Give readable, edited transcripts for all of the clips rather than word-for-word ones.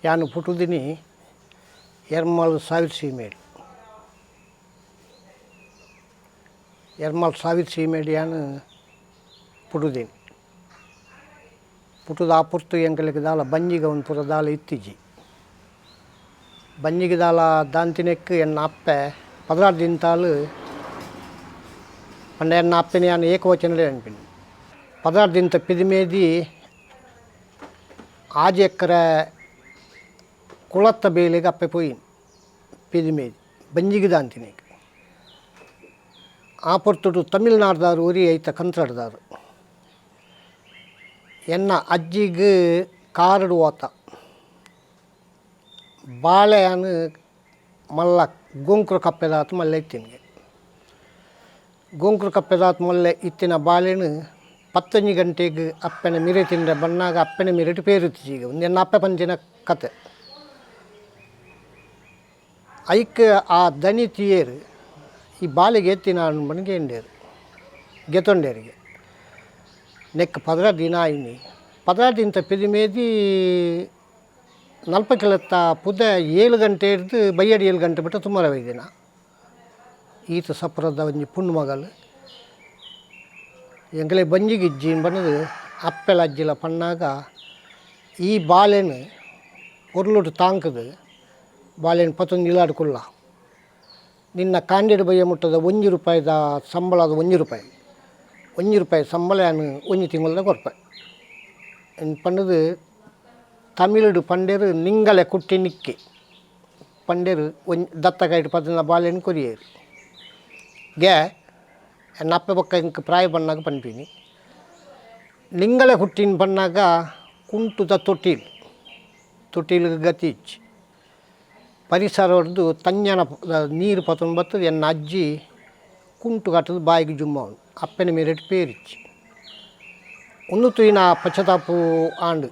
ಯಾನು ಪುಟ್ಟುದಿನಿ ಎರ್ಮಾಳು ಸಾವಿರ ಸೀಮೇಡು. ಎರ್ಮಾಳು ಸಾವಿರ ಸೀಮೇಡು ಯಾನು ಪುಟ್ಟುದಿನಿ. ಪುಟ್ಟುದ ಆ ಪೊರ್ತು ಎಂಕಲೆಗ್ ದಾಲ ಬಂಜಿಗೆ ಒಂದು ಪೂರ ದಾಲ ಇತ್ತಿಜಿ. ಬಂಜಿಗೆ ದಾಲ ದಾಂತಿನೆಕ್ ಎನ್ನ ಅಪ್ಪೆ 16 ದಿನತಾಲು ಪಂಡ ಎನ್ನ ಅಪ್ಪೆನ ಯಾನ್ ಏಕವಚನಡೇ ಪನ್ಪಿನಿ. 16 ದಿನತ ಪಿದಿಮೇದಿ 6 ಎಕರೆ ಕುಳತ್ತ ಬೇಲೆಗ್ ಅಪ್ಪೆ ಪೋಯಿನಿ ಪಿದಿಮೇದಿ ಬಂಜಿಗೆ ದಾಂತಿನೆಕ್. ಆ ಪೊರ್ತುಡು ತಮಿಳ್ನಾಡ್ದಾರು ಒರಿ ಐತ ಕಂತ್ರಡ್ದಾರು ಎನ್ನ ಅಜ್ಜಿಗ್ ಕಾರಡು ಓತ ಬಾಳೆಹಣ್ಣು ಮಲ್ಲ ಗೊಂಕುರು ಕಪ್ಪೆದಾತ್ ಮಲ್ಲೆ ಇತ್ತಿನಿಗೆ. ಗೊಂಕುರು ಕಪ್ಪೆದಾತ್ ಮಲ್ಲೆ ಇತ್ತಿನ ಬಾಳೆಹಣ್ಣು 10 ಗಂಟೆಗೆ ಅಪ್ಪೆನ ಮಿರೆ ತಿಂಡ ಬನ್ನಾಗ ಅಪ್ಪೆನ ಮಿರೆಟ್ ಪೇರುತ್ತಿಜೀಗ ಒಂದು ಎನ್ನ ಅಪ್ಪೆ ಪಂಚಿನ ಕತೆ. ಐಕ್ ಆ ದನಿ ತಿಯೇರು ಈ ಬಾಲೆಗೆ ಎತ್ತಿನ ಬಣ್ಣಿಗೆ ಎಂಡೇರು ಗೆತೊಂಡೇರಿಗೆ ನೆಕ್ 16 ದಿನ ಆಯ್ನಿ. 16 ದಿನದ ಪಿದಿಮೇದಿ ನಲ್ಪ ಕಿಲತ್ತ ಪುದೆ 7 ಗಂಟೆ ಹಿಡ್ದು ಬೈಯಡಿ 7 ಗಂಟೆ ಬಿಟ್ಟು ತುಮಾರ ದಿನ ಈತ ಸಪ್ರದ ಒಂಜಿ ಪುಣ್ಣು ಮಗಲು ಎಂಕಲೆ ಬಂಜಿಗೆ ಇಜ್ಜಿ ಬಣ್ಣದು ಅಪ್ಪೆಲ ಅಜ್ಜಿಲ ಪಣ್ಣಾಗ ಈ ಬಾಲೆನು ಪೊರ್ಲುಡು ತಾಂಕದು ಬಾಳೆಹಣ್ಣು ಪತ್ತೊಂದು ಇಲಾಡು ಕುಲ್ಲ ನಿನ್ನ ಕಾಂಡೆಡ್ ಬಯ್ಯ ಮುಟ್ಟದ 1 ರೂಪಾಯಿದ ಸಂಬಳದ 1 ರೂಪಾಯಿ 1 ರೂಪಾಯಿ ಸಂಬಳ ಒಂಜಿ ತಿಂಗಳದ ಕೊರ್ಪೆ ಪಂಡದು ತಮಿಳುಡು ಪಂಡೇರು ನಿಂಗಲೆ ಕುಟ್ಟಿ ನಿಕ್ಕಿ ಪಂಡೇರು ಒಂಜಿ ದತ್ತಕಾಯಿಡು ಪತ್ತಿನ ಬಾಳೆಹಣ್ಣು ಕೊರಿಯೇರು ಗೆ ಎನ್ನ ಅಪ್ಪೆ ಬೊಕ್ಕ ಇಂಕ್ ಪ್ರಾಯ ಬಣ್ಣಾಗ ಪನ್ಪಿನಿ. ನಿಂಗಲೆ ಕುಟ್ಟಿನ ಬಣ್ಣಾಗ ಕುಂಟುದ ತೊಟ್ಟಿಲು ತೊಟ್ಟಿಲು ಗತಿ ಇಚ್ಚಿ ಪರಿಸರ ಹೊಡೆದು ತಂಜನ ನೀರು ಪತ್ತೊಂದು ಬತ್ತದ. ಎನ್ನ ಅಜ್ಜಿ ಕುಂಟು ಕಟ್ಟದು ಬಾಯಿಗೆ ಜುಮ್ಮವನು ಅಪ್ಪನ ಮೇರೆಟ್ ಪೇರಿಚ್ಚಿ ಒಂದು ತುಯಿನ ಪಶ್ಚಾತ್ತಾಪು ಆಂಡ್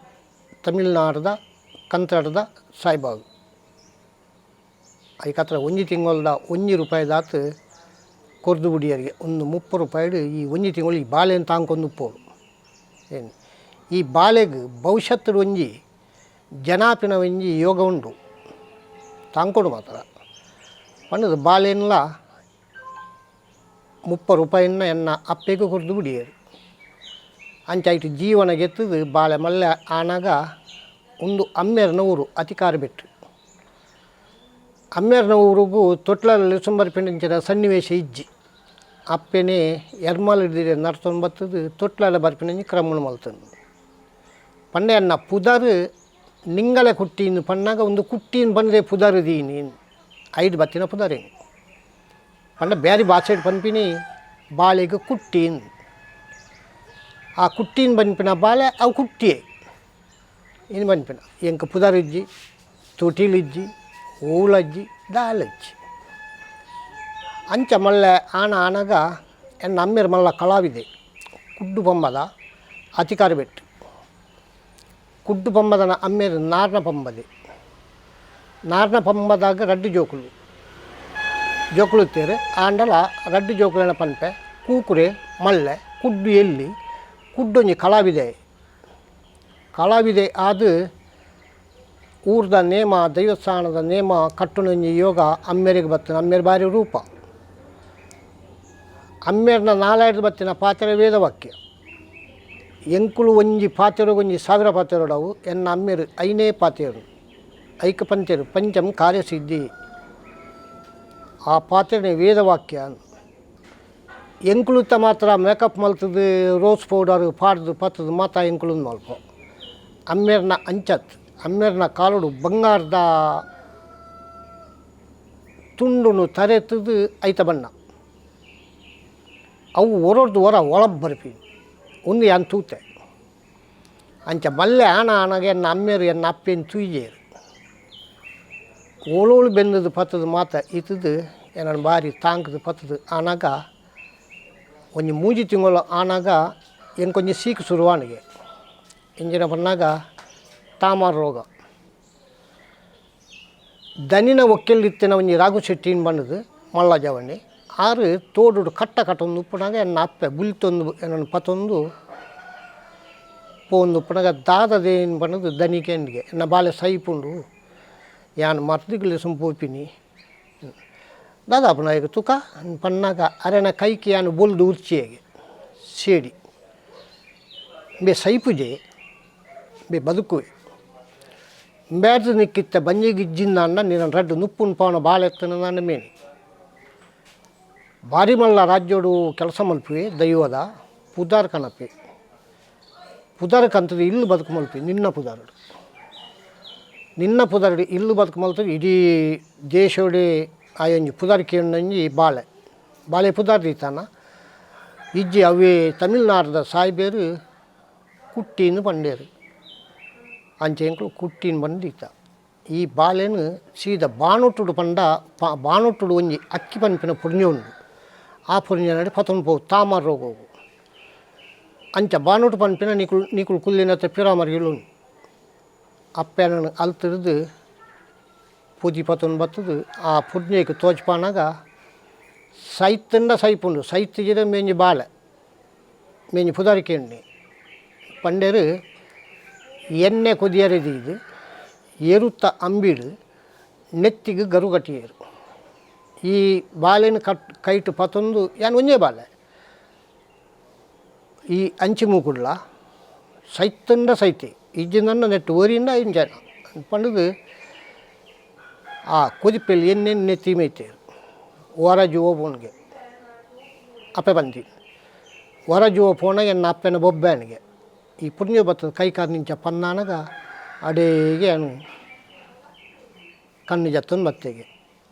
ತಮಿಳ್ನಾಡ್ದ ಕಂತ್ರಡ್ದ ಸಾಯಿಬಾಬು ಐಕತ್ರ ಒಂಜಿ ತಿಂಗೊಲ್ದ 1 ರೂಪಾಯಿದಾತ್ ಕೊರ್ದು ಬುಡಿಯರಿಗೆ ಒಂದು 30 ರೂಪಾಯಿಡು ಈ ಒಂಜಿ ತಿಂಗಳು ಈ ಬಾಳೆಹಣ್ಣು ತಾಂಕೊಂದು ಉಪ್ಪೋಡು. ಏನು ಈ ಬಾಳೆಗ್ ಭವಿಷ್ಯತ್ತು ಒಂಜಿ ಜನಾಪಿನ ಒಂಜಿ ಯೋಗ ಉಂಡು ತಾಂಕೊಡು ಮಾತ್ರ ಪಂಡದು ಬಾಳೆಹಣ್ಣುಲ 30 ರೂಪಾಯಿನ ಎನ್ನ ಅಪ್ಪೆಗೂ ಕೊರ್ದು ಬುಡಿಯರು. ಅಂಚ ಐಟ್ ಜೀವನ ಗೆತ್ತದು ಬಾಳೆ ಮಲ್ಲೆ ಆನಾಗ ಒಂದು ಅಮ್ಮೇರ್ನ ಊರು ಅತಿಕಾರ ಬೆಟ್ಟು ಅಮ್ಮೇರ್ನ ಊರಿಗೂ ತೊಟ್ಲಲ್ಲಿ ಸುಂಬರ್ ಪಿಂಡಿಂಚಿನ ಸನ್ನಿವೇಶ ಇಜ್ಜಿ ಅಪ್ಪೆನೇ ಎರ್ಮಾಲ್ ಹಿಡ್ದಿದೆ ನಡ್ತೊಂದು ಬತ್ತದು ತೊಟ್ಲಲ್ಲ ಬರ್ಪಿನಂಜಿ ಕ್ರಮಣ ಮಲ್ತಂದು ಪಂಡೆ ಅನ್ನ ಪುದರ್ ನಿಂಗಲೆ ಕುಟ್ಟಿನ ಪಣ್ಣಾಗ ಒಂದು ಕುಟ್ಟಿನ ಬಂದರೆ ಪುದರ್ ದೀನಿ ಐದು ಬತ್ತಿನ ಪುದರ್ ಪಂಡ ಬ್ಯಾರಿ ಬಾಸೆಡ್ ಪನ್ಪಿನಿ ಬಾಳೆಗೆ ಕುಟ್ಟಿನ್ ಆ ಕುಟ್ಟಿನ ಬನ್ಪಿನ ಬಾಳೆ ಅವು ಕುಟ್ಟಿಯೇ ಇನ್ನು ಬನ್ಪಿನ ಎಂಕ ಪುದರ್ ಇಜ್ಜಿ ತೊಟಿಲ್ ಇಜ್ಜಿ ಓಲಜ್ಜಿ ದಾಲಜ್ಜಿ ಅಂಚ ಮಲ್ಲೆ ಆಣ ಆನಾಗ ಎನ್ನ ಅಮ್ಮೆರ್ ಮಲ್ಲ ಕಲಾವಿದೆ ಕುಡ್ಡು ಬೊಮ್ಮದ ಅತಿಕಾರ ಬೆಟ್ಟು ಕುಡ್ಡು ಬೊಮ್ಮದನ ಅಮ್ಮೇರು ನಾರ್ನ ಪಂಬದೆ ನಾರ್ನ ಪಂಬದಾಗ ರಡ್ಡು ಜೋಕುಲು ಜೋಕುಲು ತೇರು ಆಂಡಲ ರಡ್ಡು ಜೋಕುಲನ ಪನ್ಪೆ ಕೂಕುರೆ ಮಲ್ಲೆ ಕುಡ್ಡು ಎಲ್ಲಿ ಕುಡ್ಡೊಂಜಿ ಕಲಾವಿದೆ ಕಲಾವಿದೆ ಆದು ಊರ್ದ ನೇಮ ದೈವಸ್ಥಾನದ ನೇಮ ಕಟ್ಟುನೊಂಜಿ ಯೋಗ ಅಮ್ಮೆರಿಗೆ ಬತ್ತನ ಅಮ್ಮೇರು ಬಾರಿ ರೂಪ ಅಮ್ಮೇರ್ನ ನಾಲಾಯ್ದು ಬತ್ತಿನ ಪಾತೆರ ವೇದವಾಕ್ಯ ಎಂಕುಲು ಒಂಜಿ ಪಾತೆರ ಒಂಜಿ ಸಾವಿರ ಪಾತೆರಡವು ಎನ್ನ ಅಮ್ಮೇರು ಐನೇ ಪಾತೆರು ಐಕ ಪಂಚರು ಪಂಚಂ ಕಾರ್ಯಸಿದ್ಧಿ ಆ ಪಾತೆರನೆ ವೇದವಾಕ್ಯ. ಎಂಕುಲುತ್ತ ಮಾತ್ರ ಮೇಕಪ್ ಮಲ್ತದು ರೋಸ್ ಪೌಡರ್ ಪಾಡ್ದು ಪತ್ತದು ಮಾತ ಎಂಕುಲು ಮಲ್ಪ ಅಮ್ಮೇರ್ನ ಅಂಚತ್ ಅಮ್ಮೇರ್ನ ಕಾಲುಡು ಬಂಗಾರದ ತುಂಡುನು ತರೆತದು ಐತ ಬಣ್ಣ ಅವು ಒರೊರ್ದು ಒರ ಒಳಬ್ ಬರ್ಪಿ ಒಂದು ಯಾನ್ ತೂತೆ ಅಂಚ ಮಲ್ಲೆ ಆಣ ಆಣಗೆ ಎನ್ನ ಅಮ್ಮೇರು ಎನ್ನ ಅಪ್ಪೆನ್ ತೂಯ್ಯೇರು ಓಳೋಳು ಬೆಂದದು ಪತ್ತದು ಮಾತ ಇತ್ತದು ಎನ್ನ ಬಾರಿ ತಾಂಕದು ಪತ್ತದು ಆನಾಗ ಒಂಜಿ ಮೂಜಿ ತಿಂಗಳು ಆನಾಗ ಎಂಕೊಂಜಿ ಸೀಕು ಶುರುವಾನಿಗೆ ಇಂಜಿನ ಪನ್ನಾಗ ತಾಮಾರ್ ರೋಗ ದನಿನ ಒಕ್ಕೆಲ್ಲಿತ್ತಿನ ಒಂಜಿ ರಾಘು ಶೆಟ್ಟಿನ ಬಣ್ಣದು ಮಲ್ಲ ಜವಣಿ ಆರು ತೋಡುಡು ಕಟ್ಟ ಕಟ್ಟೊಂದು ಉಪ್ಪುನಾಗ ಎನ್ನ ಅಪ್ಪೆ ಬುಲ್ತೊಂದು ಎನ್ನನ್ನು ಪತ್ತೊಂದು ಪೋಂದು ಉಪ್ಪುನಗ ದಾದ ದೇನು ಪಂಡದು ದನಿಕೆಂಡಿಗೆ ಎನ್ನ ಬಾಲೆ ಸೈಪುಂಡು ಯಾನ್ ಮರ್ದಿಗ್ಲೆ ಪೋಪಿನಿ ದಾದಾಪುನ ಈಗ ತುಕ ಪನ್ನಾಗ ಅರೆನ ಕೈಕಿ ಯಾನ್ ಬೊಲ್ದು ಉರ್ಚಿಯೆಗೆ ಸೇಡಿ ಬೆ ಸೈಪುಜೆ ಬೆ ಬದುಕುವೆ ಬ್ಯಾಡ್ದು ನಿಕ್ಕಿತ್ತ ಬಂಜಿಗಿಜ್ಜಿಂದ ನಿನ್ನ ರಡ್ಡು ನುಪ್ಪುನ್ ಪಾವನ ಬಾಳೆತ್ತನ ನನ್ನ ಮೇನಿ ಬಾರಿ ಮಲ್ಲ ರಾಜ್ಯೋಡು ಕೆಲಸ ಮಲ್ಪುವೆ ದೈವದ ಪುದಾರ್ ಕನಪೆ ಪುದಾರ್ ಕಂತದ ಇಲ್ಲು ಬದುಕು ಮಲ್ಪಿ ನಿನ್ನ ಪುದಾರುಡು ನಿನ್ನ ಪುದಾರುಡು ಇಲ್ಲು ಬದುಕು ಮಲ್ತದೆ ಇಡೀ ದೇಶೋಡೆ ಆಯೊಂಜಿ ಪುದಾರ್ ಕೇಂಡಂಜಿ ಬಾಳೆ ಬಾಳೆ ಪುದಾರ್ ದೀತಾನ ಇಜ್ಜಿ ಅವೇ ತಮಿಳ್ನಾಡ್ದ ಸಾಯ್ಬೇರು ಕುಟ್ಟಿನ ಪಂಡೇರು ಅಂಚೆ ಎಂಕುಲು ಕುಟ್ಟಿನ ಬಂದು ದೀತ ಈ ಬಾಳೆನು ಸೀದ ಬಾಣೊಟ್ಟುಡು ಪಂಡ ಬಾಣೊಟ್ಟುಡು ಒಂಜಿ ಅಕ್ಕಿ ಪನ್ಪಿನ ಪುಣ್ಯ ಉಂಡು ಆ ಪುಣ್ಯ ಪತೊಂದು ಪೋವು ತಾಮರ ರೋಗವು ಅಂಚ ಬಾಣೊಟ್ಟು ಪನ್ಪಿನ ನಿಕುಲು ನಿಕುಲು ಕುಲ್ಲಿನತ್ತ ಪಿರಾಮರಿಗಳು ಅಪ್ಪೆನನ್ನು ಅಲ್ತಿರ್ದು ಪೂಜಿ ಪತೊಂದು ಬತ್ತದು ಆ ಪುಣ್ಯಕ್ಕೆ ತೋಚ್ಪಾನಾಗ ಸೈತಂಡ ಸೈಪುಂಡು ಸೈತಿಜಿರ ಮೇಂಜಿ ಬಾಳೆ ಮೇಂಜಿ ಪುದಾರಿಕೆ ಉಂಡು ಪಂಡೇರು ಎಣ್ಣೆ ಕೊದಿಯರೆದೀದು ಎರುತ್ತ ಅಂಬಿಡು ನೆತ್ತಿಗೆ ಗರುಗಟ್ಟಿಯರು ಈ ಬಾಳೆನ ಕಟ್ ಕೈಟು ಪತೊಂದು ಯಾನ್ ಒಂಜೇ ಬಾಳೆ ಈ ಅಂಚಿ ಮೂಕುಡ್ಲ ಸೈತಂಡ ಸೈತಿ ಇಜ್ಜಿಂದನ್ನ ನೆಟ್ಟು ಓರಿಂದ ಇಂಜನ ಪಂಡದು ಆ ಕೊದಿಪೆಲ್ಲಿ ಎಣ್ಣೆ ನೆತ್ತಿ ಮೇಯ್ತೇರು ವರ ಜುವ ಪೋನ್ಗೆ ಅಪ್ಪೆ ಬಂದಿ ವರ ಜುವ ಪೋಣ ಎನ್ನ ಅಪ್ಪೆನ ಬೊಬ್ಬೆನಿಗೆ ಈ ಪುಣ್ಯ ಬತ್ತದ ಕೈ ಕಾಲು ನಿಂಚ ಪನ್ನಾನಗ ಅಡೇಗೆ ಅನು ಕಣ್ಣು ಜತ್ತೊಂದು ಬತ್ತೆಗೆ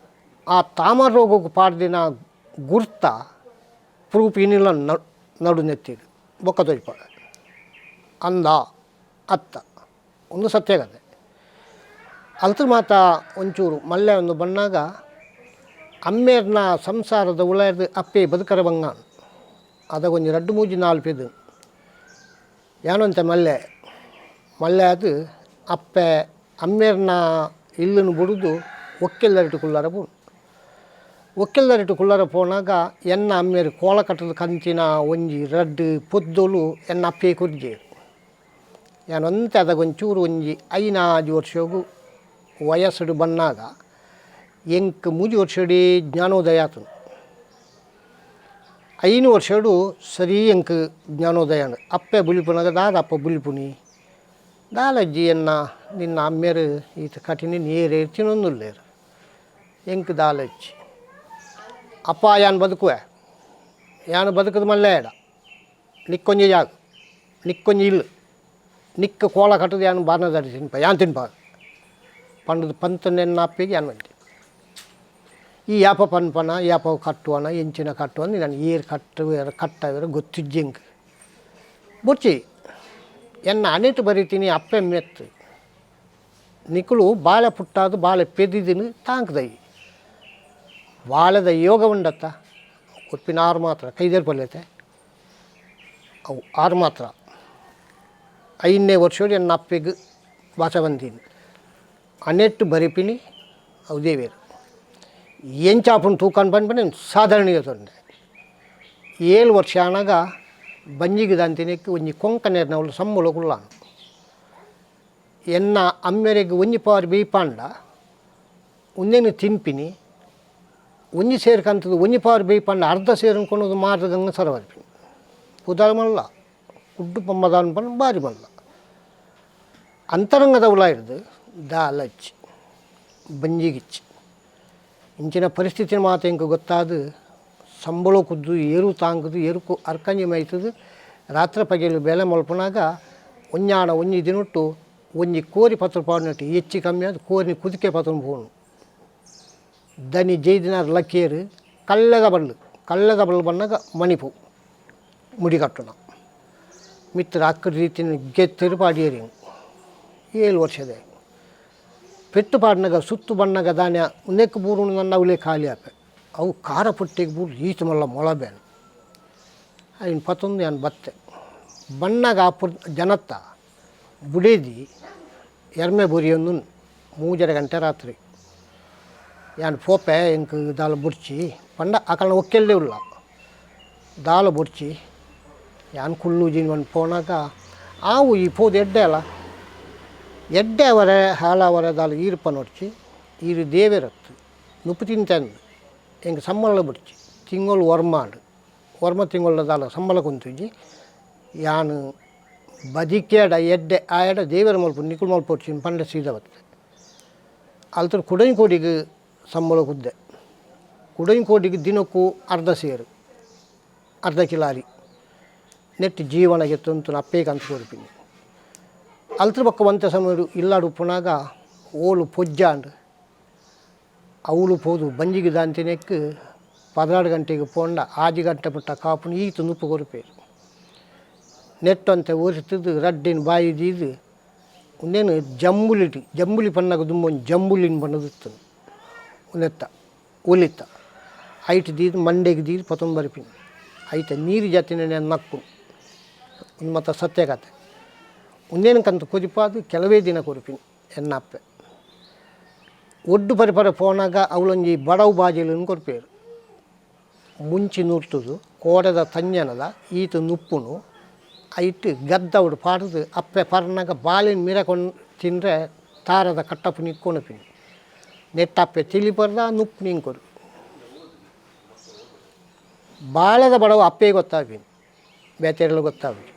ಆ ತಾಮರ ರೋಗಕ್ಕೆ ಪಾಡ್ದಿನ ಗುರ್ತ ಪ್ರೂಫ್ ಏನಿಲ್ಲ ನಡು ನೆತ್ತಿಡು ಬೊಕ್ಕ ತೋಜ್ಪ ಅಂದ ಅತ್ತ ಒಂದು ಸತ್ಯಗದೆ ಅಲ್ತ್ರ ಮಾತ ಒಂಚೂರು ಮಲ್ಲೆ ಒಂದು ಬಣ್ಣಾಗ ಅಮ್ಮೇರ್ನ ಸಂಸಾರದ ಉಳಾರ್ದು ಅಪ್ಪೆ ಬದುಕರ ಬಂಗ ಅದ ಒಂಜಿ ರಡ್ಡು ಮೂಜಿ ನಾಲ್ಪೆದು ಯಾನಂತೆ ಮಲ್ಲೆ ಮಲ್ಲೆ ಅದು ಅಪ್ಪೆ ಅಮ್ಮೇರ್ನ ಇಲ್ಲನ್ನು ಬುಡುದು ಒಕ್ಕೆಲ್ಲರಿಟು ಕುಳ್ಳಾರ ಪೋನು ಒಕ್ಕೆಲ್ಲರಿಟು ಕುಳ್ಳಾರ ಪೋನಾಗ ಎನ್ನ ಅಮ್ಮೇರು ಕೋಲ ಕಟ್ಟದ ಕಂಚಿನ ಒಂಜಿ ರಡ್ಡು ಪೊದ್ದೊಲು ಎನ್ನ ಅಪ್ಪೆ ಕೊರ್ಜೇರು ಯಾನೊಂತೆ ಅದಾಗ ಒಂಚೂರು ಒಂಜಿ ಐನಾಜು ವರ್ಷಗು ವಯಸ್ಸುಡು ಬನ್ನಾಗ ಎಂಕ್ ಮೂಜಿ ವರ್ಷಡಿ ಜ್ಞಾನೋದಯ ಆತನು ಐನು ವರ್ಷಡು ಸರಿ ಎಂಕ್ ಜ್ಞಾನೋದಯ ಆಂಡ್. ಅಪ್ಪೆ ಬುಲಿಪುನಗ ದಾದ ಅಪ್ಪ ಬುಲಿಪುನಿ ದಾಲಜ್ಜಿ ಎನ್ನ ನಿನ್ನ ಅಮ್ಮೆರು ಈತ ಕಠಿಣ ನೇರು ತಿನ್ನೊಂದುಲ್ಲೇರು ಎಂಕ್ ದಾಲಜ್ಜಿ ಅಪ್ಪ ಯಾನ್ ಬದುಕುವೆ ಯಾನ್ ಬದುಕದ ಮಲ್ಲೆ ಎಡ ನಿಕ್ಕೊಂಜಿ ಜಾಗ ನಿಕ್ಕೊಂಜಿ ಇಲ್ಲು ನಿಕ್ಕ ಕೋಲ ಕಟ್ಟದು ಯಾನ್ ಬಾರ್ನದಾಡಿ ತಿನ್ಪ ಯಾನ್ ತಿನ್ಪ ಪಂಡದ ಪಂತ ನೆನ್ನ ಅಪ್ಪೆಗೆ ಯಾನ್ ಬಂತೆ ಈ ಯಾಪ ಪನ್ಪನ ಯಾಪ ಕಟ್ಟುವನ ಎಂಚಿನ ಕಟ್ಟುವನ ನಾನು ಏರು ಕಟ್ಟುವೆರ ಕಟ್ಟವೆರ ಗೊತ್ತಿಜ್ಜೆಂಕ್ ಬೊರ್ಚಿ ಎನ್ನ ಅನೆಟ್ ಬರಿತೀನಿ ಅಪ್ಪೆ ಮೆತ್ತು ನಿಕುಲು ಬಾಳೆ ಪುಟ್ಟಾದು ಬಾಳೆ ಪೆದಿದಿನ ತಾಂಕ್ದೈ ಬಾಳೆದ ಯೋಗ ಉಂಡತ್ತ ಕೊಪ್ಪಿನ ಆರು ಮಾತ್ರ ಕೈದೇರ್ ಪಲ್ಯತೆ ಅವು ಆರು ಮಾತ್ರ ಐದನೇ ವರ್ಷೋಡಿ ಎನ್ನ ಅಪ್ಪೆಗೆ ವಾಸ ಬಂದೀನಿ ಅನೆಟ್ಟು ಬರಿಪಿನಿ ಅವು ದೇವೇರು ಎಂಚಾಪುನ ತೂಕನ್ ಪನ್ಪನೆ ಸಾಧಾರಣ ತೊಂಡೆ ಏಳು ವರ್ಷ ಆನಾಗ ಬಂಜಿಗೆ ದಾಂತಿನಕ್ಕೆ ಒಂಜಿ ಕೊಂಕನೇರ್ನವಳು ಸಂಬಳ ಕುಲ್ಲಾನು ಎನ್ನ ಅಮ್ಮೆರೆಗ್ ಒಂಜಿ ಪವರ್ ಬೇಯ್ಪಾಂಡ ಒಂದೇನು ತಿನ್ಪಿನಿ ಒಂಜಿ ಸೇರು ಕಂತದ್ದು ಒಂಜಿ ಪವರ್ ಬೇಯ್ಪಾಂಡ ಅರ್ಧ ಸೇರು ಅನ್ಕೊಳೋದು ಮಾರ್ಗಂಗ ಸರವರ್ಪಿನಿ ಪುದಾರ್ ಮಲ್ಲ ಕುಡ್ಡು ಪಮ್ಮದಾನ್ ಪನ್ ಬಾರಿ ಮಲ್ಲ ಅಂತರಂಗದ ಉಲ ಹಿಡ್ದು ದಾಲಚ್ಚಿ ಬಂಜಿಗಿಚ್ಚಿ ಇಂಚಿನ ಪರಿಸ್ಥಿತಿ ಮಾತು ಎಂಕ್ ಗೊತ್ತಾದ ಸಂಬಳ ಕುದ್ದು ಏರು ತಾಂಕುದು ಎರುಕು ಅರ್ಕಂಜಿ ಮೈತದು ರಾತ್ರಿ ಪಗೆಲು ಬೇಲೆ ಮಲ್ಪನಾಗ ಒಂಜಾಣ ಒಂಜಿ ದಿನೊಟ್ಟು ಒಂಜಿ ಕೋರಿ ಪತ್ರ ಪಾಡ್ನಟ್ಟು ಹೆಚ್ಚು ಕಮ್ಮಿ ಆದ್ ಕೋರಿನ ಕುದಿಕೆ ಪತ್ರ ಪೋನು ದನಿ ಜೈದಿನಾರ್ ಲಕ್ಕೇರು ಕಲ್ಲೆದ ಬಲ್ಲು ಕಲ್ಲೆದ ಬಲ್ಲು ಬನ್ನಾಗ ಮಣಿಪು ಮುಡಿ ಕಟ್ಟುನ ಮಿತ್ರ ಅಕ್ಕಡ ರೀತಿನ ಗೆತ್ತಿರು ಪಾಡಿಯರಿ ಏಳು ವರ್ಷದ ಪೆಟ್ಟು ಪಾಡ್ನಾಗ ಸುತ್ತು ಬಣ್ಣಗ ದಾನ್ಯ ಉನ್ನೆಕ್ ಬೂರು ನನ್ನ ಅವಲೇ ಖಾಲಿ ಆಪೆ ಅವು ಖಾರ ಪುಟ್ಟಿಗೆ ಬೂರು ಈತ ಮಲ್ಲ ಮೊಳಬೇನು ಐನ್ ಪತ್ತೊಂದು ಯಾನ್ ಬತ್ತೆ ಬಣ್ಣಗ ಆ ಪುರ್ ಜನತ್ತ ಬುಡೇದಿ ಎರ್ಮೆ ಬುರಿಯೊಂದು ಮೂಜರೆ ಗಂಟೆ ರಾತ್ರಿ ಯಾನ್ ಪೋಪೆ ಎಂಕ್ ದಾಲ ಬುಡ್ಚಿ ಪಂಡ ಅಕಲ್ನ ಒಕ್ಕೆಲ್ಲೇ ಉಲ್ಲ ದಾಲ ಬುಡ್ಚಿ ಯಾನ್ ಕುಲ್ಲುಜಿನ್ ಒಂದು ಪೋನಾಗ ಆವು ಈ ಪೋದು ಎಡ್ಡೆ ಅಲ್ಲ ಎಡ್ಡೆ ಅವರೆ ಹಾಳಾವರೆ ದಾಲ ಈರು ಪನೊಡ್ಚಿ ಈರು ದೇವೆರತ್ತು ನುಪ್ಪು ತಿಂತಂದು ಎಂಕ್ ಸಂಬಳ ಬಿಡ್ಚಿ ತಿಂಗಳು ವರ್ಮಾಂಡ್ ವರ್ಮ ತಿಂಗಳ ದಾಲ ಸಂಬಳ ಕುಂತುಜಿ ಯಾನ್ ಬದಿಕೇಡ ಎಡ್ಡೆ ಆಯಡ ದೇವೆರ ಮಲ್ಪು ನಿಕುಲು ಮಲ್ಪೊಡ್ಚಿ ಪಂಡ ಸೀದ ಬತ್ತೆ ಅಲ್ತರ ಕುಡಂಕೋಡಿಗೆ ಸಂಬಳ ಕುದ್ದೆ ಕುಡಂಕೋಡಿಗೆ ದಿನಕ್ಕೂ ಅರ್ಧ ಸೇರು ಅರ್ಧ ಕಿಲೋ ಅರಿ ನೆಟ್ ಜೀವನಗೆ ತೊಂತು ಅಪ್ಪೇಗೆ ಅಂತ ಕೊರ್ಪಿನಿ ಅಲ್ತ್ರ ಬೊಕ್ಕ ಒಂತೆ ಸಮಯಡು ಇಲ್ಲಾಡು ಉಪ್ಪುನಾಗ ಓಲು ಪೊಜ್ಜಾಂಡ್ ಅವ್ಲು ಪೋದು ಬಂಜಿಗೆ ದಾಂತಿನೆಕ್ 12 ಗಂಟೆಗೆ ಪೋಂಡ 6 ಗಂಟೆ ಮುಟ್ಟ ಕಾಪುನು ಈತು ನುಪ್ಪು ಕೊರ್ಪೇರು ನೆಟ್ಟಂತೆ ಒರಿತುದು ರಡ್ಡಿನ ಬಾಯಿ ದೀದು ಉಂದೇನು ಜಂಬುಲಿಟ್ ಜಂಬುಲಿ ಪನ್ನಗ ದುಂಬೊಂಜಿ ಜಂಬುಲಿನ್ ಪನ್ನದಿತ್ತುಂಡು ಉಂದೆತ್ತ ಒಲಿತ ಐಟ್ ದೀದು ಮಂಡೆಗೆ ದೀದು ಪತೊಂದು ಬರ್ಪಿನಿ ಐತ ನೀರು ಜತ್ತಿನ ನಕ್ಕು ಉಂದು ಮಾತ ಸತ್ಯ ಕತೆ ಉಂದೇನು ಕಂತು ಕೊದಿಪಾದು ಕೆಲವೇ ದಿನ ಕೊರ್ಪಿನಿ ಎನ್ನ ಅಪ್ಪೆ ಒಡ್ಡು ಪರಿಪರ ಪೋನಾಗ ಅವಳೊಂಜಿ ಬಡವು ಬಾಜೆಲನ್ನು ಕೊರ್ಪೇರು ಮುಂಚಿ ನೂರ್ತುದು ಕೋಡೆದ ತಂಜನದ ಈತ ನುಪ್ಪುನು ಐಟ್ ಗದ್ದವುಡು ಪಾಡ್ದು ಅಪ್ಪೆ ಪರ್ನಾಗ ಬಾಳೆನ್ ಮಿರ ಕೊಂಡು ತಿಂದರೆ ತಾರದ ಕಟ್ಟಪ್ಪು ನಿಕ್ಕೊನಪಿನಿ ನೆಟ್ಟಪ್ಪೆ ತಿಳಿ ಬರ್ದ ನುಪ್ಪು ನಿಂಕೊರು ಬಾಳೆದ ಬಡವು ಅಪ್ಪೆ ಗೊತ್ತಾಪಿನಿ ಬೇತೆರ್ಲ ಗೊತ್ತಾಪಿನಿ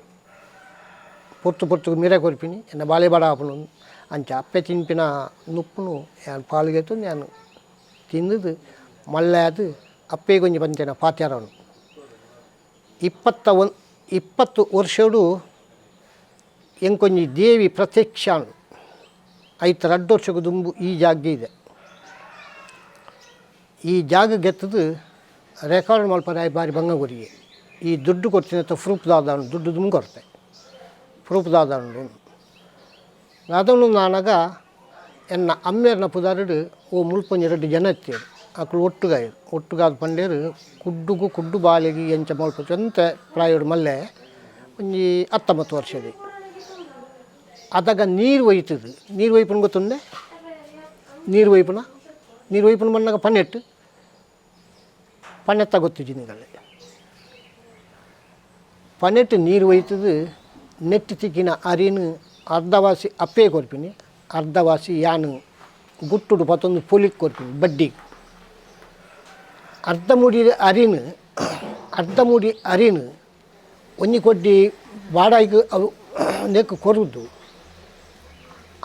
ಪೊರ್ತು ಪೊರ್ತುಗು ಮಿರ ಕೊರ್ಪಿನಿ ಎನ್ನ ಬಾಳೆ ಬಡ ಆಪುನು ಅಂಚ ಅಪ್ಪೆ ತಿನ್ಪಿನ ನುಪ್ಪುನು ಯಾನ್ ಪಾಲ್ಗೆತು ಯಾನ್ ತಿಂದುದು ಮಲ್ಲೆ ಆದ್ ಅಪ್ಪೆಗೊಂಜಿ ಪಂತಿನ ಪಾತೆರನು 21 20 ವರ್ಷಡು ಎಂಕೊಂಜಿ ದೇವಿ ಪ್ರತ್ಯಕ್ಷ ಐತ ರಡ್ಡು ವರ್ಷದ ದುಂಬು ಈ ಜಾಗೆ ಇದೆ ಈ ಜಾಗ ಗೆತ್ತದು ರೆಕಾರ್ಡ್ ಮಲ್ಪರೆ ಬಾರಿ ಬಂಗ ಕೊರಿಗೆ ಈ ದುಡ್ಡು ಕೊಡ್ತೀನಿ ಅಥವಾ ಪ್ರೂಫ್ ದಾದ ದುಡ್ಡು ದುಂಬು ಕೊರ್ತೆ ಪ್ರೂಫ್ ದಾದ ಉಂಡು ಅದನ್ನು ನಾನಗ ಎನ್ನ ಅಮ್ಮೇರ್ನ ಪುದಾರುಡು ಓ ಮುಲ್ಪೊಂಜಿ ರಡ್ಡು ಜನ ಇತ್ತೇರು ಅಕುಲು ಒಟ್ಟುಗಾಯರು ಒಟ್ಟುಗಾದ ಪಂಡೇರು ಕುಡ್ಡುಗು ಕುಡ್ಡು ಬಾಲೆಗೆ ಎಂಚ ಮಲ್ಪ ಅಂತೆ ಪ್ರಾಯೋಡು ಮಲ್ಲೆ ಒಂಜಿ 19 ವರ್ಷದ ಅದಾಗ ನೀರು ಒಯ್ತದೆ ನೀರು ಒಯ್ಪುನ ಗೊತ್ತುಂಡೆ ನೀರು ಒಯ್ಪುನ ನೀರು ಒಯ್ಪುನ ಬಂದಾಗ ಪನ್ನೆಟ್ಟು ಪನ್ನೆತ್ತ ಗೊತ್ತಿಜ್ಜಿ ನಿಗಲೆ ಪನ್ನೆಟ್ಟು ನೀರು ಒಯ್ತದು ನೆಟ್ಟು ತಿಕ್ಕಿನ ಅರಿನು ಅರ್ಧವಾಸಿ ಅಪ್ಪೇ ಕೊರ್ಪಿನಿ ಅರ್ಧವಾಸಿ ಯಾನು ಗುಟ್ಟುಡು ಪತ್ತೊಂದು ಪೊಲಿಕ್ ಕೊರ್ಪಿನಿ ಬಡ್ಡಿ ಅರ್ಧ ಮುಡಿ ಅರಿನು ಅರ್ಧ ಮುಡಿ ಅರಿನು ಒಂಜಿ ಕೊಡ್ಡಿ ಬಾಡಾಯಿಗೆ ಅವು ನೆಕ್ಕು ಕೊರುದು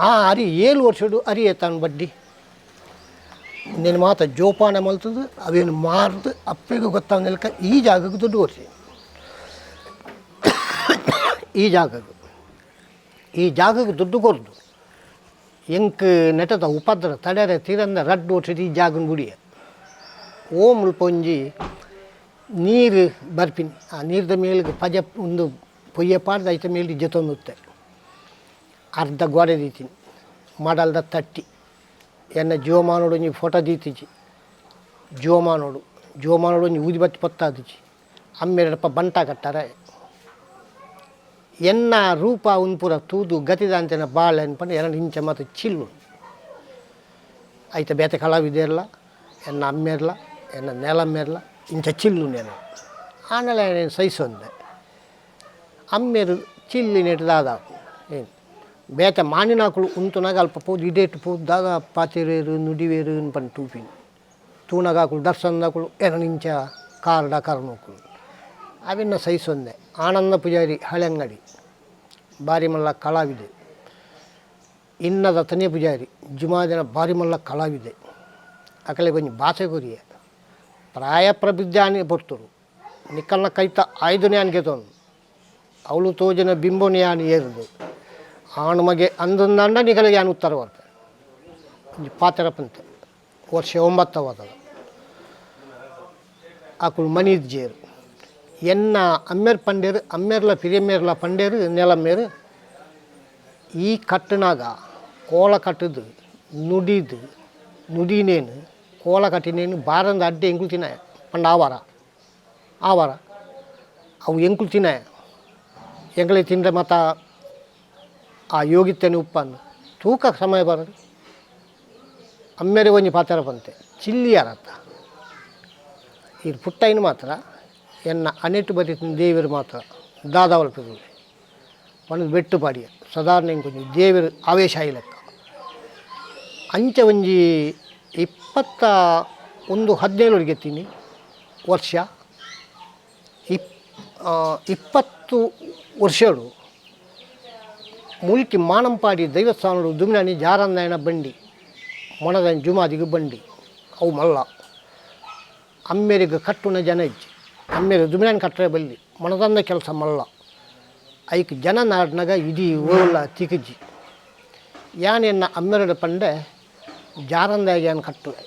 ಆ ಅರಿ 7 ವರ್ಷಡು ಅರಿ ಎತ್ತಾನು ಬಡ್ಡಿ నేను ಮಾತ ಜೋಪಾನ ಮಲ್ತದು ಅವೇನು ಮಾರ್ದು ಅಪ್ಪೆಗೂ ಗೊತ್ತಾಗ ನೆಲಕ ಈ ಜಾಗಕ್ಕೆ ದುಡ್ಡು ಕೊಡ್ಸಿ ಈ ಜಾಗಕ್ಕೆ ಈ ಜಾಗಕ್ಕೆ ದುಡ್ಡು ಕೊರ್ದು ಎಂಕ್ ನೆಟದ ಉಪದ್ರ ತಡೆರೆ ತೀರಂದ ರಡ್ಡು ವರ್ಷದ ಈ ಜಾಗನ ಗುಡಿಯ ಓ ಮುಲ್ಪ ಒಂಜಿ ನೀರು ಬರ್ಪಿನಿ ಆ ನೀರ್ದ ಮೇಲ್ಗೆ ಪಜ ಒಂದು ಪೊಯ್ಯ ಪಾಡ್ದು ಐತ ಮೇಲೆ ಜೊತೊಂದುತ್ತೆ ಅರ್ಧ ಗೋಡೆ ದೀತೀನಿ ಮಡಲ್ದ ತಟ್ಟಿ ಎನ್ನ ಜೀವಮಾನೋಡು ಒಂಜಿ ಫೋಟೋ ದೀತಿಜಿ ಜೀವಮಾನೋಡು ಜೀವಮಾನೋಡು ಒಂಜಿ ಊದಿಬತ್ತಿ ಪೊತ್ತಾದಿಜಿ ಅಮ್ಮೆರಡಪ್ಪ ಬಂಟ ಕಟ್ಟಾರೆ ಎನ್ನ ರೂಪ ಉಂಪುರ ತೂದು ಗತಿದಾಂತೆನ ಬಾಳೆ ಅನ್ಪಂಡ ಎನ್ನ ಇಂಚ ಮಾತ ಚಿಲ್ಲು ಐತ ಬೇತೆ ಕಲಾವಿದೆರ್ಲ ಎನ್ನ ಅಮ್ಮೆರ್ಲ ಎನ್ನ ನೆಲಮ್ಮೆರ್ಲ ಇಂಚ ಚಿಲ್ಲು నేను ಆನಲೆ నేను ಸಹಿಸೊಂದೆ ಅಮ್ಮೆರು ಚಿಲ್ಲಿನೆಟ್ ದಾದ ಏನು ಬೇತೆ ಮಾಣಿನಾಕುಲು ಉಂತುನಾಗ ಅಲ್ಪ ಪೋದು ಇಡೇಟು ಪೋದು ದಾದ ಪಾತೆರೇರು ನುಡಿವೇರು ಪಂಡ್ ತೂಪಿನಿ ತೂನಗಾಕುಲು ದರ್ಶನದಾಕುಲು ಎನ ಇಂಚ ಕಾರ್ಡ ಕರ್ನೋಕುಲು ಅವೆನ್ನ ಸಹಿಸೊಂದೆ ಆನಂದ ಪೂಜಾರಿ ಹಳೆಂಗಡಿ ಬಾರಿಮಲ್ಲ ಕಲಾವಿದೆ ಇನ್ನದ ತನಿಯ ಪೂಜಾರಿ ಜುಮಾದಿನ ಬಾರಿಮಲ್ಲ ಕಲಾವಿದೆ ಅಕಲೆ ಕೊಂಚ ಭಾಷೆ ಕೊರಿಯೆ ಪ್ರಾಯ ಪ್ರಬಿದ್ಧಾನಿ ಪೊರ್ತುರು ನಿಕ್ಕಲ್ನ ಕೈತ ಆಯ್ದುನೇ ಅನ್ಗೆತೊಂದು ಅವಳು ತೋಜನ ಬಿಂಬೊನೆ ಯಾನ್ ಏರುದು ಆಣು ಮಗೆ ಅಂದಂದಾಂಡ ನಿಕಲಿಗೆ ಯಾನ್ ಉತ್ತರ ಬರ್ತೆ ಒಂಜಿ ಪಾತೆರ ಪಂತೆ ವರ್ಷ 9 ವಾದದ ಅಕುಲು ಮನಿಜ್ಜೇರು ಎನ್ನ ಅಮ್ಮೆರ್ ಪಂಡೇರು ಅಮ್ಮೆರ್ಲ ಪಿರಿಯಮ್ಮೆರ್ಲ ಪಂಡೇರು ನೆಲಮ್ಮೇರು ಈ ಕಟ್ಟನಾಗ ಕೋಲ ಕಟ್ಟದು ನುಡಿದು ನುಡಿನೇನು ಕೋಲ ಕಟ್ಟಿನೇನು ಬಾರಂದ ಅಡ್ಡೆ ಎಂಕುಲು ತಿನ್ನಾಯ ಪಂಡ ಆವಾರ ಆವಾರ ಅವು ಎಂಕುಲು ತಿನ್ನಾಯ ಎಂಕಲೆ ತಿಂದರೆ ಮತ್ತ ಆ ಯೋಗಿತ್ತೇನೆ ಉಪ್ಪನ್ನು ತೂಕ ಸಮಯ ಬರದು ಅಮ್ಮೆರೆ ಒಂಜಿ ಪಾತೆರ ಪಂತೆ ಚಿಲ್ಲಿಯಾರತ್ತ ಈ ಪುಟ್ಟೈನ್ ಮಾತ್ರ ಎನ್ನ ಅನೆಟ್ಟು ಬರೀತಿನ ದೇವರು ಮಾತ್ರ ದಾದಾವಲ್ಪದು ಪಂದ್ ಬೆಟ್ಟು ಪಾಡಿಯ ಸಾಧಾರಣ ಎಂಕೊಂಜಿ ದೇವೆರ್ ಆವೇಶ ಆಯಿಲೆಕ್ಕ ಅಂಚ ಒಂಜಿ 21 17 ಗೆತ್ತೀನಿ ವರ್ಷ ಇಪ್ 20 ವರ್ಷಡು ಮುಲ್ಕಿ ಮಾನಂಪಾಡಿ ದೈವಸ್ಥಾನಡು ದುಮ್ನಾನಿ ಜಾರಂದಾಯನ ಬಂಡಿ ಮೊಣದನ್ ಜುಮಾದಿಗೆ ಬಂಡಿ ಅವು ಮಲ್ಲ ಅಮ್ಮೆರಿಗೆ ಕಟ್ಟುನ ಜನ ಇಜ್ಜಿ ಅಮ್ಮೆರು ದುಮ್ನಾನಿ ಕಟ್ಟರೆ ಬಲ್ಲಿ ಮೊಣದಂದ ಕೆಲಸ ಮಲ್ಲ ಐಕ್ ಜನ ನಾಡ್ನಾಗ ಇಡೀ ಓಲ ತಿಕ್ಕಿಜ್ಜಿ. ಯಾನ್ ಎನ್ನ ಅಮ್ಮೆರಡ ಪಂಡೆ ಜಾರಂದಾಯ ಯಾನ್ ಕಟ್ಟುವೆ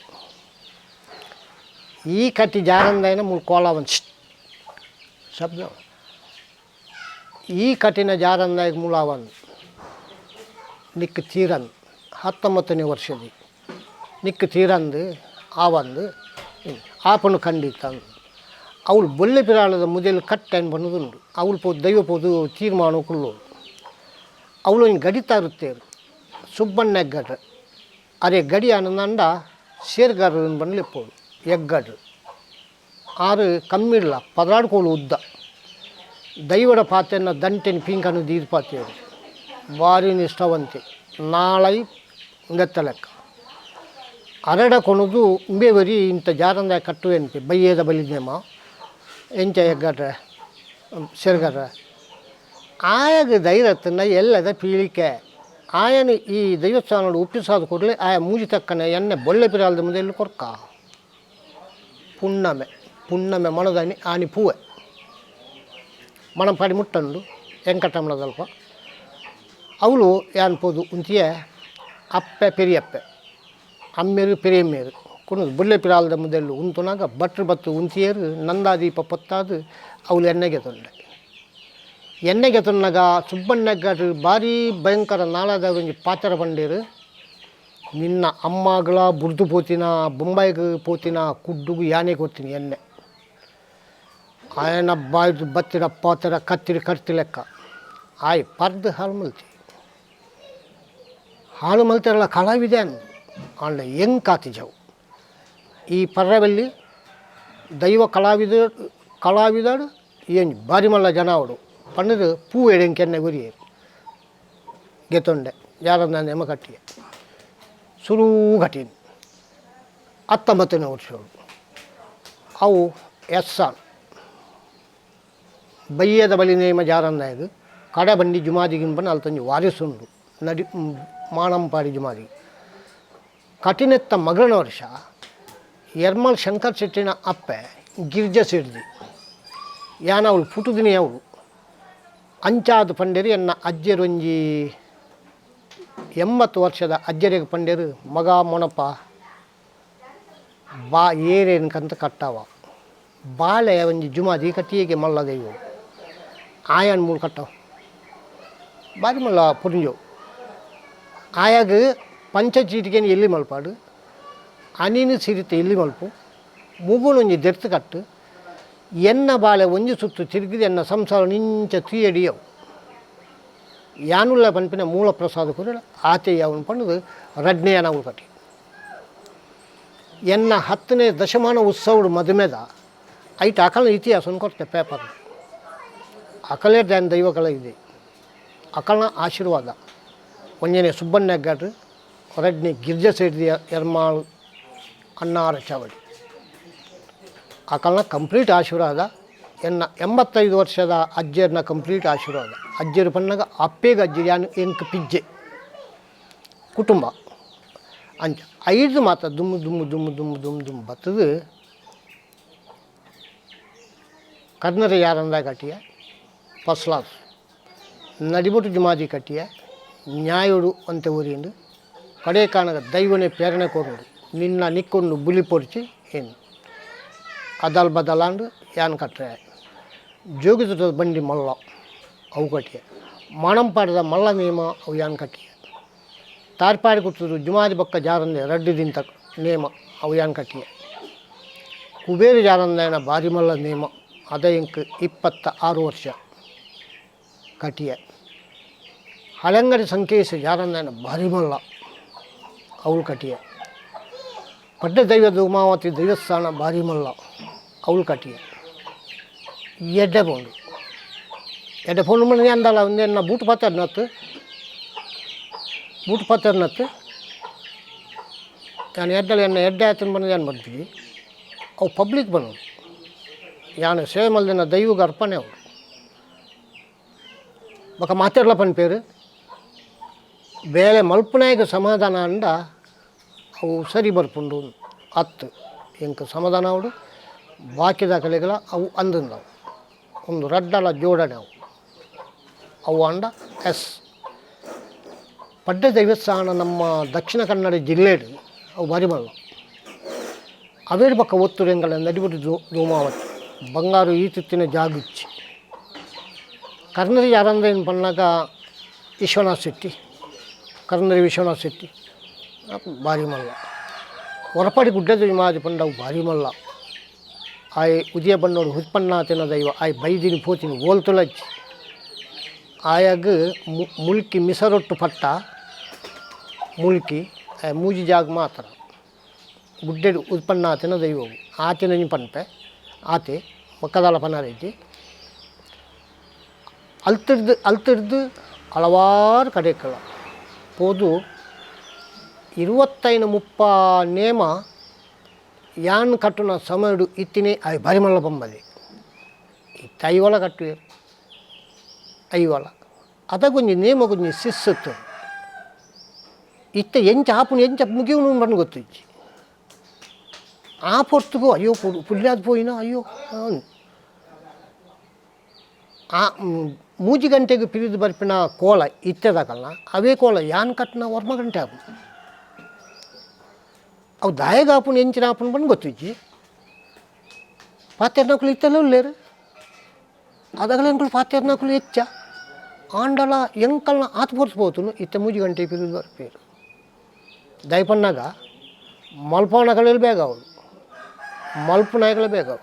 ಈ ಕಟ್ಟಿ ಜಾರಂದಾಯನ ಮೂಲು ಕೋಲ ಒಂದು ಶಬ್ದ ಈ ಕಠಿಣ ಜಾರಂದಾಯಗ ಮೂಲಾವನ್ ನಿಕ್ಕು ತೀರನ್ 19ನೇ ವರ್ಷದಿ ನಿಕ್ಕು ತೀರಂದು ಆವಂದು ಆಪನು ಖಂಡಿತ ಅವಳು ಬೊಲ್ಲೆ ಪಿರಾಳದ ಮುದೆಲ್ ಕಟ್ಟೆನ್ ಬಣ್ಣದುಂಡು ಅವಳು ಪೋ ದೈವ ಪೋದು ತೀರ್ಮಾನ ಕುಳ್ಳೋಳು ಅವಳು ಹಿಂಗೆ ಗಡಿತಾ ಇರುತ್ತೇರು ಸುಬ್ಬಣ್ಣ ಎಗ್ಗಡ್ರ ಅರೆ ಗಡಿ ಆನಂದ ಸೇರ್ಗಾರರು ಬಣ್ಣಲಿಪ್ಪೋಳು ಎಗ್ಗಡ್ರು ಆರು ಕಮ್ಮಿಡ್ಲ ಪದಾಡ್ಕೋಳು ಉದ್ದ ದೈವಡ ಪಾತೆನ ದಂಟೆನ ಪಿಂಕನ್ನು ದೀರ್ ಪಾತೆಯರು ಭಾರಿ ನಿಷ್ಠಾವಂತೆ ನಾಳೈ ಲೆಕ್ಕ ಅರಡ ಕೊಣದು ಉಂಬೆವರಿ ಇಂಥ ಜಾರಂದ ಕಟ್ಟುವೆಂತೆ ಬಯ್ಯದ ಬಲಿನೇಮ ಎಂಚ ಎಗ್ಗಡ್ರೆ ಸೆರ್ಗಡ್ರೆ ಆಯಾಗ ಧೈರ್ಯತನ ಎಲ್ಲದ ಪೀಳಿಕೆ ಆಯನ ಈ ದೈವಸ್ಥಾನಡು ಒಪ್ಪಿಸಾದ ಕೂಡಲೇ ಆಯ ಮೂಜಿ ತಕ್ಕನ ಎಣ್ಣೆ ಬೊಳ್ಳೆ ಪಿರಾಲದ ಮುಂದೆ ಎಲ್ಲಿ ಕೊರ್ಕ ಪುಣ್ಣಮೆ ಪುಣ್ಣಮೆ ಮಣದಾನಿ ಆನಿ ಪೂವೆ ಮಣಂಪಾಡಿ ಮುಟ್ಟಂಡು ವೆಂಕಟರಮಣದಲ್ಪ ಅವಳು ಯಾನ್ ಪೋದು ಉಂತಿಯೆ ಅಪ್ಪೆ ಪೆರಿಯಪ್ಪೆ ಅಮ್ಮೇರು ಪೆರಿಯಮ್ಮೇರು ಕುಣದು ಬೊಳ್ಳೆ ಪಿರಾಲದ ಮುದೆಲ್ಲು ಉಂತುನಾಗ ಭಟ್ರು ಬತ್ತು ಉಂತಿಯರು ನಂದಾದೀಪ ಪೊತ್ತಾದು ಅವಳು ಎಣ್ಣೆಗೆ ತೊಂಡೆ ಎಣ್ಣೆಗೆ ತೊನ್ನಾಗ ಸುಬ್ಬಣ್ಣಗಾರು ಭಾರಿ ಭಯಂಕರ ನಾಳದ ಒಂಜಿ ಪಾಚರ ಬಂಡೇರು ನಿನ್ನ ಅಮ್ಮಗಳ ಬುಡ್ದು ಪೋತಿನ ಬೊಂಬಾಯಿಗೆ ಪೋತಿನ ಕುಡ್ಡುಗು ಯಾನೆ ಕೊಡ್ತೀನಿ ಎಣ್ಣೆ ಆಯನ ಬಾಯ್ದು ಬತ್ತಿರ ಪಾತರ ಕತ್ತಿರಿ ಕರ್ತಿ ಲೆಕ್ಕ ಆಯ್ ಪರ್ದು ಹಾಳು ಮಲ್ತಿ ಹಾಳು ಮಲ್ತಿರಲ್ಲ ಕಲಾವಿದೆ ಆಂಡ ಹೆಂಗ್ ಕಾತಿಜವು ಈ ಪರ್ರವಲ್ಲಿ ದೈವ ಕಲಾವಿದ ಕಲಾವಿದಡು ಏನು ಬಾರಿ ಮಲ್ಲ ಜನ ಅವಡು ಪಣ್ಣದು ಪೂ ಎಡೆಂಕೆನ್ನೆ ಗುರಿಯರು ಗೆತ್ತೊಂಡೆ ಯಾರನ್ನ ನೆಮ ಕಟ್ಟಿಗೆ ಸುರೂ ಘಟೀನಿ 19ನೇ ವರ್ಷಗಳು ಅವು ಎಸ್ ಆರ್ ಬಯ್ಯದ ಬಲಿ ನೇಮ ಜಾರಂದಾಯದು ಕಡೆ ಬಂಡಿ ಜುಮಾದಿಗಿಂಬನ ಅಲ್ತಂಜಿ ವಾರಿಸುಂಡು ನಡಿ ಮಾಣಂಪಾಡಿ ಜುಮಾದಿ ಕಠಿಣೆತ್ತ ಮಗಳನ ವರ್ಷ ಎರ್ಮಲ್ ಶಂಕರ್ ಶೆಟ್ಟಿನ ಅಪ್ಪೆ ಗಿರ್ಜ ಸಿಡ್ದಿ ಯಾನ ಅವಳು ಪುಟುದಿನಿ ಅವಳು ಅಂಚಾದ ಪಂಡೇರು ಎನ್ನ ಅಜ್ಜರೊಂಜಿ 80 ವರ್ಷದ ಅಜ್ಜರಿಗೆ ಪಂಡೇರು ಮಗ ಮೊಣಪ ಬಾ ಏರೇನ್ಕಂತ ಕಟ್ಟಾವ ಬಾಳೆ ಒಂಜಿ ಜುಮಾದಿ ಕಟ್ಟಿಗೆ ಮಲ್ಲ ದೈವ ಆಯನ್ ಮೂಲು ಕಟ್ಟವ ಬಾರಿ ಮಲ್ಲ ಪುರಿಂಜೋ ಆಯಾಗ ಪಂಚಚೀಟಿಗೆನ ಎಲ್ಲಿ ಮಲ್ಪಾಡು ಅನಿನ ಸಿರಿತೆ ಎಲ್ಲಿ ಮಲ್ಪು ಮುಗುಣೊಂಜಿ ದೆರ್ತು ಕಟ್ಟು ಎನ್ನ ಬಾಳೆ ಒಂಜಿ ಸುತ್ತು ತಿರುಗಿದೆ ಎನ್ನ ಸಂಸಾರ ನಿಂಚ ತೀಯಡಿಯವು ಯಾನುಲ್ಲ ಪನ್ಪಿನ ಮೂಲ ಪ್ರಸಾದ ಕೂಡ ಆತೆ ಯಾವನು ಪಣ್ಣದು ರಡ್ನೆಯ ನಾವು ಕಟ್ಟಿ ಎನ್ನ 10ನೇ ದಶಮಾನ ಉತ್ಸವಡು ಮದುಮೆದ ಐಟ್ ಅಕಲ ಇತಿಹಾಸವನ್ನು ಕೊಡ್ತೆ ಪೇಪರ್ ಅಕಲೇ ದ್ಯಾನ್ ದೈವಕಲ ಇದೆ ಅಕಲ್ನ ಆಶೀರ್ವಾದ ಒಂಜನೇ ಸುಬ್ಬಣ್ಣ ಹೆಗ್ಗಾಡ್ರು ಎರಡನೇ ಗಿರ್ಜ ಸೇರಿದ ಎರ್ಮಾಳು ಅಣ್ಣಾರ ಚಾವಡಿ ಅಕಲ್ನ ಕಂಪ್ಲೀಟ್ ಆಶೀರ್ವಾದ ಎನ್ನ 85 ವರ್ಷದ ಅಜ್ಜರ್ನ ಕಂಪ್ಲೀಟ್ ಆಶೀರ್ವಾದ ಅಜ್ಜರು ಪನ್ನಾಗ ಅಪ್ಪೇಗ ಅಜ್ಜಿ ಯಾನ್ ಎಂಕ್ ಪಿಜ್ಜೆ ಕುಟುಂಬ ಅಂಚ ಐದು ಮಾತ ದುಮ್ಮು ದುಮ್ಮು ದುಮ್ಮು ದುಮ್ಮು ದುಮ್ಮು ದುಮ್ಮು ಬತ್ತದು ಕರ್ನರ ಯಾರಂದ ಕಟ್ಟಿಯ ಫಸ್ಟ್ ಕ್ಲಾಸ್ ನಡಿಬೊಟ್ಟು ಜುಮಾದಿ ಕಟ್ಟಿಯ ನ್ಯಾಯುಡು ಅಂತ ಊರಿಂಡು ಕಡೆ ಕಾಣಗ ದೈವನೇ ಪ್ರೇರಣೆ ಕೊರುಂಡು ನಿನ್ನ ನಿಕ್ಕೊಂಡು ಬುಲಿ ಪೊರ್ಚಿ ಏನು ಅದಲ್ ಬದಲಾಂಡು ಯಾನ್ ಕಟ್ಟರೆ ಜೋಗಿದ ಬಂಡಿ ಮಲ್ಲ ಅವು ಕಟ್ಟಿಯ ಮಾಣಂಪಾಡಿದ ಮಲ್ಲ ನೇಮ ಅವು ಯಾನ್ ಕಟ್ಟಿಯ ತಾರ್ಪಾಡಿ ಕುತ್ತದು ಜುಮಾದಿ ಬೊಕ್ಕ ಜಾರಂದೆ ರಡ್ಡು ದಿಂತ ನೇಮ ಅವು ಯಾನ್ ಕಟ್ಟಿಯ ಕುಬೇರ ಜಾರಂದಾಯನ ಬಾರಿ ಮಲ್ಲ ನೇಮ ಅದ ಎಂಕ್ 26 ವರ್ಷ ಕಟ್ಟಿಯ ಹಳೆಂಗಡಿ ಸಂಕೇಶ ಜಾರಂದಾಯನ ಬಾರಿ ಮಲ್ಲ ಅವಳು ಕಟ್ಟಿಯ ಪಡ್ಡ ದೈವದ ಉಮಾವತಿ ದೇವಸ್ಥಾನ ಬಾರಿ ಮಲ್ಲ ಅವಳು ಕಟ್ಟಿಯ ಎಡ್ಡೆ ಬೋಂಡು ಎಡ್ಡೆ ಫೋನ್ ಮನೆ ಅಂದಲ್ಲ ಒಂದೇನ ಬೂಟ್ ಪಾತೆರ್ನತ್ತು ಬೂಟ್ ಪಾತೆರ್ನತ್ತು ನಾನು ಎಡ್ಡಲ ಎನ್ನ ಎಡ್ಡೆ ಆತನ ಬಂದು ಏನು ಮಾಡ್ತೀವಿ ಅವು ಪಬ್ಲಿಕ್ ಬನ್ನೋದು ಯಾನು ಸೇವೆ ಮಲ್ದಿನ ದೈವಗೆ ಅರ್ಪಣೆ ಅವು ಬೊಕ ಮಾತೆರ್ಲ ಪನ್ಪೇರು ಬೇಲೆ ಮಲ್ಪನಾಯಗ ಸಮಾಧಾನ ಅಂಡ ಅವು ಸರಿ ಬರ್ಪುಂಡು ಅತ್ತು ಎಂಕ್ ಸಮಾಧಾನ ಅವಡು ಬಾಕಿದ ಕಲೆಗಳ ಅವು ಅಂದಂದವು ಒಂದು ರಡ್ಡಲ ಜೋಡಣೆ ಅವು ಅವು ಅಂಡ ಎಸ್ ಪಡ್ಡೆ ದೈವಸ್ಥಾನ ನಮ್ಮ ದಕ್ಷಿಣ ಕನ್ನಡ ಜಿಲ್ಲೆಡು ಅವು ಭಾರಿ ಮಲ್ಲ ಅವೇರು ಪಕ್ಕ ಒತ್ತುರು ಎಂಗಳ ನಡಿಬಿಟ್ಟು ಧೂಮಾವತಿ ಬಂಗಾರು ಈ ತಿತ್ತಿನ ಜಾಗುಚ್ಚಿ ಕರ್ನರಿ ಯಾರಂದ್ರೆ ಏನು ಪನ್ನಾಗ ವಿಶ್ವನಾಥ್ ಶೆಟ್ಟಿ ಕರ್ನರಿ ವಿಶ್ವನಾಥ್ ಶೆಟ್ಟಿ ಭಾರಿ ಮಲ್ಲ ಹೊರಪಾಡಿ ಗುಡ್ಡದ ಮಾದಿ ಪಂಡವು ಭಾರಿ ಮಲ್ಲ ಆಯ್ ಉದಯ ಬಣ್ಣೋಡು ಹುತ್ಪನ್ನಾತಿನ ದೈವ ಆಯ್ ಬೈದಿನಿ ಪೋತಿನಿ ಓಲ್ತುಲಚ್ಚಿ ಆಯಾಗ ಮುಲ್ಕಿ ಮಿಸರೊಟ್ಟು ಪಟ್ಟ ಮುಲ್ಕಿ ಆಯ್ ಮೂಜಿ ಜಾಗ ಮಾತ್ರ ಗುಡ್ಡೆಡು ಉತ್ಪನ್ನಾತಿನ ದೈವವು ಆತಿನ ಪನ್ಪೆ ಆತೆ ಒಕ್ಕದಾಲ ಪನಾರೈತಿ ಅಲ್ತಿರ್ದು ಅಲ್ತಿರ್ದು ಹಲವಾರು ಕಡೆಕಳ ಪೋದು 25 30 ನೇಮ ಯಾನ್ ಕಟ್ಟುನ ಸಮಯಡು ಇತ್ತಿನೇ ಆಯ್ ಭಾರಿ ಮಲ್ಲ ಪಂಬದೆ ಇತ್ತ ಐವಲ ಕಟ್ಟುವೆರು ಐವಲ ಅದಕ್ಕೊಂಜಿ ನೇಮ ಕೊಂಜಿ ಶಿಸ್ಸುತ್ತು ಇತ್ತ ಎಂಚ ಆಪುನು ಎಂಚ ಮುಗಿಯುನು ಪಂದ್ ಗೊತ್ತಿಜ್ಜಿ ಆ ಪೊರ್ತುಗು ಅಯ್ಯೋ ಪುಲ್ಯಾದ್ ಪೋಯಿನ ಅಯ್ಯೋ ಆ ಮೂಜಿ ಗಂಟೆಗೆ ಪಿರಿದು ಬರ್ಪಿನ ಕೋಲ ಇತ್ತೆದಾಕಲ್ನ ಅವೇ ಕೋಲ ಯಾನ್ ಕಟ್ಟಿನ ಒರ್ಮ ಗಂಟೆ ಆಪು ಅವು ದಾಯಗ ಆಪುನು ಎಂಚಿನ ಆಪುನು ಪಂದ್ ಗೊತ್ತಿಜ್ಜಿ ಪಾತೆರ್ನಕುಲು ಇತ್ತೆಲ್ಲ ಉಲ್ಲೇರು ಅದಗಲ ಎಂಕುಲು ಪಾತೆರ್ನಕುಲು ಹೆಚ್ಚ ಆಂಡಲ ಎಂಕಲ್ನ ಆತ್ ಪೋತುನು ಇತ್ತೆ ಮೂಜಿ ಗಂಟೆ ಪಿರಿದು ಬರ್ಪೇರು ದಯಪನ್ನಾಗ ಮಲ್ಪವನಕಳೆಲ್ಲ ಬೇಗ ಅವಳು ಮಲ್ಪು ನಾಯಕಳೆ ಬೇಗ ಅವು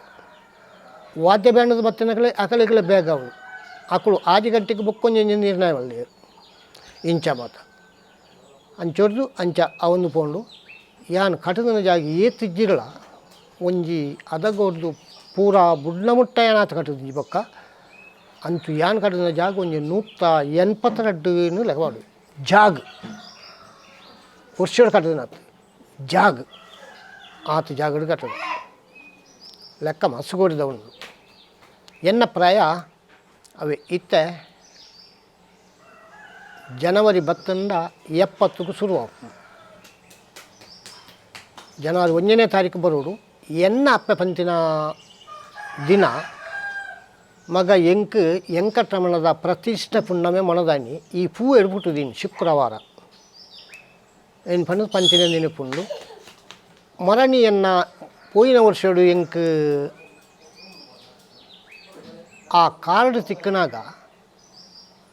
ವಾದ್ಯ ಬ್ಯಾಂಡದ ಬತ್ತಿನಕಲೆ ಅಕಲೆಕಲೆ ಬೇಗ ಅವಳು ಅಕುಲು ಆಜಿ ಗಂಟೆಗೆ ಬೊಕ್ಕೊಂಜಿ ನಿರ್ಣಯ ಮಲ್ದೇರು ಇಂಚ ಮಾತ ಅಂಚೊರ್ದು ಅಂಚ ಅವೊಂದು ಪೋಂಡು ಯಾನ್ ಕಟುದನ ಜಾಗೆ ಏತ್ ಇಜ್ಜಿಡಲ ಒಂಜಿ ಅದಗೊರ್ದು ಪೂರ ಬುಡ್ನ ಮುಟ್ಟ ಯಾನಾತ್ ಕಟುದಿಜ್ಜಿ ಬೊಕ್ಕ ಅಂಚು ಯಾನ್ ಕಟುದಿನ ಜಾಗ ಒಂಜಿ 182 ಲೆಕ್ಕ ಪಾಡು ಜಾಗ್ ವರ್ಷಡ್ ಕಟುದಿನಾತ್ ಜಾಗ್ ಆತ್ ಜಾಗಡ್ ಕಟ್ಟದು ಲೆಕ್ಕ ಮಸ್ತ್ ಕೋಡಿದ ಉಂಡು ಎನ್ನ ಪ್ರಾಯ ಅವೆ ಇತ್ತೆ ಜನವರಿ ಬತ್ತಂಡ 70ಕ್ಕೂ ಶುರು ಜನವರಿ 1ನೇ ತಾರೀಕು ಬರೋಡು ಎನ್ನ ಅಪ್ಪೆ ಪಂತಿನ ದಿನ ಮಗ ಎಂಕ್ ವೆಂಕಟರಮಣದ ಪ್ರತಿಷ್ಠೆ ಪುಣ್ಣಮೆ ಮೊಣದಾನಿ ಈ ಪೂ ಎಡ್ಬಿಟ್ಟುದೀನಿ ಶುಕ್ರವಾರ ಏನು ಪಂಡ ಪಂಚಿನ ನೆನಪುಂಡು ಮರಣಿ ಎನ್ನ ಪೋಯಿನ ವರ್ಷಡು ಎಂಕ್ ಆ ಕಾರ್ಡ್ ತಿಕ್ಕನಾಗ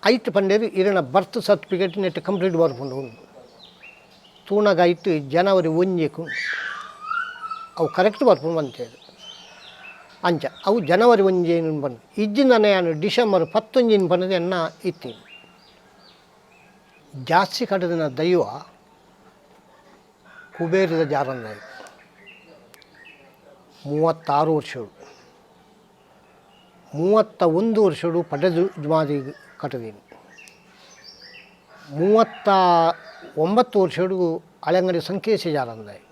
ಐಟ್ ಪಂಡೇರು ಇರನ birth certificate net complete ಬರ್ಪುಂಡು ಉಂಡು ತೂನಗ ಐಟ್ ಜನವರಿ 1ಕ್ಕೂ ಅವು ಕರೆಕ್ಟ್ ಬರ್ಪುಂಡು ಅಂತೇಳಿ ಅಂಚ ಅವು ಜನವರಿ 1 ಬಂದು ಇಜ್ಜಿಂದನೆ ನಾನು ಡಿಸೆಂಬರ್ 11 ಬಂದದೆ ಎನ್ನ ಇತ್ತೀನಿ ಜಾಸ್ತಿ ಕಟ್ಟದಿನ ದೈವ ಕುಬೇರದ ಜಾರನ್ನಾಯಿ 36 ವರ್ಷಗಳು 31 ವರ್ಷಗಳು ಪಡೆದು ಜುಮಾದಿ ಕಟ್ಟದೀನಿ 39 ವರ್ಷಗಳು ಹಳೆಂಗಡಿ ಸಂಕೇಶ ಜಾರಂದಾಯಿ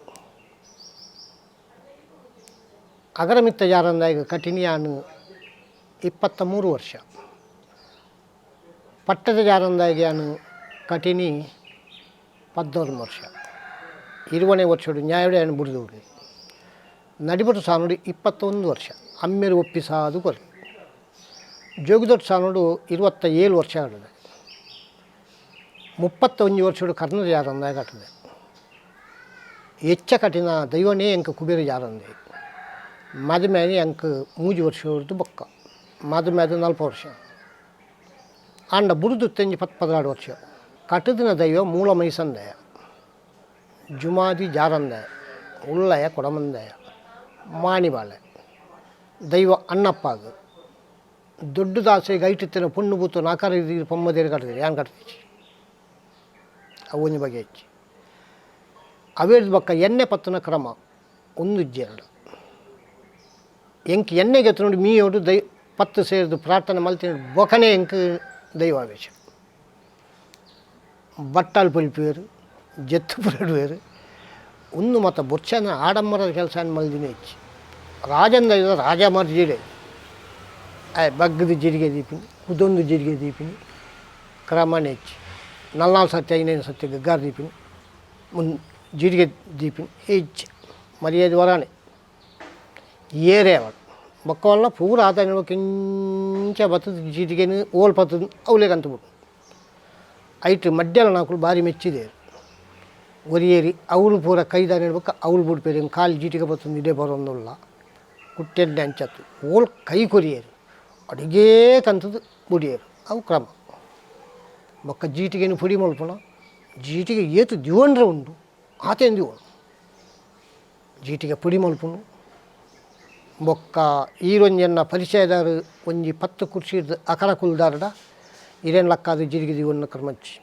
ಅಗರಮಿತ್ತ ಜಾರಂದಾಯಿಗೆ ಕಟಿನಿಯಾನು 23 ವರ್ಷ ಪಟ್ಟದ ಜಾರಂದಾಯಿಗೆ ಯಾನು ಕಟಿನಿ 14 ವರ್ಷ 20ನೇ ವರ್ಷಡು ನ್ಯಾಯಡೆ ಯಾನು ಬುಡಿದವರು ನಡಿಬಟ್ಟು ಸಾನುಡಿ 21 ವರ್ಷ ಅಮ್ಮೇರು ಒಪ್ಪಿಸಾದು ಕೊರಿ ಜೋಗಿದೊಟ್ಟು ಸಾನುಡು 27 ವರ್ಷ ಆಗಿದೆ 31 ವರ್ಷಡು ಕರ್ನದ ಜಾರಂದಾಯ ಕಟ್ಟದೆ ಹೆಚ್ಚ ಕಠಿಣ ದೈವನೇ ಎಂಕ ಕುಬೇರ ಜಾರಂದೆ ಮದುಮೆನೆ ಎಂಕ್ 3 ವರ್ಷ ಬೊಕ್ಕ ಮದುವೆ 40 ವರ್ಷ ಆಂಡ ಬುರುದು ತೆಂಜಿ 10-16 ವರ್ಷ ಕಟ್ಟದಿನ ದೈವ ಮೂಲ ಮೈಸಂದಯ ಜುಮಾದಿ ಜಾರಂದಯ ಉಳ್ಳಯ ಕೊಡಮಂದಯ ಮಾಣಿಬಾಳೆ ದೈವ ಅಣ್ಣಪ್ಪಾಗ ದೊಡ್ಡ ದಾಸೆಗೆ ಐಟಿತ್ತಿನ ಪೊಣ್ಣು ಬೂತು ನಾಕಾರ ಪೊಮ್ಮದೇರು ಕಟ್ಟದಿರಿ ಯಾನ್ ಕಟ್ಟದಿಚ್ಚಿ ಅವು ಒಂಜಿ ಬಗೆ ಹೆಚ್ಚಿ ಅವೇರ್ದ ಬೊಕ್ಕ ಎಣ್ಣೆ ಪತ್ತುನ ಕ್ರಮ ಒಂದು ಇಜ್ಜಿ ಎರಡು ಎಂಕ್ ಎಣ್ಣೆಗೆ ನೋಡಿ ಮೀಯೋಡು ದೈ ಪತ್ತು ಸೇರಿದು ಪ್ರಾರ್ಥನೆ ಮಲ್ತಿನ ಬೊಕನೆ ಎಂಕ್ ದೈವಾವೇಶ. ಬಟ್ಟಾಲ್ ಪೊಲಿಪುವೆರ್, ಜೆತ್ತು ಪುರಡುವೆರ್. ಉಂದು ಮಾತ ಬೊರ್ಚನ ಆಡಂಬರದ ಕೆಲಸ ಮಲ್ದಿನ ಹೆಚ್ಚು. ರಾಜಂದ ರಾಜ ಮರ್ಜಿಡೆ ಆಯ್ ಬಗ್ಗದ ಜಿರಿಗೆ ದೀಪಿನಿ, ಕುದೊಂದು ಜಿರಿಗೆ ದೀಪಿನಿ, ಕ್ರಮನೇ ಹೆಚ್ಚು. ನಲ್ನಾಲ್ ಸತ್ಯ ಐನೈದು ಸತ್ಯ ಗಗ್ಗಾರ್ ದೀಪಿನಿ, ಮುನ್ ಜೀರಿಗೆ ದೀಪಿನಿ ಹೆಚ್ಚು ಮರ್ಯಾದೆ ವರಾನೆ ಏರೇ ಅವಳು ಬೊಕ್ಕವಲ್ಲ ಪೂರ ಆತನ ಕಿಂಚ ಬತ್ತದ ಜೀರಿಗೆನು ಓಲ್ ಪತ್ತದ ಅವಲೇಗಂತ ಬಿಡು. ಐಟ್ ಮಡ್ಯಲ ನಾಕುಲು ಬಾರಿ ಮೆಚ್ಚಿದೇರು. ಒರಿಯೇರಿ ಅವಳು ಪೂರ ಕೈದಾನ ಬೊಕ್ಕ ಅವಳು ಬುಡ್ಪೇರು. ಕಾಲು ಜೀಟಿಗೆ ಬತ್ತಂದು ಇಡೇ ಬರೋಂದುಲ್ಲ ಕುಟ್ಟೆಡ್ಡೆ ಅಂಚತ್ತು ಓಲ್ ಕೈ ಕೊರಿಯೇರು, ಅಡುಗೆ ಕಂತದ್ದು ಬುಡಿಯೇರು. ಅವು ಕ್ರಮ. ಬೊಕ್ಕ ಜೀಟಿಗೆನು ಪುಡಿ ಮಲ್ಪುನ, ಜೀಟಿಗೆ ಏತು ದಿವೊಂಡ್ರೆ ಉಂಡು ಆತೇನು ದಿವೊಡು. ಜೀಟಿಗೆ ಪುಡಿ ಮಲ್ಪುನು. ಬೊಕ್ಕ ಈರೊಂಜೆನ್ನ ಪರಿಚಯದಾರು ಒಂಜಿ ಪತ್ತು ಕುರ್ಚಿರ್ದ್ ಅಕರ ಕುಲ್ದಾರ್ಡ ಇರೇನು ಲಕ್ಕಾದ್ ಜೀರಿಗೆ ದಿವೊನ್ನ ಕ್ರಮಚ್ಚಿ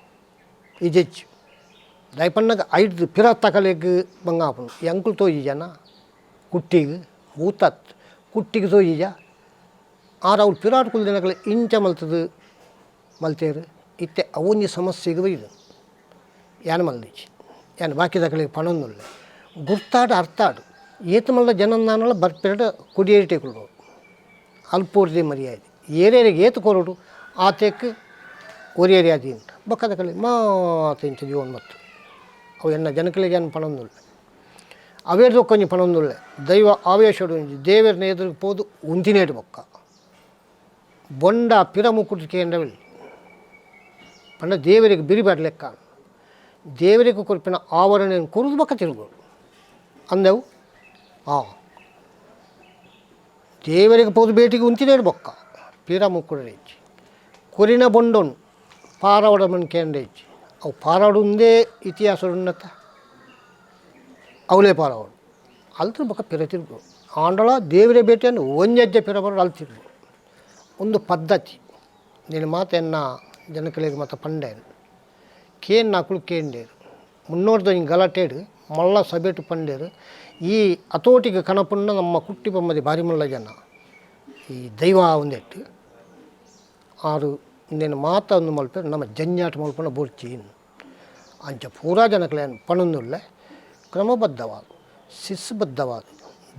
ಇಜೆಚ್ಚು. ದಾಯೆಪನ್ನಗ ಐಡ್ದ್ ಪಿರ ತಕಲೆಗ್ ಬಂಗ ಆಪುಂಡು. ಎಂಕುಲು ತೋಜಿಜನ ಕುಟ್ಟಿಗ್ ಬೂತತ್ ಕುಟ್ಟಿಗ್ ತೋಜಿಜ ಆರ್ ಅವ್ಲು ಪಿರಾಟ್ ಕುಲ್ದಿನಕಲೆ ಇಂಚ ಮಲ್ತುದು ಮಲ್ತೇರು. ಇತ್ತೆ ಅವೊಂಜಿ ಸಮಸ್ಯೆಗ್ ಬೈದು ಯಾನ್ ಮಲ್ದಿಜಿ. ಯಾನ್ ಬಾಕಿದಕಲೆಗ್ ಪನೊಂದುಲ್ಲೆ. ಗುರ್ತಾಡ್ ಅರ್ಥ ಆಡ್ ಏತ್ ಮಲ್ಲ ಜನನ್ನಾನಲ ಬರ್ಪೆರಡ ಕೊಡಿಯೇರಿಟೆ ಕುಲ್ಲೊಡು. ಅಲ್ಪೋರ್ದೆ ಮರ್ಯಾದೆ ಏರೇರೆಗ್ ಏತ್ ಕೊರೊಡು ಆತೆಕ್ ಒರಿಯರಿ ಆದೀನ್ ಬೊಕ್ಕದಕಲೆ ಮಾತ ಇಂಚ ಜೀವನ ಬತ್ತು. ಅವು ಎನ್ನ ಜನಕಲೆಗ್ ಯಾನ್ ಪನೊಂದುಲ್ಲೆ. ಅವೇರ್ದ ಒಂಜಿ ಪನೊಂದುಲ್ಲೆ. ದೈವ ಆವೇಶಡು ಒಂಜಿ ದೇವೆರ್ನ ಎದುರು ಪೋದು ಉಂತಿನೇಟ್ ಬೊಕ್ಕ ಬೊಂಡ ಪಿರ ಮುಕ್ಕುಡು ಕೇಂಡವಿಲ್ಲ ಪಂಡ ದೇವರಿಗೆ ಬಿರಿಬಾಡ್ ಲೆಕ್ಕ. ದೇವರಿಗೆ ಕೊರ್ಪಿನ ಆವರಣೆ ಕೊರುದು ಬೊಕ್ಕ ತಿರುಗೋಡು ಅಂದವು. ದೇವರಿಗೆ ಪೋದು ಭೇಟಿಗೆ ಉಂತಿನೇಡು ಬೊಕ್ಕ ಪಿರ ಮುಕ್ಕುಡು ಹೆಚ್ಚಿ ಕೊರಿನ ಬೊಂಡೊನ್ ಪಾರವಡ ಮನ್ ಕೇಂಡ ಹೆಚ್ಚಿ. ಅವು ಪಾರವಡು ಉಂದೇ ಇತಿಹಾಸ ಉನ್ನತ ಅವಲೇ ಪಾರವಡು ಅಲ್ತು ಬೊಕ್ಕ ಪಿರ ತಿರುಗು ಆಂಡಲ ದೇವರೇ ಭೇಟಿಯನ್ನು ಒಂಜಜ್ಜೆ ಪಿರ ಬರೋಡು ಅಲ್ಲಿ ತಿರುಗು. ಒಂದು ಪದ್ಧತಿ. ನೀನು ಮಾತೆನ್ನ ಜನಕಲೆಗ್ ಮಾತ ಪಂಡೇನು ಕೇನ್ ಅಕುಲು ಕೇಂಡೇರು ಮುನ್ನೋರ್ದ ಹಿಂಗೆ ಗಲಾಟೆಡ್ ಮಲ್ಲ ಸಭೆಟ್ ಪಂಡೇರು. ಈ ಹತೋಟಿಗೆ ಕನಪುಣ್ಣ ನಮ್ಮ ಕುಟ್ಟಿ ಬೊಮ್ಮದಿ ಬಾರಿ ಮಲ್ಲ ಜನ ಈ ದೈವ ಒಂದೆಟ್ಟು ಆರು ಇಂದೆನ್ ಮಾತ ಒಂದು ಮಲ್ಪೆರ್. ನಮ್ಮ ಜಂಜಾಟ ಮಲ್ಪುನ ಬೋಡ್ಚಿ ಅಂಚ ಪೂರಾ ಜನಕ್ಲೆನ್ ಪನೊಂದುಲ್ಲೆ. ಕ್ರಮಬದ್ಧವಾದ ಶಿಸ್ತುಬದ್ಧವಾದ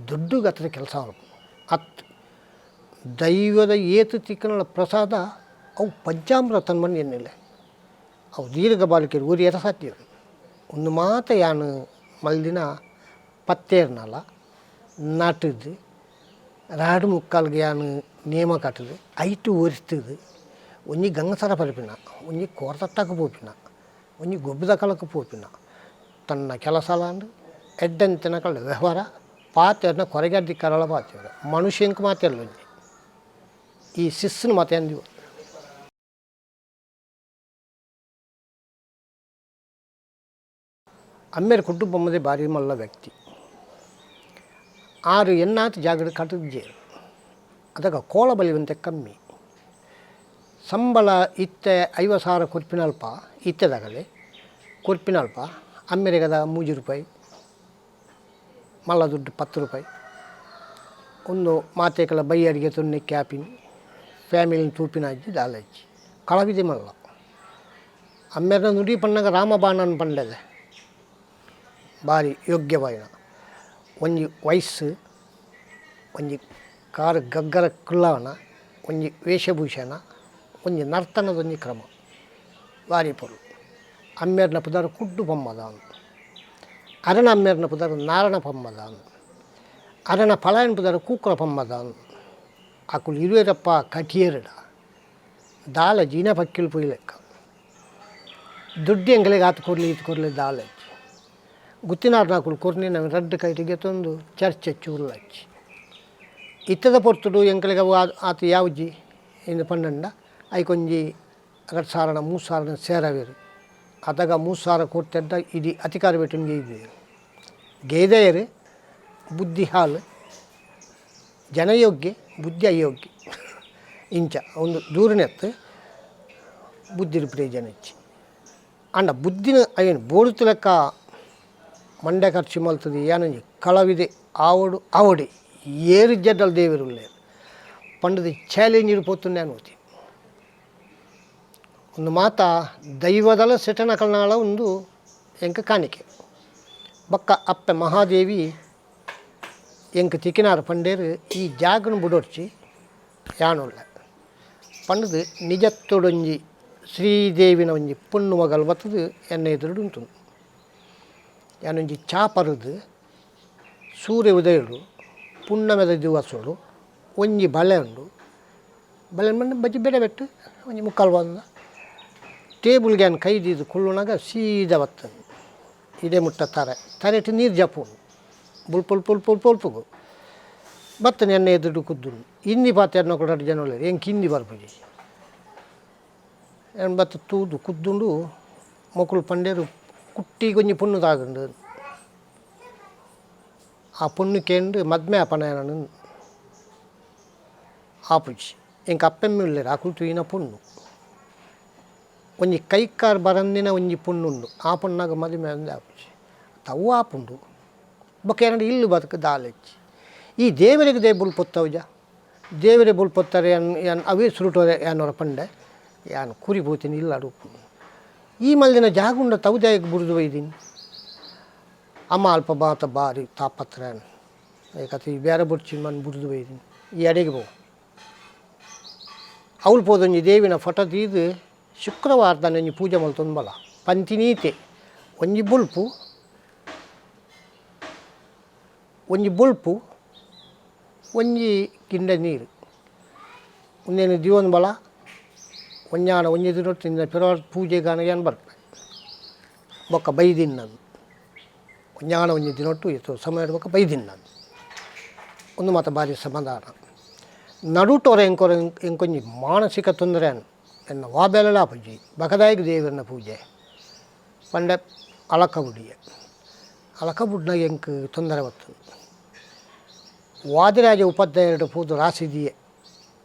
ದುಡ್ಡು ಗತ್ತದ ಕೆಲಸ ಮಲ್ಪುನು ಅತ್. ದೈವದ ಏತು ತಿಕ್ಕನ ಪ್ರಸಾದ ಅವು ಪಂಚಾಮೃತ ಮಣ್ಣು ಎನ್ನಿಲ್ಲ. ಅವು ದೀರ್ಘ ಬಾಳಿಕೆ ಊರಿಯರ ಸಾಧ್ಯ. ಒಂದು ಮಾತ ಯಾನ್ ಮಲ್ದಿನ ಪತ್ತೇರ್ನಲ ನಟದು ರಾಡ್ ಮುಕ್ಕಾಲ್ಗೆ ಯಾನ್ ನೇಮ ಕಟ್ಟದು ಐಟು ಒರಿಸ್ತದು. ಒಂಜಿ ಗಂಗಸರ ಪರಿಪಿನ, ಒಂಜಿ ಕೋರ್ದಟ್ಟಕ್ಕೆ ಪೋಪಿನ, ಒಂಜಿ ಗೊಬ್ಬದ ಕಲಕ್ಕೆ ಪೋಪಿನ ತನ್ನ ಕೆಲಸಲಾಂಡ್ ಎಡ್ಡೆಂತಿನ ಕಳ್ಳ ವ್ಯವಹಾರ ಪಾತೆರ್ನ ಕೊರಗಡ್ಡಿ ಕರಳ ಪಾತೆರ ಮನುಷ್ಯಂಕ್ ಮಾತೆರ್ಲ ಒಂಜಿ ಈ ಶಿಸ್ಸುನು ಮಾತೆ ಅಂದಿವು. ಅಮ್ಮೇರ್ ಕುಟುಂಬಮದೆ ಬಾರಿ ಮಲ್ಲ ವ್ಯಕ್ತಿ. ಆರು ಎನ್ನಾತ್ ಜಾಗಡ್ ಕಟ್ಟುಜ್ಜೆರ್. ಅದಗ ಕೋಲ ಬಲಿವಂತೆ ಕಮ್ಮಿ ಸಂಬಳ ಇತ್ತೆ 50,000 ಕೊರ್ಪಿನಲ್ಪ ಇತ್ತೆದಗಲೆ ಕೊರ್ಪಿನಲ್ಪ ಅಮ್ಮೆರೆಗದ 3 ರೂಪಾಯಿ ಮಲ್ಲ ದುಡ್ಡು 10 ರೂಪಾಯಿ. ಒಂದು ಮಾತೆಕಲ ಬೈ ಅಡಿಗೆ ತುನ್ನೆ ಕ್ಯಾಪಿನಿ ಫ್ಯಾಮಿಲಿನ ತೂಪಿನ ಅಜ್ಜಿ ದಾಲಜ್ಜಿ ಕಳವಿದೆ ಮಲ್ಲ. ಅಮ್ಮೆರ್ನ ನುಡಿ ಪನ್ನಗ ರಾಮಬಾಣನ್ ಪಂಡದೆ ಬಾರಿ ಯೋಗ್ಯವಾಯಿನ ಒಂಜಿ ವಯಸ್ಸು, ಒಂಜಿ ಕಾರ್ ಗಗ್ಗರ ಕುಳ್ಳಾವನ, ಒಂಜಿ ವೇಷಭೂಷಣ, ಒಂಜಿ ನರ್ತನದ ಒಂಜಿ ಕ್ರಮ ಬಾರಿ ಪೊರ್ಲು. ಅಮ್ಮೆರ್ನ ಪುದರ್ ಕುಡ್ಡು ಬೊಮ್ಮದ. ಅರಣ ಅಮ್ಮೆರ್ನ ಪುದರ್ ನಾರಣ ಪಮ್ಮದ. ಅರಣ ಪಳಯನ ಪುದರ್ ಕೂಕ್ರ ಪಮ್ಮದ. ಅಕುಲು ಇರುವೆರಪ್ಪ ಕಟಿಯೇರುಡ ದಾಲ ಜೀನ ಪಕ್ಕಿಲು ಪೊಯಿ ಲೆಕ್ಕ. ದುಡ್ಡು ಎಂಕಲೆಗ್ ಆತ್ ಕೊರ್ಲಿ ಈತ್ ಕೊರ್ಲಿ ದಾಲ ಗುತ್ತಿನಾರ್ನಕುಲು ಕೊರ್ನಿನ ರಡ್ಡ್ ಕೈಟ್ ಗೆತೊಂದು ಚರ್ಚೆ ಚೂರುಲಚ್ಚಿ. ಇತ್ತದ ಪೊರ್ತುಡು ಎಂಕಲೆಗ್ ಅವು ಆತ್ ಯಾವುಜಿ ಇಂದ್ ಪಂಡಂಡ ಐಕೊಂಜಿ 2 ಸಾವಿರನ 3 ಸಾವಿರನ ಸೇರವೇರು. ಅದಗ 3 ಸಾವಿರ ಕೊರ್ತೆಡ್ಡ ಇಡೀ ಅಧಿಕಾರ ಪೇಟೆನ್ ಗೇಯ್ದೆರ್ ಗೇದೆಯರು. ಬುದ್ಧಿ ಹಾಲು ಜನಯೋಗ್ಯ ಬುದ್ಧಿ ಅಯೋಗ್ಯ ಇಂಚ ಒಂದು ದೂರನೆತ್ತು ಬುದ್ಧಿಡ್ ಪ್ರಯೋಜನ ಇಜ್ಜಿ. ಆಂಡ ಬುದ್ಧಿನ ಅಯ್ಯನ್ ಬೋಡುತ್ತು ಲೆಕ್ಕ ಮಂಡೆ ಖರ್ಚು ಮಲ್ತುದು ಯಾನೊಂಜಿ ಕಳವಿದೆ ಆವೊಡು ಆವೊಡೆ ಏರ್ ಇಜ್ಜೆಡಲ್ ದೇವೆರ್ ಉಲ್ಲೆರ್. ಪಂಡದ ಚಾಲೆಂಜ್ ಪೋತುಂಡೆ ಅನ್ಕೋತಿ ಒಂದು ಮಾತ ದೈವದಲ ಸೆಟನ ಕಲ್ನಾಳ ಒಂದು ಎಂಕ ಕಾಣಿಕೆ ಬಕ್ಕ ಅಪ್ಪೆ ಮಹಾದೇವಿ ಎಂಕ್ ತಿಕ್ಕಿನಾರ ಪಂಡೇರು ಈ ಜಾಗನು ಬುಡೊಡ್ಚಿ ಯಾನುಳ್ಳ ಪಂಡದು ನಿಜತ್ತೊಡೊಂಜಿ ಶ್ರೀದೇವಿನ ಒಂಜಿ ಪೊಣ್ಣು ಮಗಲ್ ಬತ್ತದು ಎನ್ನ ಎದುರುಡು ಉಂಟು. ಯಾನೊಂಜಿ ಚಾ ಪರುದು ಸೂರ್ಯ ಉದಯಡು ಪುಣ್ಣಮೆದ ದಿವಸೋಡು ಒಂಜಿ ಬಳೆ ಉಂಡು ಬಳೆ ಮಣ್ಣು ಬಜ್ಜಿ ಬೇಡ ಬೆಟ್ಟು ಒಂಜಿ ಮುಕ್ಕಾಲು ಬಂದ ಟೇಬುಲ್ಗೆ ಯಾನ್ ಕೈ ದೀದ್ ಕುಲ್ಲುನಾಗ ಸೀದಾ ಬತ್ತದು ಇಡೆ ಮುಟ್ಟ ತಾರೆ ತರೆಟ್ ನೀರು ಜಪ್ಪುಂಡು ಬುಲ್ಪುಲ್ ಪುಲ್ಪುಲ್ ಪುಲ್ಪುಗು ಬತ್ತನೆ ಎನ್ನ ಎದುರು ಕುದ್ದುಂಡು. ಹಿಂದಿ ಪಾತೆ ಕೂಡ ಜನ ಉಲ್ಲೆರ್ ಎಂಕ್ ಹಿಂದಿ ಬರ್ಪುಜಿ. ಯಾನ್ ಬತ್ತ್ ತೂದು ಕುದ್ದುಂಡು ಮೊಕುಲು ಪಂಡೆರ್ ಕುಟ್ಟಿಗ್ ಒಂಜಿ ಪೊಣ್ಣು ತಾಗುಂಡು ಆ ಪೊಣ್ಣು ಕೇಂದ್ ಮದ್ಮೆ ಆಪನ ಎನನ್ ಆಪುಜಿ. ಎಂಕ್ ಅಪ್ಪೆಮ್ಮೆ ಉಲ್ಲೆರ್ ಅಕುಲು ತೂಯಿನ ಪೊಣ್ಣು ಒಂಜಿ ಕೈಕಾರ್ ಬರಂದಿನ ಒಂಜಿ ಪೊಣ್ಣು ಉಂಡು ಆ ಪೊಣ್ಣಗ್ ಮದಿಮೆ ಅಂದ್ ಆಪುಜಿ ಅವು ಆಪುಂಡು ಬೊಕ್ಕ ಎನಡ ಇಲ್ಲ್ ಬದ್ಕ್ ದಾಲ ಇಜ್ಜಿ. ಈ ದೇವೆರೆಗ್ ದಾಯೆ ಬೊಲ್ಪೊತ್ತವುಜ ದೇವೆರೆ ಬೊಲ್ಪೊತ್ತರೆ ಯಾನ್ ಯಾನ್ ಅವೇ ಸುರುಟು ಯಾನ್ ಒರ ಪಂಡೆ ಯಾನ್ ಕುರಿ ಪೋತಿನಿ ಇಲ್ಲಡ್ ಉಪ್ಪುನು ಈ ಮಲ್ದಿನ ಜಾಗ ಉಂಡ ತವು ದಾಯೆಗ್ ಬುಡ್ದು ಬೈದಿನಿ ಅಮ್ಮ ಅಲ್ಪ ಮಾತ ಬಾರಿ ತಾಪತ್ರ ಏಕತೆ ಈ ಬೇರೆ ಬೊಡ್ಚಿ ಮನ್ ಬುಡ್ದು ಬೈದಿನಿ ಈ ಅಡೆಗೆ ಪೋ ಅವ್ಲು ಪೋದೊಂಜಿ ದೇವಿನ ಫೋಟೋ ದೀದ್ ಶುಕ್ರವಾರದಾನಿ ಒಂಜಿ ಪೂಜೆ ಮಲ್ತೊಂದು ಬಲ ಪಂತಿನೀತೆ ಒಂಜಿ ಬೊಲ್ಪು ಒಂಜಿ ಬೊಲ್ಪು ಒಂಜಿ ಗಿಂಡೆ ನೀರು ಉಂದೆನ್ ದೀವೊಂದು ಬಲ ಒಂಜಾಂಡ ಒಂಜಿ ದಿನೊಟ್ಟು ಇಂದ ಪಿರ ಪೂಜೆಗಾನ ಯಾನ್ ಬರ್ಪೆ ಬೊಕ್ಕ ಬೈದಿನಿ ನನ್ ಒಂಜಾಂಡ ಒಂಜಿ ದಿನೊಟ್ಟು ಏತೋ ಸಮಯ ಬೊಕ್ಕ ಬೈದಿನಿ ನನ್ ಉಂದು ಮಾತ ಬಾರಿ ಸಮಾಧಾನ. ನಡುಟೊರ ಎಂಕೊರ ಎಂಕೊಂಜಿ ಮಾನಸಿಕ ತೊಂದರೆ ಆಂಡ್ ಎನ್ನ ವಾ ಬೇಲೆಲ ಆಪುಜಿ ಬಕದಾಯಿಗ್ ದೇವೆರ್ನ ಪೂಜೆ ಪಂಡ ಅಲಕ್ಕ ಬುಡಿಯೆ ಅಲಕ್ಕ ಬುಡ್ನಗ ಎಂಕ್ ತೊಂದರೆ ಬತ್ತುಂಡು. ವಾದಿರಾಜ ಉಪಾಧ್ಯಾಯೆರ್ಡ ಪೋದು ರಾಸಿ ದೀಯೆ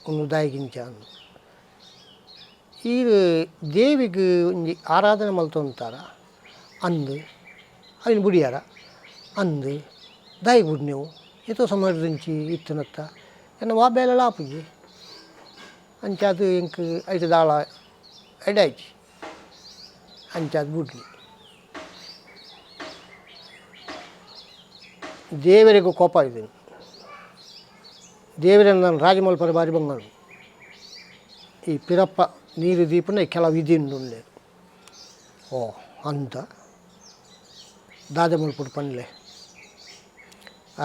ಉಂದು ದಾಯೆಗಿಂಚ ಅಂದ್ ಈರ್ ದೇವಿಗ್ ಒಂಜಿ ಆರಾಧನೆ ಮಲ್ತೊಂತಾರ ಅಂದ್ ಐನ್ ಬುಡಿಯರ ಅಂದ್ ದಾಯೆಗ್ ಬುಡ್ನೆವು ಏತೋ ಸಮಯದಿಂಚಿ ಇತ್ತಿನತ್ತ ಎನ್ನ ವಾ ಬೇಲೆಲ ಆಪುಜಿ ಅಂಚಾದ್ ಎಂಕ್ ಐಟ್ ದಾಲ ಎಡ್ಡೆ ಆಯಿಜಿ ಅಂಚಾದ್ ಬುಡ್ಲಿ. ದೇವೆರೆಗ್ ಕೋಪ ಆಯ್ದಿನಿ ದೇವೆರೆನ್ ನನ್ ರಾಜಿ ಮಲ್ಪರೆ ಬಾರಿ ಬಂಗಾರು ಈ ಪಿರಪ್ಪ ನೀರು ದೀಪುನ ಕೆಲವು ವಿಧಿ ಉಂಡು ಓ ಅಂತ ದಾದ ಮಲ್ಪೊಡು ಪನ್ಲೆ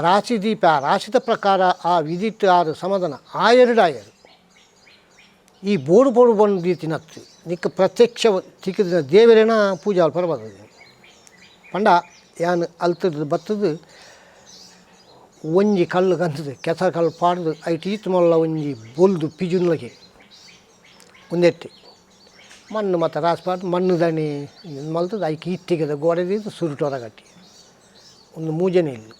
ರಾಶಿ ದೀಪ ಆ ರಾಶಿದ ಪ್ರಕಾರ ಆ ವಿಧಿಟ್ ಆರು ಸಮಾಧಾನ ಆಯೆರಡು ಆಯೆರ್ ಈ ಬೋಡು ಬೋಡು ಬಂದು ದೀತಿನತ್ತು ನಿಕ್ಕ ಪ್ರತ್ಯಕ್ಷ ತಿಕ್ಕಿದ ದೇವರೇನ ಪೂಜೆ ಮಲ್ಪರೆ ಬರ್ತದೆ ಪಂಡ ಯಾನ್ ಅಲ್ತುದು ಬತ್ತುದು ಒಂಜಿ ಕಲ್ಲು ಕಂತುದು ಕೆಸರು ಕಲ್ಲು ಪಾಡ್ದು ಐಟ್ ಈತ್ ಮಲ್ಲ ಒಂಜಿ ಬೊಲ್ದು ಪಿಜುನ್ಲಗೆ ಉಂದೆಟ್ ಮಣ್ಣು ಮಾತ ರಾಸಿ ಪಾಡ್ದು ಮಣ್ಣು ದಣಿ ಮಲ್ತುದು ಐಕ್ ಇಟ್ಟಿಗೆದ ಗೋಡೆ ದೀದ್ ಸುರುಟು ಹೊರಗಟ್ಟಿ ಒಂದು ಮೂಜನೆ ಇಲ್ಲು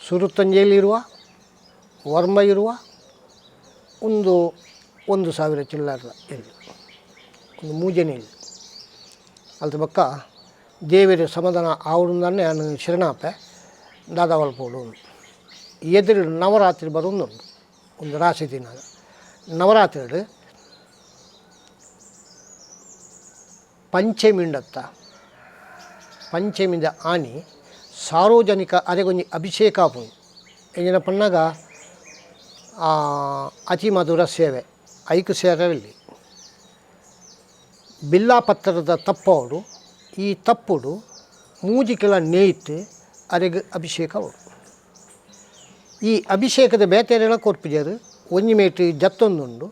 ಸುರುತ್ತಂಜೆಯಲ್ಲಿ ಇರುವ ವರ್ಮ ಇರುವ ಒಂದು ಒಂದು ಸಾವಿರ ಚಿಲ್ಲರ ಇಲ್ಲು ಒಂದು ಮೂಜನೆ ಇಲ್ಲು ಅಲ್ತ ಬೊಕ್ಕ ದೇವೆರ್ ಸಮಾಧಾನ ಆವೊಡುಂದನ್ನೇ ಯಾನ್ ಶರಣಾಪೆ ದಾದ ಪೋಡು ಎದುರು ನವರಾತ್ರಿ ಬರೊಂದುಂಡು ಒಂದು ರಾಶಿ ದಿನ ನವರಾತ್ರಿಡ್ ಪಂಚಮಿ ಉಂಡತ್ತ ಪಂಚಮಿದ ಆನಿ ಸಾರ್ವಜನಿಕ ಅರೆಗೊಂಜಿ ಅಭಿಷೇಕ ಆಪುಂಡು ಎಂಚಿನ ಪನ್ನಗ ಅತಿ ಮಧುರ ಸೇವೆ ಐಕ್ ಸೇರವಿಲ್ಲಿ ಬಿಲ್ಲಾಪತ್ರದ ತಪ್ಪೋಡು ಈ ತಪ್ಪುಡು ಮೂಜಿ ಕಿಲ ನೇಯ್ತ್ ಅರೆಗ್ ಅಭಿಷೇಕ ಆವೊಡು. ಈ ಅಭಿಷೇಕದ ಬೇತೆರೆಲ ಕೊರ್ಪುಜೆರ್ ಒಂಜಿ ಮೇಟ್ ಜತ್ತೊಂದುಂಡು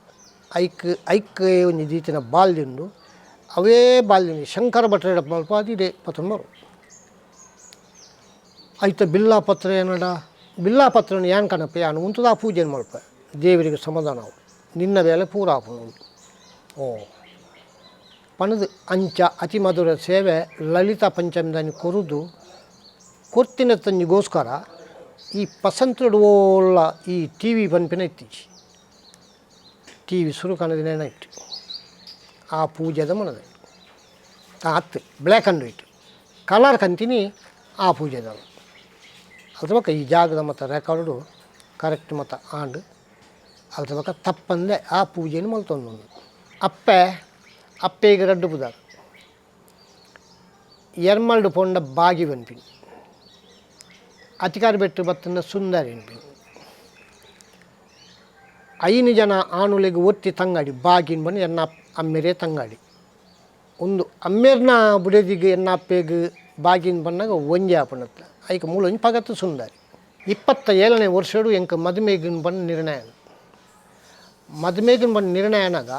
ಐಕ್ ಐಕ್ ಒಂಜಿ ದೀತಿನ ಬಾಲ್ದಿ ಉಂಡು ಅವೇ ಬಾಲ್ದಿ ಶಂಕರ ಭಟ್ರೆಡ ಮಲ್ಪಾದ್ ಇಡೆ ಪತೊಂದು ಬರೊಡು. ಐತ ಬಿಲ್ಲಾಪತ್ರ ಏನಡ ಬಿಲ್ಲಾಪತ್ರನ್ ಯಾನ್ ಕನಪೆ ಯಾನ್ ಉಂತುದು ಆ ಪೂಜೆನ್ ಮಲ್ಪೆ ದೇವರಿಗೆ ಸಮಾಧಾನ ಆವು ನಿನ್ನ ಬೇಲೆ ಪೂರ ಆಪುಂಡು ಓ ಪಂಡುದು ಅಂಚ ಅತಿ ಮಧುರ ಸೇವೆ ಲಲಿತಾ ಪಂಚಮಿದಾನಿ ಕೊರುದು ಕೊರ್ತಿನ ತಂಜಿಗೋಸ್ಕರ ಈ ಪಸಂತ್ರಡ್ ಓಲ್ಲ ಈ ಟಿ ವಿ ಪನ್ಪಿನ ಇತ್ತಿಜಿ ಟಿ ವಿ ಸುರು ಕನದಿನ ಇಟ್ಟು ಆ ಪೂಜೆದ ಮನದ ಅತ್ತು black and white colour ಕಂತಿನಿ ಆ ಪೂಜೆದ ಅದ್ರ ಬೊಕ್ಕ ಈ ಜಾಗದ ಮತ್ತು ರೆಕಾರ್ಡು Correct ಮತ ಆಂಡ್ ಅಲ್ತ ಬೊಕ ತಪ್ಪಂದೆ ಆ ಪೂಜೆನ್ ಮಲ್ತೊಂದುಂಡು. ಅಪ್ಪೆ ಅಪ್ಪೆಗ್ ರಡ್ಡ್ ಪುದರ್ ಎರ್ಮಲ್ಡ್ ಪೋಂಡ ಬಾಗಿ ಪನ್ಪಿನಿ ಅತಿಕಾರ್ ಬೆಟ್ಟು ಬತ್ತ್ಂಡ ಸುಂದರಿ ಪನ್ಪಿನಿ. ಐನ್ ಜನ ಆಣುಲೆಗ್ ಒರ್ತಿ ತಂಗಡಿ ಬಾಗಿನ್ ಪಂಡ ಎನ್ನ ಅಮ್ಮೆರೇ ತಂಗಡಿ. ಉಂದು ಅಮ್ಮೆರ್ನ ಬುಡೆದಿಗ್ ಎನ್ನ ಅಪ್ಪೆಗ್ ಬಾಗಿನ್ ಪನ್ನಗ ಒಂಜಿ ಆಪುಂಡತ್ತ ಐಕ್ ಮೂಲ ಒಂಜಿ ಪಗತ್ ಸುಂದರಿ. 27ನೇ ವರ್ಷಡು ಎಂಕ್ ಮದುಮೆಗ್ ಪಂದ್ ನಿರ್ಣಯ ಆಂಡ್. ಮದುಮೆಗ್ ಪಂದ್ ನಿರ್ಣಯ ಆನಗ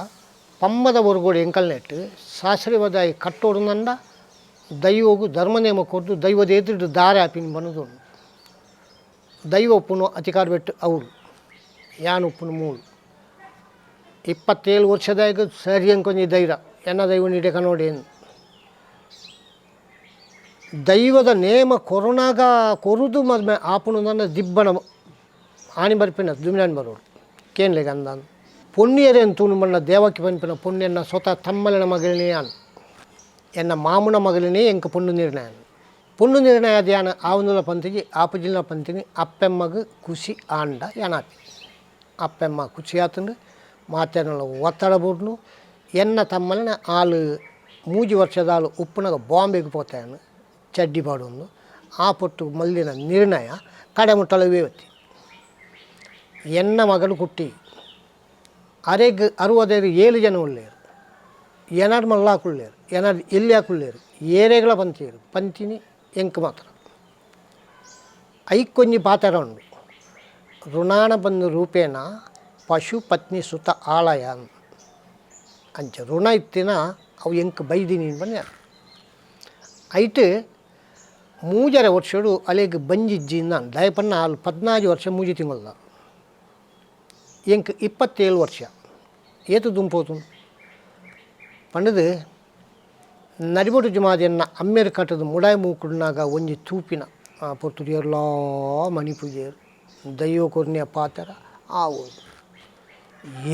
ಪಮ್ಮದ ಒರ್ಗೋಡು ಎಂಕಲ್ನೆಟ್ ಸಾಸ್ರೆ ಬದಾಯಿ ಕಟ್ಟೋಡುಂದಂಡ ದೈವೊಗು ಧರ್ಮ ನೇಮ ಕೊರ್ದು ದೈವದ ಎದುರುಡು ದಾರೆ ಆಪಿನಿ ಪಂದ್ ಉಂಡು. ದೈವ ಉಪ್ಪುನು ಅತಿಕಾರ್ ಬೆಟ್ಟು ಅವ್ಲು ಯಾನ್ ಉಪ್ಪುನು ಮೂಲು. 27 ವರ್ಷದಾಯಗ್ ಸರಿ ಎಂಕೊಂಜಿ ಧೈರ್ಯ ಎನ್ನ ದೈವನ ಇಡೆ ಕನೋಡೇಂದ್. ದೈವದ ನೇಮ ಕೊರುನಾಗ ಕೊರುದು ಮದ್ಮೆ ಆಪುಂಡು ಪಂಡ ದಿಬ್ಬಣ ಆಣಿ ಬರ್ಪಿನ ದುಮಿನಾಣಿ ಬರೋಡು ಕೇನ್ಲೆಗ್ ಅಂದಾಂದ್. ಪೊನ್ನಿಯರೆನ್ ತೂನು ಪಂಡ ದೇವಕಿ ಪನ್ಪಿನ ಪೊನ್ನೆನ್ನ ಸ್ವತಃ ತಮ್ಮಲೆನ ಮಗಲಿನೇ ಯಾನ್. ಎನ್ನ ಮಾಮುನ ಮಗಲಿನೇ ಎಂಕ್ ಪೊಣ್ಣು ನಿರ್ಣಯ. ಪೊಣ್ಣು ನಿರ್ಣಯ ಆದ್ ಯಾನ್ ಆವುಂದುಲ ಪಂತಿಜಿ ಆಪುಜಿಂದ್ಲ ಪಂತಿನಿ ಅಪ್ಪೆಮ್ಮಗ್ ಖುಷಿ ಆಂಡ ಯಾನ್ ಆಪೆ. ಅಪ್ಪೆಮ್ಮ ಖುಷಿ ಆತ್ಂಡ್ ಮಾತೆರ್ನಲ ಒತ್ತಡ ಬೂರ್ಂಡ್. ಎನ್ನ ತಮ್ಮಲೆನ ಆಲ್ ಮೂಜಿ ವರ್ಷದಾಲ್ ಉಪ್ಪುನಗ ಬಾಂಬೆಗ್ ಪೋತೆ ಯಾನ್ ಚಡ್ಡಿ ಪಾಡೊಂದು ಆ ಪೊರ್ತುಗು ಮಲ್ದಿನ ನಿರ್ಣಯ ಕಡೆ ಮುಟ್ಟಲ ಅವ್ವೇ. ಎನ್ನ ಮಗಲ್ ಕುಟ್ಟಿ ಅರೆಗ್ ಅರುವದೆರ್ ಏಳು ಜನ ಉಲ್ಲೆರ್ ಎನಡ್ ಮಲ್ಲಾಕುಲ್ಲೆರ್ ಎನಡ್ ಎಲ್ಯಾಕುಲ್ಲೆರ್ ಏರೆಗ್ಲ ಪಂತಿಯೆರ್ ಪಂತಿನಿ ಎಂಕ್ ಮಾತ್ರ. ಐಕೊಂಜಿ ಪಾತೆರ ಉಂಡು ಋಣಾನ ಬಂಧು ರೂಪೇಣ ಪಶು ಪತ್ನಿ ಸುತ ಆಲಯ ಅಂಚ ಋಣ ಇತ್ತಿನ ಅವು ಎಂಕ್ ಬೈದಿನಿ ಪಂದ್ ಐಟ್ ಮೂಜರೆ ವರ್ಷಡು ಅಲೆಗ್ ಬಂಜಿಜ್ಜಿ ಇಂದ್ ದಾಯೆ ಪಂಡ ಆಲ್ 14 ವರ್ಷ ಮೂಜಿ ತಿಂಗೊಲ್ದ ಎಂಕ್ 27 ವರ್ಷ ಏತ್ ದುಂಪೋತುಂಡು ಪಂಡುದು ನಡಿಬೊಡು ಜುಮಾದಿಯನ್ನ ಅಮ್ಮೆರ್ ಕಟ್ಟುದು ಮುಡಾಯಿ ಮೂಕುಡುನಾಗ ಒಂಜಿ ತೂಪಿನ ಆ ಪೊರ್ತುಡು ಏರ್ಲಾ ಮಣಿಪುಜೆರ್ ದೈವ ಕೊರ್ನಿಯ ಪಾತೆರ ಆವು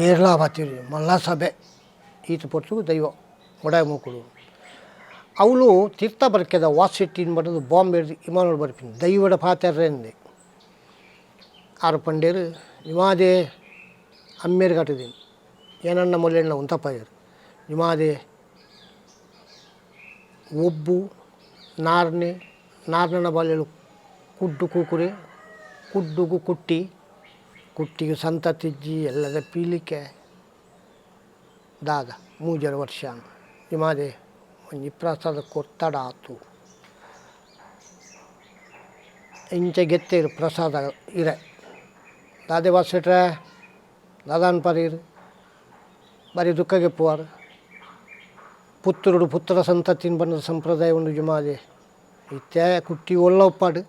ಏರ್ಲಾ ಬತ್ತಿರಿ ಮಲ್ಲ ಸಭೆ ಈತ್ ಪೊರ್ತುಗು ದೈವ ಮುಡಾಯಿ ಮೂಕುಡು ಅವುಲು ತೀರ್ಥ ಬರ್ಕೆದ ವಾಸೆಟ್ಟಿನ ಬಡದು ಬಾಂಬೆಡ್ದ್ ಇಮಾನೊಡು ಬರ್ಪಿನಿ ದೈವಡ ಪಾತೆರ್ರೆಂದೆ ಆರ್ ಪಂಡೆರ್ ಜುಮಾದೆ ಅಮ್ಮೆರ್ ಕಟ್ಟುದಿನಿ ಏನನ್ನ ಮೊಲೆಣ್ಣ ಉಂತಪಾಯೆರ್ ಜುಮಾದೆ ಒಬ್ಬು ನಾರ್ನೆ ನಾರ್ನನ ಬಾಲೆಲು ಕುಡ್ಡು ಕೂಕುರೆ ಕುಡ್ಡುಗು ಕುಟ್ಟಿ ಕುಟ್ಟಿಗೆ ಸಂತತಿಜ್ಜಿ ಎಲ್ಲದ ಪೀಲಿಕೆ ದಾದ ಮೂಜರೆ ವರ್ಷ ಜುಮಾದೆ ಒಂಜಿ ಪ್ರಸಾದ ಕೊರ್ತಡ ಆತು ಇಂಚ ಗೆತ್ತೇರು ಪ್ರಸಾದ ಇರೆ ದಾದೆ ವಾಸೆಟ್ರೆ ದಾದಾನ್ ಪರೀರ್ ಬಾರಿ ದುಃಖ ಗೆಪ್ಪುವಾರ್ ಪುತ್ತೂರುಡು ಪುತ್ರ ಸಂತತಿನ ಬಣ್ಣದ ಸಂಪ್ರದಾಯ ಉಂಡು ಜುಮಾದೆ ಇತ್ತೆ ಕುಟ್ಟಿ ಒಲ್ಲ ಉಪ್ಪಾಡು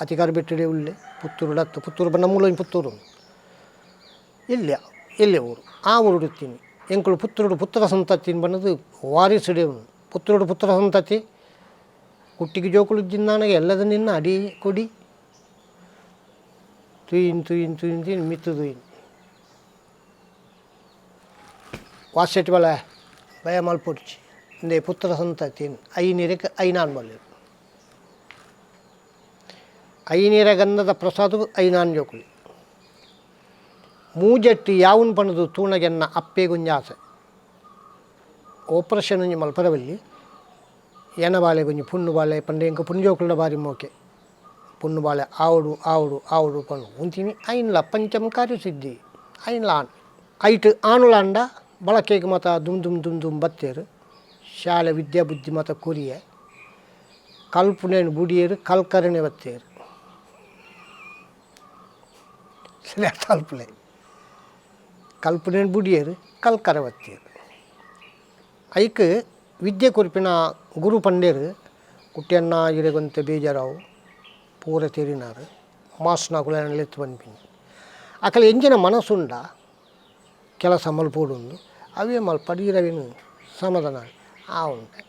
ಅತಿಕಾರ ಬೆಟ್ಟಡೆ ಉಲ್ಲೆ ಪುತ್ತೂರುಡು ಅತ್ತು ಪುತ್ತೂರು ಬಣ್ಣ ಮೂಲೊಂಜಿ ಪುತ್ತೂರು ಇಲ್ಲ ಎಲ್ಲೆ ಊರು ಆ ಊರುಡು ಇತ್ತೀನಿ ಎಂಕುಲು ಪುತ್ತೂರುಡು ಪುತ್ರ ಸಂತತಿನ ಬಣ್ಣದ ವಾರಿಸುಡೆ ಉಂಡು ಪುತ್ತೂರುಡು ಪುತ್ರ ಸಂತತಿ ಕುಟ್ಟಿಗೆ ಜೋಕುಲು ಜಿನ್ನಾನಗ ಎಲ್ಲದ ನಿನ್ನ ಅಡಿ ಕೊಡಿ ತುಯಿನ್ ತುಯಿನ್ ತುಯಿನ್ ತುಯಿನ್ ಮಿತ್ತು ತುಯಿನ್ ವಾಸೆಟ್ ಬಲ ಭಯ ಮಲ್ಪೊಡ್ಚಿ ಇಂದೇ ಪುತ್ರ ಸಂತತಿ ಐನೀರಕ್ಕೆ ಐನಾನ್ ಬಲ್ಲೆರ್ ಐನೀರ ಗಂಧದ ಪ್ರಸಾದವು ಐನಾನ್ ಜೋಕುಲು ಮೂಜೆಟ್ಟು ಯಾವುನ್ ಪಂಡುದು ತೂಣಗೆನ್ನ ಅಪ್ಪೆಗೊಂಜಿ ಆಸೆ ಆಪರೇಷನ್ ಒಂಜಿ ಮಲ್ಪರೆ ಬಲ್ಲಿ ಎನ ಬಾಲೆಗೊಂಜಿ ಪುಣ್ಣು ಬಾಲೆ ಪಂಡ ಎಂಕ್ ಪುಣ್ಣು ಜೋಕುಲ್ಡ ಬಾರಿ ಮೋಕೆ ಪುಣ್ಣು ಬಾಲೆ ಆವೊಡು ಆವೊಡು ಆವೊಡು ಪಂದ್ ಉಂತಿನಿ ಐನ್ಲ ಪಂಚಮ ಕಾರ್ಯಸಿದ್ಧಿ ಐನ್ಲ ಆಣ್ ಐಟ್ ಆಣುಲಾಂಡ ಬಳಕೆಗ್ ಮಾತ ದುಮ್ ದುಮ್ ದುಮ್ ದುಮ್ ಬತ್ತೆರ್ ಶಾಲೆ ವಿದ್ಯಾ ಬುದ್ಧಿ ಮಾತ ಕೊರಿಯೆ ಕಲ್ಪುನೆನ್ ಬುಡಿಯೆರ್ ಕಲ್ಕರಣೆ ಬತ್ತೆರ್ ಕಲ್ಪುಲೆ ಕಲ್ಪುನೆನ್ ಬುಡಿಯೆರ್ ಕಲ್ಕರೆ ಬತ್ತೆರ್ ಐಕ್ ವಿದ್ಯೆ ಕೊರ್ಪಿನ ಗುರು ಪಂಡೆರ್ ಕುಟ್ಯಣ್ಣ ಇರೆಗೊಂತೆ ಬೇಜಾರಾವು ಪೂರ ತೆರಿನಾರ್ ಮಾಸ್ನಕುಲು ಎನನ್ ಲೆತ್ತ್ ಪನ್ಪಿನಿ ಅಕಲ್ ಎಂಚಿನ ಮನಸ್ಸುಂಡ ಕೆಲಸ ಮಲ್ಪೊಡುಂದು ಅವೇ ಮಲ್ಪಡ್ ಇರವಿನ ಸಮಾಧಾನ ಆವುಂಡು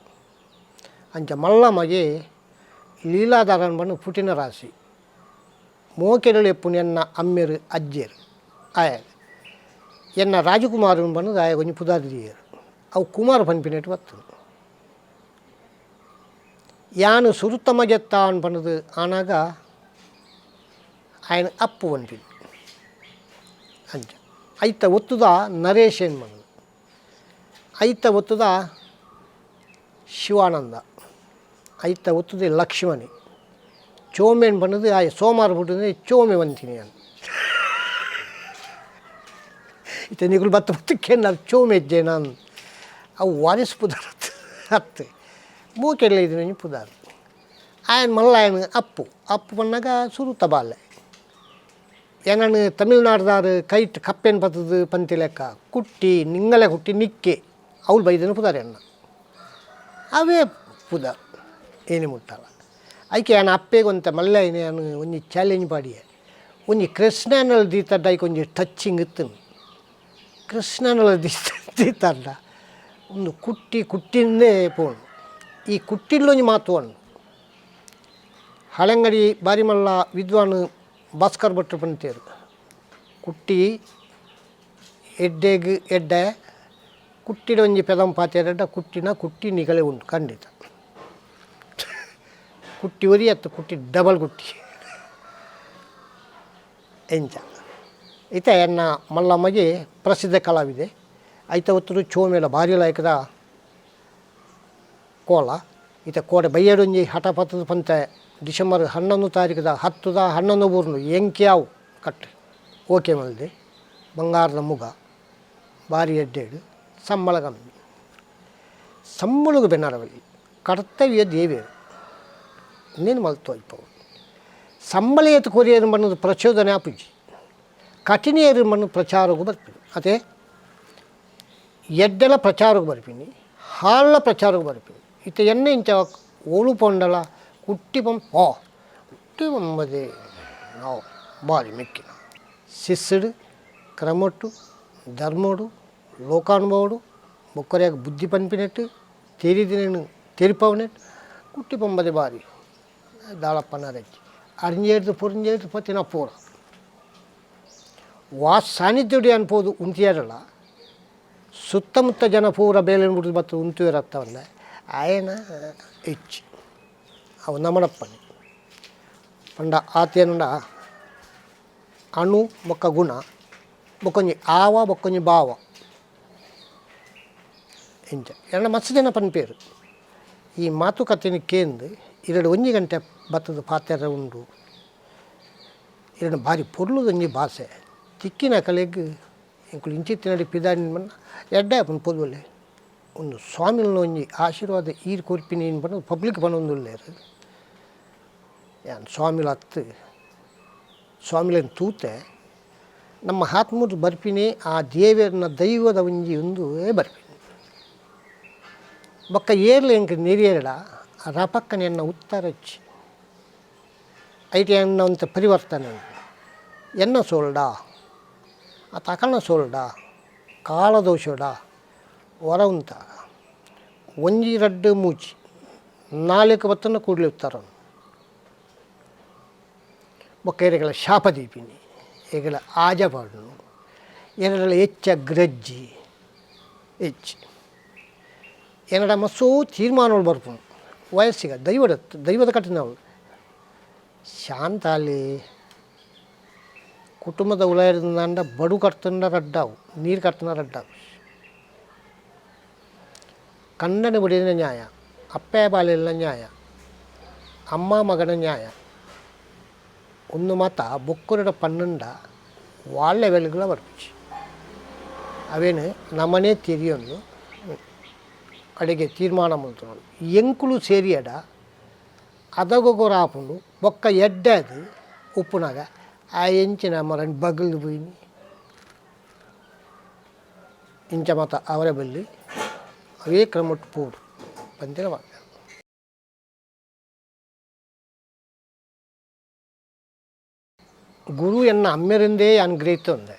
ಅಂಚ ಮಲ್ಲ ಮಗೆ ಲೀಲಾಧಾರನ್ ಪಂಡ ಪುಟಿನ ರಾಶಿ ಮೋಕೆಡ್ ಎಪ್ಪುನು ಎನ್ನ ಅಮ್ಮೆರ್ ಅಜ್ಜೆರ್ ಆಯೆ ಎನ್ನ ರಾಜಕುಮಾರನ್ ಪಂದ್ ಆಯಗ್ ಒಂಜಿ ಪುದರ್ ದೀಯೆರ್ ಅವು ಕುಮಾರ್ ಪನ್ಪಿನೆಟ್ ಬತ್ತುಂಡು ಯಾನ್ ಸುರುತ ಮಗೆತ್ತ ಪಂಡುದು ಆನಾಗ ಆಯನ್ ಅಪ್ಪು ಪನ್ಪಿನಿ. ಐತ ಒತ್ತುದ ನರೇಶ್ ಏನು ಮಗನ ಐತ ಒತ್ತುದ ಶಿವಾನಂದ ಐತ ಒತ್ತುದೆ ಲಕ್ಷ್ಮಣಿ ಚೋಮೆನ್ ಬಣ್ಣದು ಆಯ್ ಸೋಮಾರ ಬಿಟ್ಟು ಚೋಮೆ ಬಂತೀನಿ ನಾನು ಇತ್ತೆ ನಿಗುಲು ಬತ್ತ ಬತ್ತಕ್ಕೆ ನಾನು ಚೋಮೆ ಇದ್ದೆ ನಾನು ಅವು ವಾರಿಸ್ ಪುದಾರ್ ಅತ್ತು ಮೂಕೆಲ್ಲ ಇದನ್ನ ಪುದಾರ್ ಆಯನ್ ಮಲ್ಲಾಯನ್ ಅಪ್ಪು ಅಪ್ಪು பண்ணಾಗ ಸುರು ತಬಾಲೆ ಏನನ್ನು ತಮಿಳ್ನಾಡ್ದಾರು ಕೈಟ್ ಕಪ್ಪೆನ್ ಪತ್ತದು ಪಂತಿ ಲೆಕ್ಕ ಕುಟ್ಟಿ ನಿಂಗಲೆ ಕುಟ್ಟಿ ನಿಕ್ಕೆ ಅವ್ಳು ಬೈದನು ಪುದಾರ್ ಎನ್ನ ಅವೇ ಪುದಾರ್ ಏನಿ ಮುಟ್ಟಲ್ಲ ಐಕೆ ಆನ ಅಪ್ಪೆಗೊಂತೆ ಮಲ್ಲಾಯಿನ ನಾನು ಒಂಜಿ ಚಾಲೆಂಜ್ ಪಾಡಿಯೆ ಒಂಜಿ ಕೃಷ್ಣನಲ್ಲಿ ದೀತಡ್ಡ ಐಕೆ ಒಂಜಿ ಟಚ್ಚಿಂಗ್ ಇತ್ತು ಕೃಷ್ಣನಲ್ಲಿ ದೀತಡ್ಡ ಒಂದು ಕುಟ್ಟಿ ಕುಟ್ಟಿಂದೇ ಪೋಣು ಈ ಕುಟ್ಟಿಲ್ಲೊಂಜಿ ಮಾತು ಅಣ್ಣು ಹಳೆಂಗಡಿ ಬಾರಿಮಲ್ಲ ವಿದ್ವಾನ್ ಭಾಸ್ಕರ್ ಭಟ್ರು ಪಂತೇರು ಕುಟ್ಟಿ ಎಡ್ಡೆಗ್ ಎಡ್ಡೆ ಕುಟ್ಟಿಡ ಒಂಜಿ ಪೆದಂ ಪಾತೆರಡ ಕುಟ್ಟಿನ ಕುಟ್ಟಿ ನಿಗಲೆ ಉಂಟು ಖಂಡಿತ ಕುಟ್ಟಿ ಒರಿ ಅತ್ತು ಕುಟ್ಟಿ ಡಬಲ್ ಕುಟ್ಟಿ ಎಂಚ ಇತ್ತೆ ಎನ್ನ ಮಲ್ಲಮ್ಮಗೆ ಪ್ರಸಿದ್ಧ ಕಲಾವಿದೆ ಐತ ಒತ್ತುಡು ಚೋಮೇಲ ಭಾರಿ ಲಾಯಕದ ಕೋಲ ಇತ್ತೆ ಕೋಡೆ ಬಯ್ಯಡೊಂಜಿ ಹಠ ಪತ್ತದ ಪಂತೆ ಡಿಸೆಂಬರ್ 11 ತಾರೀಕುದ ಹತ್ತುದ 11 ಬೂರ್ನು ಎಂಕ್ಯಾವು ಕಟ್ ಓಕೆ ಮಲ್ದೆ ಬಂಗಾರದ ಮುಗ ಭಾರಿ ಎಡ್ಡೇಡು ಸಂಬಳ ಕಮ್ಮಿ ಸಂಬಳಗು ಬೆನ್ನಾರವಲ್ಲಿ ಕರ್ತವ್ಯ ದೇವೇರು ಇನ್ನೇನು ಮಲ್ತು ಅಲ್ಪ ಸಂಬಳ ಏತು ಕೊರಿಯರು ಬಣ್ಣದ ಪ್ರಚೋದನೆ ಆಪುಜಿ ಕಠಿಣಿಯರು ಮಣ್ಣು ಪ್ರಚಾರಕ್ಕೂ ಬರ್ತೀನಿ ಅದೇ ಎಡ್ಡೆಲ ಪ್ರಚಾರಕ್ಕೆ ಬರ್ತೀನಿ ಹಾಳ ಪ್ರಚಾರಕ್ಕೆ ಬರ್ತೀನಿ ಇತ್ತ ಎಣ್ಣೆ ಇಂಚ ಓಳು ಪೊಂಡಲ ಕುಟ್ಟಿ ಪಂಪ್ ಓ ಕುಟ್ಟಿ ಪಂಬದೆ ನಾವು ಭಾರಿ ಮೆಕ್ಕಿನ ಶಿಸ್ಸುಡು ಕ್ರಮೊಟ್ಟು ಧರ್ಮೋಡು ಲೋಕಾನುಭವಡು ಬೊಕ್ಕರಿಯಾಗ ಬುದ್ಧಿ ಪನ್ಪಿನೆಟ್ಟು ತೆರಿದಿನೇನು ತೆರಿಪವನೆಟ್ಟು ಕುಟ್ಟಿ ಪಂಬದೆ ಭಾರಿ ದಾಳಪ್ಪನ ರಜ್ಜಿ ಅರಿಂಜೇರ್ದು ಪೊರಿಂಜೇರ್ದು ಪತ್ತಿನ ಪೂರ ವಾ ಸಾನ್ನಿಧ್ಯ ಅನ್ಬೋದು ಉಂತಿಯಾರಲ್ಲ ಸುತ್ತಮುತ್ತ ಜನ ಪೂರ ಬೇಲೆ ಬಿಡ್ದು ಮತ್ತು ಉಂತಿರತ್ತವಲ್ಲ ಆಯನ ಹೆಚ್ಚು ಅವು ನಮಡಪ್ಪನೆ ಪಂಡ ಆತೇನುಂಡ ಅಣು ಬೊಕ್ಕ ಗುಣ ಬೊಕ್ಕೊಂಜಿ ಆವ ಬೊಕ್ಕೊಂಜಿ ಬಾವ ಇಂಚ ಎನ್ನ ಮಸ್ತ್ ಜನ ಪನ್ಪೇರು ಈ ಮಾತುಕತೆನ ಕೇಂದು ಎರಡು ಒಂಜಿ ಗಂಟೆ ಬತ್ತದ ಪಾತೆರ ಉಂಡು ಎರಡು ಭಾರಿ ಪೊರ್ಲುದೊಂಜಿ ಭಾಷೆ ತಿಕ್ಕಿನ ಕಲೆಗ್ ಎಂಕುಲು ಇಂಚಿತ್ತಿನಡಿ ಪಿದಾಡಿನ ಬಣ್ಣ ಎಡ್ಡೆ ಆಪುಂಡು ಪೊದುವಲೆ ಒಂದು ಸ್ವಾಮಿಲ್ನ ಒಂಜಿ ಆಶೀರ್ವಾದ ಈರ್ ಕೊರ್ಪಿನಿ ಪಂಡ ಪಬ್ಲಿಕ್ ಪನೊಂದುಲ್ಲೆರ್ ಯಾನ್ ಸ್ವಾಮಿಲು ಅತ್ತು ಸ್ವಾಮಿಲೆನ್ ತೂತೆ ನಮ್ಮ ಹಾತ್ಮೂರು ಬರ್ಪಿನಿ ಆ ದೇವೆರ್ನ ದೈವದ ಒಂಜಿ ಒಂದು ಬರ್ಪಿನಿ ಬೊಕ್ಕ ಏರ್ಲ ಎಂಕ್ ನೆರಿಯೆರಡ ರಪಕ್ಕನೆ ಎನ್ನ ಉತ್ತರಚ್ಚಿ ಐಟ್ ಎನ್ನ ಒಂತೆ ಪರಿವರ್ತನೆ ಎನ್ನ ಸೋಲ್ಡ ಆ ತಕಲ್ನ ಸೋಲ್ಡ ಕಾಲದೋಷಡ ವರ ಉಂತಾಗ ಒಂಜಿ ರಡ್ಡು ಮೂಜಿ ನಾಲ್ಕು ಬತ್ತನ ಕೂಡಲೇ ಉತ್ತರ ಬೊಕ್ಕ ಎರೆಗಳ ಶಾಪ ದೀಪಿನಿ ಎಗಳ ಆಜ ಪಾಡುನು ಎರಡಲ ಹೆಚ್ಚ ಗ್ರಜ್ಜಿ ಹೆಚ್ಚು ಎನ್ನಡ ಮಸ್ಸೂ ತೀರ್ಮಾನಗಳು ಬರ್ಪುಂಡು ವಯಸ್ಸಿಗ ದೈವದ ದೈವದ ಕಟ್ಟಿನವಳು ಶಾಂತಾಲಿ ಕುಟುಂಬದ ಉಲಾಯದಿಂದ ಬಡು ಕಟ್ತಂಡ ರಡ್ಡಾವು ನೀರು ಕಟ್ತಂಡ ರಡ್ಡಾವು ಕಣ್ಣನ ಬಡಿನ ನ್ಯಾಯ ಅಪ್ಪೆ ಬಾಲಿನ ನ್ಯಾಯ ಅಮ್ಮ ಮಗನ ನ್ಯಾಯ ಒಂದು ಮಾತ ಬೊಕ್ಕುರಡ ಪನ್ನುಂಡ వాళ్ళ ಲೆವೆಲ್ಗಳ ಬರ್ಪಿಚ್ಚಿ ಅವೇನು ನಮ್ಮನೇ ತೆರಿಯೊಂದು ಅಡಿಗೆ ತೀರ್ಮಾನ ಮಲ್ತೊನೊಡು ಎಂಕುಲು ಸೇರಿಯಡ ಅದಗೊಗೊರ ಆಪುಂಡು ಬೊಕ್ಕ ಎಡ್ಡೆ ಅದು ಉಪ್ಪುನಾಗ ಆ ಎಂಚಿನ ಮರನ್ ಬಗಲ್ದು ಪೋಯಿನಿ ಇಂಚ ಮಾತ ಅವರ ಬಲ್ಲಿ ಅವೇ ಕ್ರಮಟ್ಟು ಪೋಡು ಪಂತಿನ ವಾಕ್ಯ. ಗುರು ಎನ್ನ ಅಮ್ಮೆರಿಂದೇ ಯಾನ್ ಗ್ರಹಿತೊಂದೆ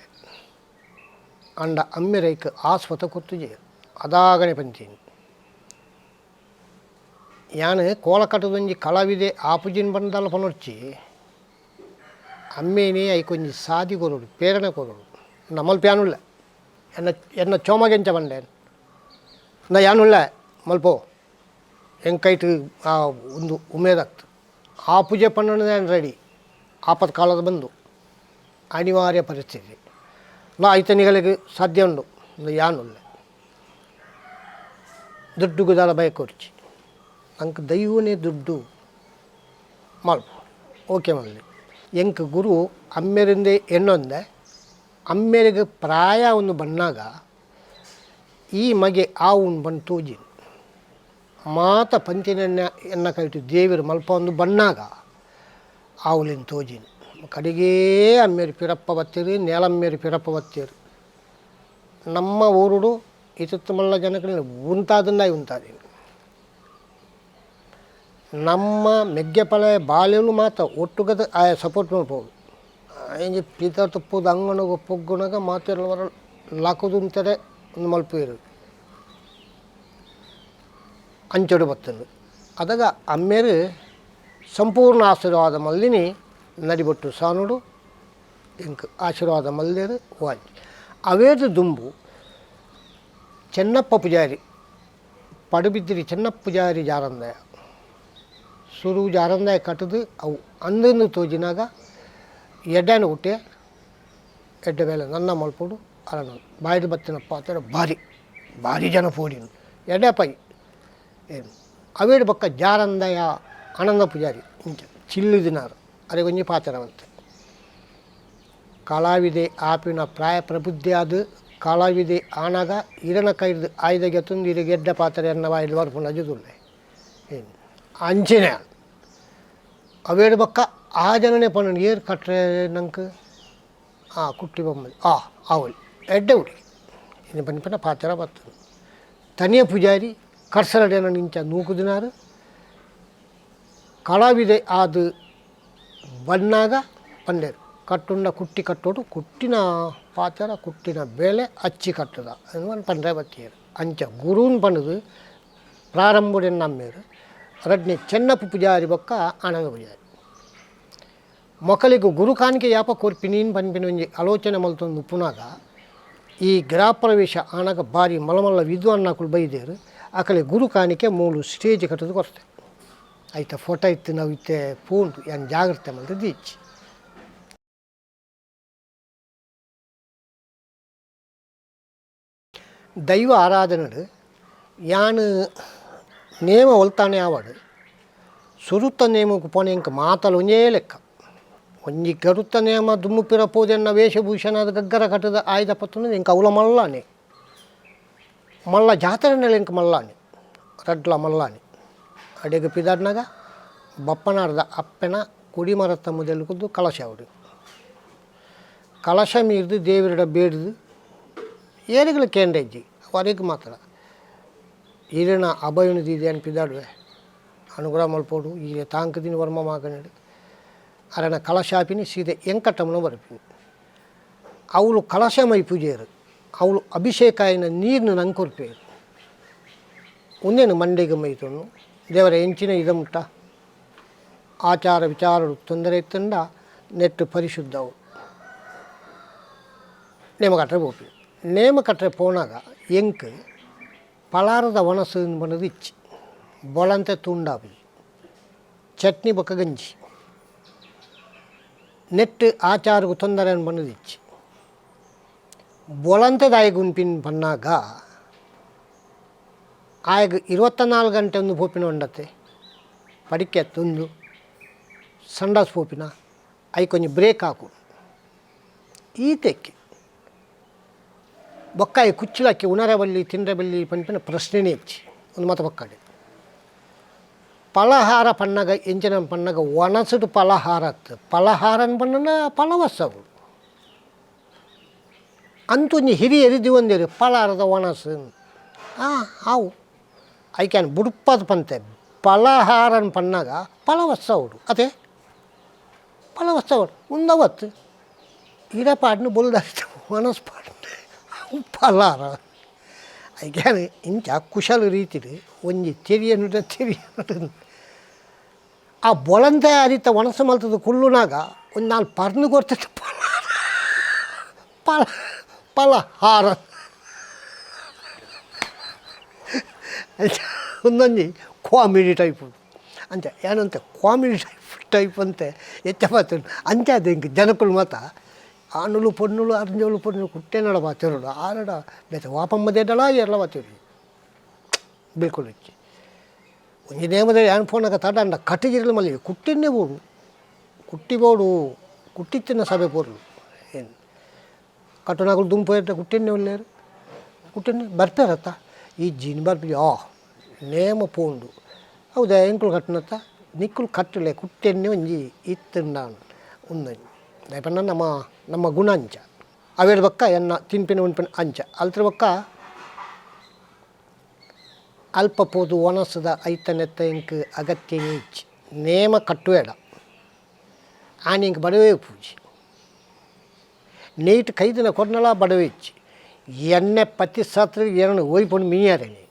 ಅಂಡ ಅಮ್ಮೆರೈಕ್ ಆಸ್ವತ ಕೊತ್ತುಜೆ ಅದಾಗನೆ ಪಂತೀನಿ ಯಾನ್ ಕೋಲಕಟ್ಟದೊಂಜಿ ಕಲಾವಿದೆ ಆಪುಜಿನ್ ಬಂದಲ್ಲ ಪನೊರ್ಚಿ ಅಮ್ಮೇನೆ ಐಕೊಂಜಿ ಸಾದಿ ಕೊರೊಡು ಪ್ರೇರಣೆ ಕೊರೊಡು ನಮ್ಮಲ್ ಪ್ಯಾನುಲ್ಲ ಎನ್ನ ಎನ್ನ ಚೋಮಗೆಂಚ ಬಂಡೆ ನಾ ಯಾನುಲ್ಲ ಮಲ್ಪೋ ಎಂಕೈಟ್ ಆ ಒಂದು ಉಮೇದಾಗ್ತು ಆ ಪೂಜೆ ಪಣ್ಣನ ರೆಡಿ ಆಪತ್ ಕಾಲದ ಬಂದು ಅನಿವಾರ್ಯ ಪರಿಸ್ಥಿತಿ. ನಾ ಐತನಿಗಳಿಗೆ ಸಾಧ್ಯ ಉಂಡು ಯಾನುಲ್ಲೆ ದುಡ್ಡುಗುದಾಲ ಬಯಕೊರ್ಚಿ ಅಂಕ್ ದೈವನೇ ದುಡ್ಡು ಮಲ್ಪ ಓಕೆ ಮಲ್ಲಿ ಎಂಕ್ ಗುರು ಅಮ್ಮೆರಿಂದೆ ಎಣ್ಣೊಂದೆ ಅಮ್ಮೆರಿಗೆ ಪ್ರಾಯ ಒಂದು ಬಣ್ಣಾಗ ಈ ಮಗೆ ಆವುನ್ ಬಣ್ಣ ತೋಜಿ ಮಾತ ಪಂತಿನೆಣ್ಣ ಎನ್ನ ಕೈಟು ದೇವರು ಮಲ್ಪ ಒಂದು ಬಣ್ಣಾಗ ಆವುಲಿನ ತೋಜಿನ ಕಡೆಗೇ ಅಮ್ಮೇರು ಪಿರಪ್ಪ ಬತ್ತೀರಿ ನೇಲಮ್ಮೇರು ಪಿರಪ್ಪ ಬತ್ತೀರಿ. ನಮ್ಮ ಊರುಡು ಇತುತ್ತಮಲ್ಲ ಜನಕ್ಕೆ ಉಂತಾದನ್ನ ಉಂತಾದಿ ನಮ್ಮ ಮೆಗ್ಗೆಪಳೆ ಬಾಲ್ಯಲು ಮಾತ ಒಟ್ಟುಗದ ಆಯ ಸಪೋರ್ಟ್ ಮಾಡ್ಬೋದು. ಇಂಜಿ ಪೀತರ್ ತುಪ್ಪದ ಅಂಗನಗ ಪೊಗ್ಗುನಗ ಮಾತೆಲ್ಲ ಲಾಕುದುಂತರೆ ಒಂದು ಮಲ್ಪುವೆರು ಅಂಚೊಡು ಬತ್ತಂದು. ಅದಗ ಅಮ್ಮೇರು ಸಂಪೂರ್ಣ ಆಶೀರ್ವಾದ ಮಲ್ದಿನಿ ನಡಿಬೊಟ್ಟು ಸಾನುಡು ಇಂಕ್ ಆಶೀರ್ವಾದ ಮಲ್ದೇರು ವಾಜ್ ಅವೇದು ದುಂಬು ಚೆನ್ನಪ್ಪ ಪೂಜಾರಿ ಪಡುಬಿದ್ರಿ ಚೆನ್ನಪ್ಪ ಪೂಜಾರಿ ಜಾರಂದಾಯ ಸುರು ಜಾರಂದಾಯ ಕಟ್ಟದು ಅವು ಅಂದನ್ನು ತೋಜಿನಾಗ ಎಡ್ಡಾನ ಹುಟ್ಟೆ ಎಡ್ಡೆ ಬೇಲೆ ನನ್ನ ಮಲ್ಪೊಡು ಅರಣ ಬಾಯಿಡು ಬತ್ತಿನ ಪಾತ್ರ ಭಾರಿ ಭಾರಿ ಜನ ಪೋಡಿನು ಎಡ್ಡೆ ಪೈ ಏನು ಅವೇಡು ಬೊಕ್ಕ ಜಾರಂದಯ ಆನಂದ ಪೂಜಾರಿ ಇಂಚ ಚಿಲ್ಲುದಿನಾರು ಅರೆ ಒಂಜಿ ಪಾತ್ರವಂತೆ ಕಲಾವಿದೆ ಆಪಿನ ಪ್ರಾಯ ಪ್ರಬುದ್ಧಿ ಆದ್ ಕಲಾವಿದೆ ಆನಾಗ ಇರನ ಕೈದು ಆಯ್ದ ಗೆತ್ತೊಂದು ಇರೆಗ್ ಎಡ್ಡೆ ಪಾತ್ರ ಎನ್ನ ಬಾಯಿಡ್ ಬರ್ಪುಂಡು ಅಜುದುಲ್ಲೆ ಏನು ಅಂಚೆನೆ ಅವೇಡು ಬೊಕ್ಕ ಆ ಜನನೇ ಪನ್ನೊಂಡು ಏರ್ ಕಟ್ರೆ ನಂಕ್ ಆ ಕುಟ್ಟಿ ಬೊಮ್ಮಲಿ ಆ ಆವೊಲಿ ಎಡ್ಡೆ ಉಡಿ ಇನಿ ಪನ್ಪಿನ ಪಾತ್ರ ಬರ್ತದೆ. ತನಿಯ ಪೂಜಾರಿ ಕರ್ಸರಡೆನ ಇಂಚ ನೂಕುದಿನಾರು ಕಲಾವಿದೆ ಆದ್ ಬನ್ನಾಗ ಪಂಡೆರ್ ಕಟ್ಟುಂಡ ಕುಟ್ಟಿ ಕಟ್ಟೋಡು ಕುಟ್ಟಿನ ಪಾತ್ರ ಕುಟ್ಟಿನ ಬೇಲೆ ಅಚ್ಚಿ ಕಟ್ಟುದ ಪಂಡ್ರೆ ಬತ್ತಿಯೆರ್. ಅಂಚ ಗುರುನ್ ಪಂಡುದು ಪ್ರಾರಂಭಡ್ ಎನ್ನಮ್ಮೆರ್ ರಡ್ನೆ ಚೆನ್ನಪ್ಪ ಪೂಜಾರಿ ಬೊಕ್ಕ ಆನಂದ ಪೂಜಾರಿ ಮೊಕಲೆಗ್ ಗುರು ಕಾಣಿಕೆ ಯಾಪ ಕೊರ್ಪಿನೀನ್ ಪನ್ಪಿನ ಒಂಜಿ ಆಲೋಚನೆ ಮಲ್ತೊಂದು ಉಪ್ಪುನಾಗ ಈ ಗೃಹ ಪ್ರವೇಶ ಆನಗ ಬಾರಿ ಮಲ್ಲ ಮಲ್ಲ ವಿದ್ವಾನ್ನಕುಲು ಬೈದೆರ್ ಅಕಲೆ ಗುರು ಕಾಣಿಕೆ ಮೂಲು ಸ್ಟೇಜ್ ಕಟ್ಟುದು ಕೊರ್ತೆ ಐತ ಫೋಟೋ ಇತ್ತಿನವು ಇತ್ತೆ ಪೋಂಡು ಯಾನ್ ಜಾಗ್ರತೆ ಮಲ್ತ್ ದೀಚಿ. ದೈವ ಆರಾಧನೆಡ್ ಯಾನ್ ನೇಮ ಒಲ್ತಾನೆ ಆವಡ್ ಸುರುತ ನೇಮಗ್ ಪೋನೆ ಎಂಕ್ ಮಾತಲ ಒಂಜೇ ಲೆಕ್ಕ ಒಂಜಿ ಗರುತ್ತ ನೇಮ ದುಮ್ಮು ಪಿರ ಪೋದೆನ್ನ ವೇಷಭೂಷಣ ಗಗ್ಗರ ಕಟ್ಟದ ಆಯುಧ ಪತ್ತುನ ಎಂಕ್ ಅವ್ಲ ಮಲ್ಲಾನೆ ಮಲ್ಲ ಜಾತ್ರೆನೆಲ ಎಂಕ್ ಮಲ್ಲಾನೆ ರಡ್ಲ ಮಲ್ಲಾನೆ ಅಡೆಗ್ ಪಿದಾಡ್ನಗ ಬಪ್ಪನಾರ್ದ ಅಪ್ಪೆನ ಕೊಡಿಮರತ್ತ ಮುದೆಲ್ ಕಲಶ ಆವಡ್ ಕಲಶ ಮೀರ್ದು ದೇವರಿಡ ಬೇಡ್ದು ಏರೆಗ್ಲ ಕೇಂದ್ರ ಇಜ್ಜಿ ವರೆಗ್ ಮಾತ್ರ ಈರೆನ ಅಭಯನು ದೀದೆ ಪಿದಾಡುವೆ ಅನುಗ್ರಹ ಮಲ್ಪೊಡು ಈರೆ ತಾಂಕುದಿನ ವರ್ಮ ಮಾಗನಡು ಅರೆನ ಕಲಶಾಪಿನಿ ಸೀದೆ ಎಂಕಟಮ್ಮನ ಬರ್ಪಿನಿ ಅವಳು ಕಲಶ ಮೈ ಪೂಜೆಯರು ಅವಳು ಅಭಿಷೇಕ ಆಯಿನ ನೀರ್ನು ನಂಗೆ ಕೊರ್ಪೇರು ಉಂದೆನು ಮಂಡೆಗೆ ಮೈತೊನ್ನು ದೇವರ ಎಂಚಿನ ಇದ ಮುಟ್ಟ ಆಚಾರ ವಿಚಾರ ತೊಂದರೆ ಇತ್ತಂಡ ನೆಟ್ಟು ಪರಿಶುದ್ಧವು ನೇಮಕಟ್ರೆ ಪೋಪಿ ನೇಮಕಟ್ರೆ ಪೋನಾಗ ಎಂಕ್ ಪಲಾರದ ಒಣಸು ಪನ್ನದು ಇಚ್ಚಿ ಬೊಳಂತೆ ತುಂಡಾಪಿ ಚಟ್ನಿ ಬೊಕ್ಕ ಗಂಜಿ ನೆಟ್ಟು ಆಚಾರಗು ತೊಂದರೆ ಪನ್ನದು ಇಚ್ಚಿ ಬೊಳಂತೆ ದಾಯಗ್ ಉನ್ಪಿನ್ ಪನ್ನಾಗ ಆಯಗ್ 24 ಗಂಟೆ ಒಂದು ಪೋಪಿನ ಉಂಡತೆ ಪಡಿಕೆ ತುಂದು ಸಂಡಾಸ್ ಪೋಪಿನ ಐಕೊಂಜಿ ಬ್ರೇಕ್ ಆಕು ಈತೆಕ್ಕೆ ಬೊಕ್ಕಾಯಿ ಕುಚ್ಚಿಲಕ್ಕಿ ಉಣರೆ ಬಲ್ಲಿ ತಿಂಡ್ರೆ ಬಲ್ಲಿ ಪನ್ಪಿನ ಪ್ರಶ್ನೆನೇ ಇಜ್ಜಿ ಒಂದು ಮಾತ ಬೊಕ್ಕಡೆ ಪಲಹಾರ ಪನ್ನಗ ಎಂಚಿನ ಪನ್ನಗ ಒಣಸುಡು ಪಲಹಾರ ಪಲಹಾರನ್ ಪನ್ನನ ಪಲವಸ್ಸವು ಅಂತೊಂಜಿ ಹಿರಿಯರು ದಿವಂದೇರು ಪಲಾರದ ಒಣಸು ಆ ಆವು ಐಕ್ಯಾನ್ ಬುಡುಪದ ಪಂತೆ ಪಲಹಾರನ್ ಪನ್ನಗ ಪಲವಸ್ಸವುಡು ಅದೇ ಪಲವಸ್ಸವುಡು ಉಂದವತ್ತು ಇಡ ಪಾಡ್ನು ಬೊಲ್ದ ಒಣಸ್ ಪಾಡ್ನು ಪಲಾರ ಐಕ್ಯಾನ್ ಇಂಚ ಕುಶಲ ರೀತಿಡ್ ಒಂಜಿ ತೆರಿಯನುಡ ತೆರಿಯನುಡ ಆ ಬೊಳಂತೆ ಅರಿತ ಒಣಸು ಮಲ್ತದ ಕುಲ್ಲುನಾಗ ಒಂದು ನಾಲ್ ಪರ್ನು ಕೊರ್ತದೆ ಪಲ ಪಲಹಾರ ಒಂದೊಂಜಿ ಕಾಮಿಡಿ ಟೈಪ್ ಅಂಚ ಏನಂತೆ comedy type type ಅಂತೆ ಹೆಚ್ಚ ಮಾತು ಅಂಚ ಅದು ಹಿಂಗೆ ಜನಕುಲು ಮಾತ ಆನುಲು ಪೊಣ್ಣುಲು ಅರ್ಜೋಲು ಪೊಣ್ಣುಲು ಕುಟ್ಟೆನಡ ಪಾತೆರೊಡು ಆರಡ ಬೇತೆ ವಾಪಮ್ಮದೇಡಲ ಏರ್ಲ ಪಾತೆರು ಬಿಲ್ಕುಲ್ ಇಜ್ಜಿ. ಒಂಜಿ ನೇಮದ ಯಾನ್ ಪೋನಾಗ ತಡಂಡ ಕಟ್ಟಿಜಿರಲು ಮಲ್ಲಿ ಕುಟ್ಟಿನ್ನೇ ಬೋಡು ಕುಟ್ಟಿ ಬೋಡು ಕುಟ್ಟಿತ್ತಿನ ಸಭೆ ಪೋರ್ಲು ಏನು ಕಟ್ಟುನಾಕುಲು ದುಂಪು ಏರ್ಡ ಕುಟ್ಟಿನ್ನೇ ಉಲ್ಲೇರು ಕುಟ್ಟಿನ್ನೇ ಬರ್ಪೇರತ್ತ ಈ ಜಿನ್ ಬರ್ಪಿ ಆ ನೇಮ ಪೋಂಡು ಹೌದಾ ಎಂಕುಲು ಕಟ್ಟುನತ್ತ ನಿಕ್ಕುಲು ಕಟ್ಟಲೆ ಕುಟ್ಟೆನ್ನೇ ಒಂಜಿ ಇತ್ತುಂಡ ಉಂದೊಂಜಿ ದಾಯೆ ಪಂಡ ನಮ್ಮ ನಮ್ಮ ಗುಣ ಅಂಚ ಅವೇಡ್ ಬೊಕ್ಕ ಎನ್ನ ತಿನ್ಪಿನ ಉನ್ಪಿನ ಅಂಚ ಅಲ್ತ್ರ ಬೊಕ್ಕ ಅಲ್ಪ ಪೋದು ಒಣಸದ ಐತ ನೆತ್ತ ಎಂಕ್ ಅಗತ್ಯನೇ ಇಜ್ಜಿ. ನೇಮ ಕಟ್ಟುವೇಡ ಆನಿ ಎಂಕ್ ಬಡವೇ ಪೂಜಿ ನೀಟ್ ಕೈದಿನ ಕೊರ್ನಲ ಬಡವೆ ಇಜ್ಜಿ. ಎಣ್ಣೆ ಪತ್ತಿ ಸಾತ್ರ ಏನನ್ನು ಒಯ್ಪುಂಡು ಮೀಯಾರೇನೆ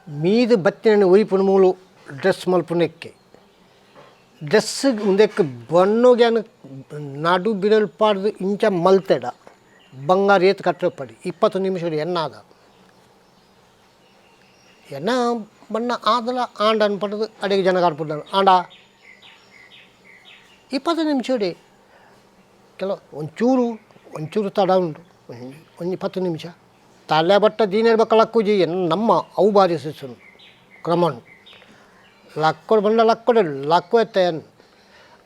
ಮೀದು ಬತ್ತಿನ ಒಯ್ಪುಂಡು ಮೂಲು ಡ್ರೆಸ್ ಮಲ್ಪುನೆಕ್ಕೆ ಡ್ರೆಸ್ ಉಂದೆಕ್ ಬಣ್ಣೊಗ್ಯಾನ ನಡು ಬಿರಲ್ ಪಾಡ್ದು ಇಂಚ ಮಲ್ತೆಡ ಬಂಗಾರ ಏತ್ ಕಟ್ಟಪಡಿ 20 ನಿಮಿಷ ಎಣ್ಣಾದ ಎಣ್ಣ ಬಣ್ಣ ಆದಲ ಆಂಡ ಅನ್ಪಟ್ಟದು ಅಡಿಗೆ ಜನ ಕಾಡ್ಪುಡ್ದಾನು ಆಂಡ 20 ನಿಮಿಷ ಕೆಲವು ಒಂಚೂರು ಒಂಚೂರು ತಡ ಉಂಟು ಒಂಜಿ 10 ನಿಮಿಷ ತಲೆ ಬಟ್ಟ ದೀನೇರ್ ಬೊಕ್ಕ ಲಕ್ಕುಜಿ ನಮ್ಮ ಅವು ಬಾರಿ ಶಿಸ್ಸುನು ಕ್ರಮನು ಲಕ್ಕೊಡು ಬಂಡ ಲಕ್ಕೊಡು ಲಕ್ಕು ಎತ್ತ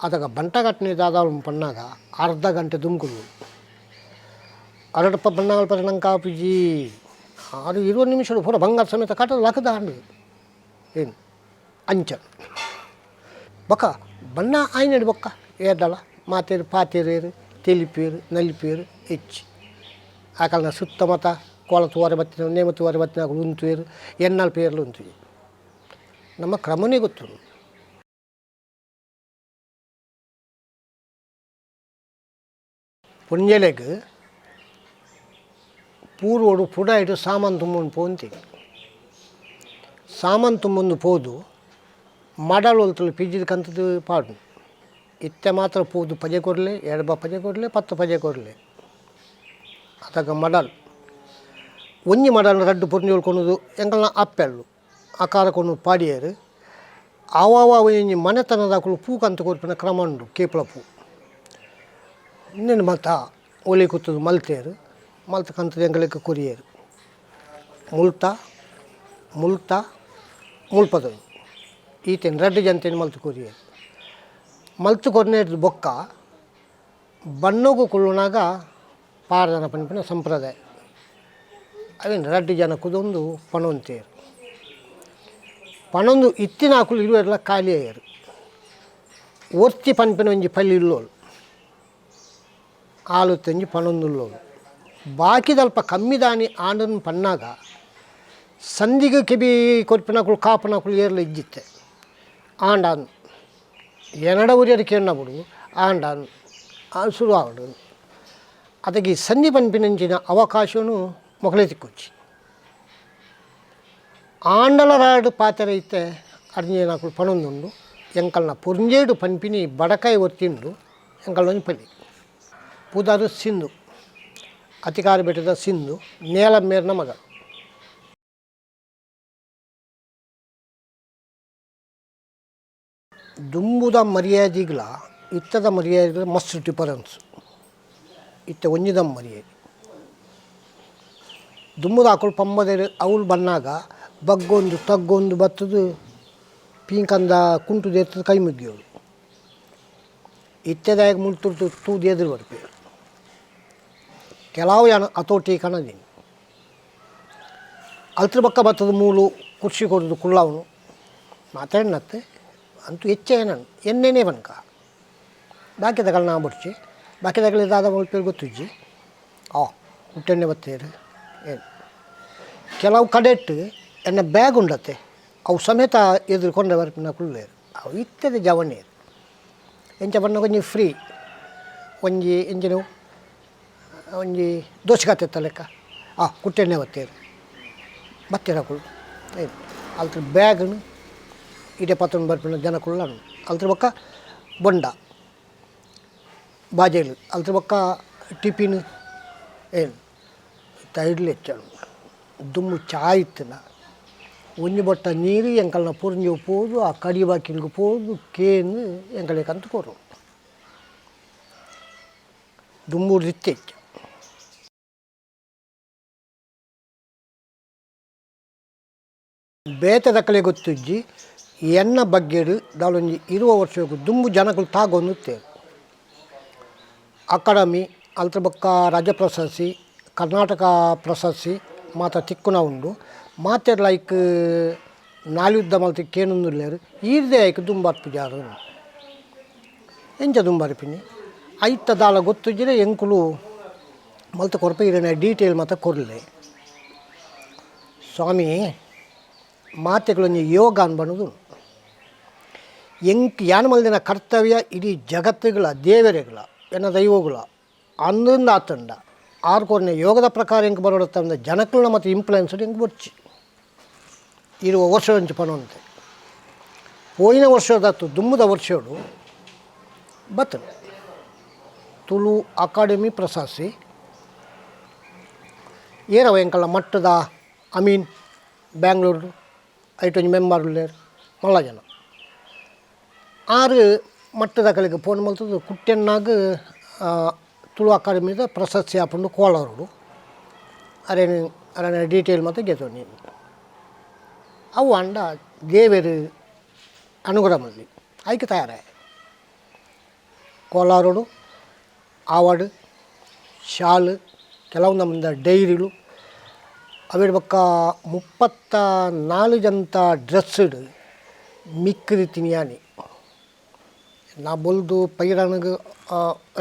ಅದಗ ಬಂಟ ಕಟ್ಟನೆ ದಾದ ಪನ್ನಾಗ ಅರ್ಧ ಗಂಟೆ ದುಮ್ಕುಲು ಅರಡಪ್ಪ ಬಣ್ಣಗಳ ಪರ ನಂಗೆ ಕಾಪುಜಿ ಆರು 20 ನಿಮಿಷ ಪೂರ ಬಂಗಾರ ಸಮೇತ ಕಟ್ಟದು ಲಕ್ಕದ ಹಣ್ಣು ಏನು ಅಂಚ ಬೊಕ್ಕ ಬಣ್ಣ ಆಯ್ನಡಿ ಬೊಕ್ಕ ಏರ್ದಳ ಮಾತೇರು ಪಾತೇರು ತೆಲಿಪೇರು ನಲಿಪೇರು ಹೆಚ್ಚು ಆಕಲ್ನ ಸುತ್ತಮುತ್ತ ಕೋಲ ತೂವರೆ ಬತ್ತಿನ ನೇಮ ತೂವರೆ ಬತ್ತಿನ ಉಂತುವೇರು ಎಣ್ಣಲ್ ಪೇರ್ಲು ಉಂತುವೆ ನಮ್ಮ ಕ್ರಮನೇ ಗೊತ್ತು. ಪುಂಜಲೆಗ್ ಪೂರ್ವಡು ಪುಡಾಯಿಡು ಸಾಮಾನು ತುಂಬೊಂದು ಪೋಂತೀನಿ ಸಾಮಾನು ತುಂಬೊಂದು ಪೋದು ಮಡಲ್ ಒಲ್ತಲು ಪಿಜ್ಜಿದ ಕಂತದ್ದು ಪಾಡು ಇತ್ತೆ ಮಾತ್ರ ಪೋದು ಪಜೆ ಕೊರಲೆ ಎಡಬ ಪಜೆ ಕೊರಲೆ 10 ಪಜೆ ಕೊರಲೆ ಅದಗ ಮಡಲ್ ಒಂಜಿ ಮಡಲ್ ರಡ್ಡು ಪೊರ್ಂಜೋಲು ಕೊನೊದು ಎಂಕಲ್ನ ಅಪ್ಪೆಲ್ಲು ಆಕಾರ ಕೊನು ಪಾಡಿಯರು ಆವಾವ ಒಂಜಿ ಮನೆತನದಕುಲು ಪೂ ಕಂತು ಕೊರ್ಪಿನ ಕ್ರಮ ಉಂಡು ಕೇಪುಲ ಪೂ ಇನ್ನೇನು ಮಲ್ತ ಒಲಿ ಕುತ್ತುದು ಮಲ್ತೇರು ಮಲ್ತ ಕಂತದ ಎಂಕಲೆಗ್ ಕೊರಿಯೆರ್ ಮುಲ್ತ ಮುಲ್ತ ಮುಲ್ಪದವು ಈತೆನ್ ರಡ್ಡ್ ಜನತೆನ್ ಮಲ್ತ್ ಕೊರಿಯೆರ್ ಮಲ್ತ್ ಕೊರ್ನೆರ್ದ್ ಬೊಕ್ಕ ಬಣ್ಣೊಗು ಕುಲ್ಲುನಾಗ ಪಾಡ್ದನ ಪನ್ಪಿನ ಸಂಪ್ರದಾಯ ಅವೆನ್ ರಡ್ಡ್ ಜನ ಕುದೊಂದು ಪನೊಂತೇರು ಪನೊಂದು ಇತ್ತಿನಾಕುಲು ಇರುವೆರ್ಲ ಖಾಲಿ ಆಯೆರ್ ಒರ್ತಿ ಪನ್ಪಿನ ಒಂಜಿ ಪಲ್ಲಿ ಇಲ್ಲೋಲು ಆಲುತ್ತೊಂಜಿ ಪನೊಂದುಲ್ಲೋಲು ಬಾಕಿದಲ್ಪ ಕಮ್ಮಿದಾನಿ ಆಂಡನ್ ಪನ್ನಾಗ ಸಂದಿಗೆ ಕೆಬಿ ಕೊರ್ಪಿನಕುಲು ಕಾಪುನಕುಲು ಏರ್ಲ ಇಜ್ಜಿತ್ತೆ ಆಂಡಾನ್ ಎನಡ ಉರಿಯರ್ ಕೇನ್ನಬುಡು ಆಂಡಾನ್ ಶುರು ಆವಡು ಅದಕ್ಕೆ ಸಂಧಿ ಪನ್ಪಿನಂಚಿನ ಅವಕಾಶನು ಮೊಕಲೆ ತಿಕ್ಕೊಚ್ಚಿ ಆಂಡಲ ರಾಡ್ ಪಾತೆರ ಇತ್ತೆ ಅರ್ಜಿನಕುಲು ಪನೊಂದುಂಡು ಎಂಕಲ್ನ ಪುರ್ಂಜೇಡು ಪನ್ಪಿನಿ ಬಡಕಾಯಿ ಒತ್ತಿಂಡು ಎಂಕಲ್ನ ಪಲ್ಲಿ ಪುದರು ಸಿಂಧು ಅತಿಕಾರ ಬೆಟ್ಟದ ಸಿಂಧು ನೇಲ ಮೇರ್ನ ಮಗ. ದುಂಬುದ ಮರ್ಯಾದಿಗ್ಲ ಇತ್ತದ ಮರ್ಯಾದಿಗ್ಲ ಮಸ್ತ್ ಡಿಫರೆನ್ಸ್ ಇತ್ತೆ ಒಂಜಿದ ಮರ್ಯಾದೆ ದುಂಬುದ ಅಕುಲು ಪಂಬದೆರ್ ಅವ್ಲು ಬನ್ನಾಗ ಬಗ್ಗೊಂದು ತಗ್ಗೊಂದು ಬತ್ತದು ಪೀಂಕಂದ ಕುಂಟು ದೇತ್ತದ ಕೈ ಮುಗ್ಗಿಯೋಳು ಇತ್ತೆದಾಯಗ ಮುಲ್ತುರ್ತು ತೂದು ಎದುರು ಬರ್ಪೇರು ಕೆಲವು ಯಾನ್ ಹತೋಟಿ ಕಣದೀನಿ ಅಲ್ತ್ರ ಬೊಕ್ಕ ಬತ್ತದ ಮೂಲು ಕುರ್ಚಿ ಕೊರ್ದು ಕುಳ್ಳವನು ಮಾತಾಡಿನತ್ತೆ ಅಂತೂ ಹೆಚ್ಚ ಏನನ್ ಎನ್ನೆನೇ ಪನ್ಕ ಬಾಕಿದಕಲ್ನ ನಾ ಬೊಡ್ಚಿ ಬಾಕಿದಕಲ್ ದಾದ ಮಲ್ಪೆರ್ ಗೊತ್ತುಜ್ಜಿ ಆ ಹುಟ್ಟೆಣ್ಣೆ ಬತ್ತೇರು ಏನು ಕೆಲವು ಕಡೆಟ್ ಎನ್ನ ಬ್ಯಾಗ್ ಉಂಡತ್ತೆ ಅವು ಸಮೇತ ಎದುರು ಕೊಂಡ ಬರ್ಪಿನ ಕುಲ್ಲೇರು ಅವು ಇತ್ತದ ಜವನೇರು ಎಂಚ ಪನ್ನಗ ಒಂಜಿ ಫ್ರೀ ಒಂಜಿ ಎಂಚಿನವು ಒಂಜಿ ದೋಸೆ ಕತ್ತೆತ್ತ ಲೆಕ್ಕ ಆ ಕುಟ್ಟೆಣ್ಣೆ ಬತ್ತೇರು ಬತ್ತೇರು ಅಕುಲು ಏನು ಅಲ್ತ ಬ್ಯಾಗ್ನು ಇಡೆ ಪತ್ತೊಂದು ಬರ್ಪಿನ ಜನಕುಲು ಅಲ್ತ್ರ ಬೊಕ್ಕ ಬೊಂಡ ಬಾಜೇಲು ಅಲ್ತ್ರ ಬೊಕ್ಕ ಟಿಫಿನ್ ಏನು ತೈಡ್ಲು ಹೆಚ್ಚಾಡು ದುಂಬು ಚಾ ಇತ್ತಿನ ಒಂಜಿ ಬೊಟ್ಟ ನೀರು ಎಂಕಲ್ನ ಪೊರಿಂಜು ಪೋದು ಆ ಕಡಿ ಬಾಕಿಲ್ಗ್ ಪೋದು ಕೇಂದ್ ಎಂಕಲೆಗ್ ಕಂತ್ ಕೊರು. ದುಂಬೂರು ಇತ್ತೆ. ಬೇತೆ ದಕ್ಕಲೆ ಗೊತ್ತುಜ್ಜಿ ಎನ್ನ ಬಗ್ಗೆಡು ದಾಲೊಂಜಿ 20 ವರ್ಷಗು ದುಂಬು ಜನಕುಲು ತಾಗೊಂದುತ್ತೇರು. ಅಕಾಡೆಮಿ ಅಲ್ತ ಬೊಕ್ಕ ರಾಜ್ಯ ಪ್ರಶಸ್ತಿ, ಕರ್ನಾಟಕ ಪ್ರಶಸ್ತಿ ಮಾತ ತಿಕ್ಕುನ ಉಂಡು. ಮಾತೆರ್ಲ ಐಕ್ ನಾಲ್ಯುದ್ಧ ಮಲ್ತಿ ಕೇನುಂದುಲ್ಲೇರು ಈರ್ದೆ ಐಕ್ ದುಂಬಾರ್ಪುಜಾರು. ಎಂಚ ದುಂಬಾರ್ಪಿನಿ ಐತ ದಾಲ ಗೊತ್ತುಜ್ಜಿರೆ ಎಂಕುಲು ಮಲ್ತ ಕೊರ್ಪ ಇರನೆ ಡೀಟೇಲ್ ಮಾತ ಕೊರ್ಲೆ. ಸ್ವಾಮಿ ಮಾತೆಗಳೊಂಜಿ ಯೋಗ ಅನ್ಬನುದು ಎಂಕ್ ಯಾನ್ ಮಲ್ದಿನ ಕರ್ತವ್ಯ ಇಡೀ ಜಗತ್ತುಗಳ ದೇವರೆಗಳ ಎನ್ನ ದೈವಗಳ ಅಂದಿಂದ ಆತಂಡ ಆರು ಕೊರ್ನೆ ಯೋಗದ ಪ್ರಕಾರ ಎಂಕ್ ಬರೋಡತ್ತಂದ ಜನಕ್ಕುಲ್ನ ಮತ್ತು ಇನ್ಫ್ಲುಯೆನ್ಸ್ ಎಂಕ್ ಬೊರ್ಚಿ. 20 ವರ್ಷ ಪನೊಂತೆ ಪೋಯಿನ ವರ್ಷದತ್ತು ದುಮ್ಮದ ವರ್ಷಡು ಬತ್ತನು ತುಳು ಅಕಾಡೆಮಿ ಪ್ರಶಸ್ತಿ ಏರವ ಎಂಕಲ್ನ ಮಟ್ಟದ ಅಮೀನ್ ಬ್ಯಾಂಗ್ಳೂರು ಐಟೊಂಜಿ ಮೆಂಬರ್ ಉಲ್ಲೇರ್ ಮಲ್ಲ ಜನ ಆರು ಮಟ್ಟದ ಕಲಿಗೆ ಫೋನ್ ಮಲ್ತದ್ದು ಕುಟ್ಟೆನ್ನಾಗ ತುಳು ಅಕಾಡೆಮಿದ ಪ್ರಶಸ್ತಿ ಆಪುಂಡು ಕೋಲಾರೋಡು ಅರೇನು ಅರನ ಡೀಟೇಲ್ ಮತ್ತು ಗೆತೊನಿ. ಅವು ಅಂಡ ದೇವೆರು ಅನುಗ್ರಹ ಮಲ್ಲಿ ಐಕ್ ತಯಾರಾಯ ಕೋಲಾರೋಡು ಆವಡ್ ಶಾಲು ಕೆಲವು ನಮ್ಮಿಂದ ಡೈರಿಲು ಅವೆಡ್ ಬೊಕ್ಕ 34 ಜಂತ ಡ್ರೆಸ್ಡ್ ಮಿಕ್ಕದಿ ತಿನಿಯಾನಿ ನಾ ಬೊಲ್ದು ಪೈರನಗ್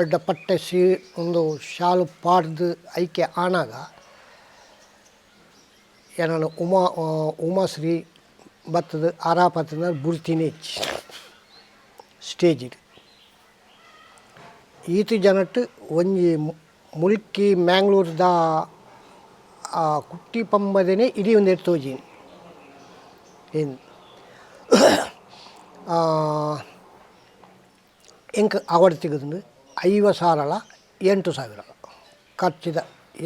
ಎಡ್ಡ ಪಟ್ಟೆ ಸೀ ಒಂದು ಶಾಲು ಪಾಡ್ದು ಐಕೆ ಆನಾಗ ಏನನ ಉಮಾ ಉಮಾಶ್ರೀ ಬತ್ತದ ಆರಾಪತ್ತಿನ ಬುಡ್ತೀನಿ ಸ್ಟೇಜಿಡ್. ಈತ್ ಜನಟ್ ಒಂಜಿ ಮುಲ್ಕಿ ಮ್ಯಾಂಗ್ಳೂರ್ದ ಆ ಕುಟ್ಟಿ ಪಂಬದನೆ ಇಡೀ ಒಂದೆಡ್ ತೋಜಿನಿ ಏನ್ ಎಂಕ್ ಅವಾರ್ಡ್ ತಿಕ್ಕುದುಂಡು 50 ಸಾವಿರಲ 8 ಸಾವಿರ ಖರ್ಚಿದ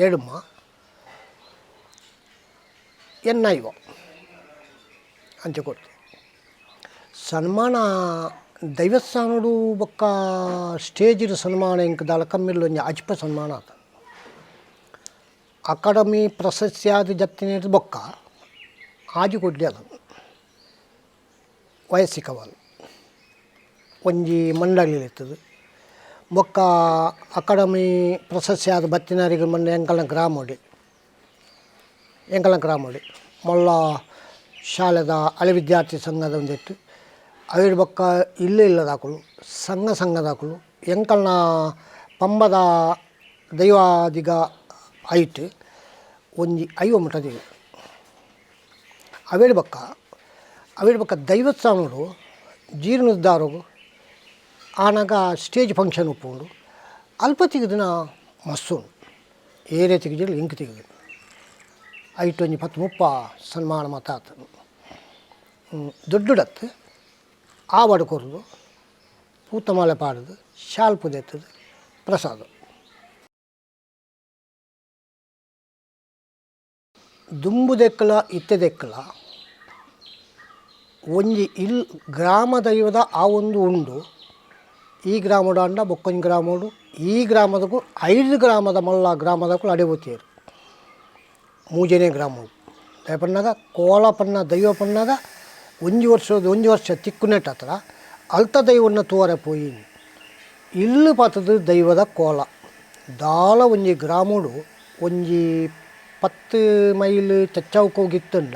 ಎಡ್ಮ ಎನ್ನ ಐವ ಅಂಚ ಕೊಡ್ತೆ. ಸನ್ಮಾನ ದೈವಸ್ಥಾನಡು ಬೊಕ್ಕ ಸ್ಟೇಜಿಡ್ ಸನ್ಮಾನ ಎಂಕ್ ದಾಲ ಕಮ್ಮಿರ್ಲ ಒಂಜಿ ಅಜ್ಪ ಸನ್ಮಾನ ಆತ. ಅಕಾಡೆಮಿ ಪ್ರಶಸ್ತಿ ಆದ್ ಜತ್ತಿನೇರ್ದ್ ಬೊಕ್ಕ ಆಜಿ ಕೊಡ್ಲಿ ಅದು ವಯಸ್ಸಿಕವಾದ್ ಒಂಜಿ ಮಂಡಳಿ ಇತ್ತದು. ಬೊಕ್ಕ ಅಕಾಡೆಮಿ ಪ್ರಶಸ್ತಿ ಆದ್ ಬತ್ತಿನಾರಿಗೆ ಮೊನ್ನೆ ಎಂಕಲ್ನ ಗ್ರಾಮೊಡೆ ಎಂಕಲ್ನ ಗ್ರಾಮೊಡೆ ಮೊಲ್ಲ ಶಾಲೆದ ಹಳೆ ವಿದ್ಯಾರ್ಥಿ ಸಂಘದ ಒಂದಿತ್ತು. ಅವೆಡ್ ಬೊಕ್ಕ ಇಲ್ಲ ಇಲ್ಲದಾಕುಲು ಸಂಘ ಸಂಘದಾಕುಲು ಎಂಕಲ್ನ ಪಂಬದ ದೈವಾದಿಗ ಐಟ್ ಒಂಜಿ 50 ಮುಟ್ಟ ದೀವು. ಅವೆಡ್ ಬೊಕ್ಕ ಅವೆಡ್ ಬೊಕ್ಕ ದೈವಸ್ಥಾನಡು ಜೀರ್ಣೋದ್ಧಾರಗು ಆನಗ ಸ್ಟೇಜ್ ಫಂಕ್ಷನ್ ಉಪ್ಪುಂಡು. ಅಲ್ಪ ತಿಕ್ಕುದಿನ ಮಸ್ತ್ ಉಂಡು ಏರೆ ತಿಕ್ಕಿಜಿಡ ಇಂಕ್ ತಿಕ್ಕುದು ಐಟ್ ಒಂಜಿ 10 30 ಸನ್ಮಾನ ಮಾತ ಆತುಂಡು. ದೊಡ್ಡಡತ್ತು ಆವಡ್ ಕೊರ್ದು ಪೂತಮಾಲೆ ಪಾಡ್ದು ಶಾಲ್ ಪುದೆತ್ತದು ಪ್ರಸಾದ. ದುಂಬುದೆಕ್ಕಲ ಇತ್ತೆದೆಕ್ಕಲ ಒಂಜಿ ಇಲ್ ಗ್ರಾಮ ದೈವದ ಆ ಒಂದು ಉಂಡು. ಈ ಗ್ರಾಮಡು ಅಂಡ ಬೊಕ್ಕೊಂಜಿ ಗ್ರಾಮಡು ಈ ಗ್ರಾಮದಕ್ಕೂ 5 ಗ್ರಾಮದ ಮಲ್ಲ ಗ್ರಾಮದಕ್ಕೂ ಅಡೆಬೋತೇರು ಮೂಜನೇ ಗ್ರಾಮಡು ದಯ ಪನ್ನಗ ಕೋಲ ಪನ್ನ ದೈವ ಪನ್ನಗ ಒಂಜಿ ವರ್ಷದ ಒಂಜಿ ವರ್ಷ ತಿಕ್ಕುನೆಟ್ ಹತ್ರ ಅಲ್ತ ದೈವನ್ನ ತೂವರೆ ಪೋಯಿ ಇಲ್ಲು ಪಾತದ ದೈವದ ಕೋಲ ದಾಲ ಒಂಜಿ ಗ್ರಾಮಡು ಒಂಜಿ 10 ಮೈಲ್ ಚಚ್ಚೌಕೋಗಿತ್ತುಂಡ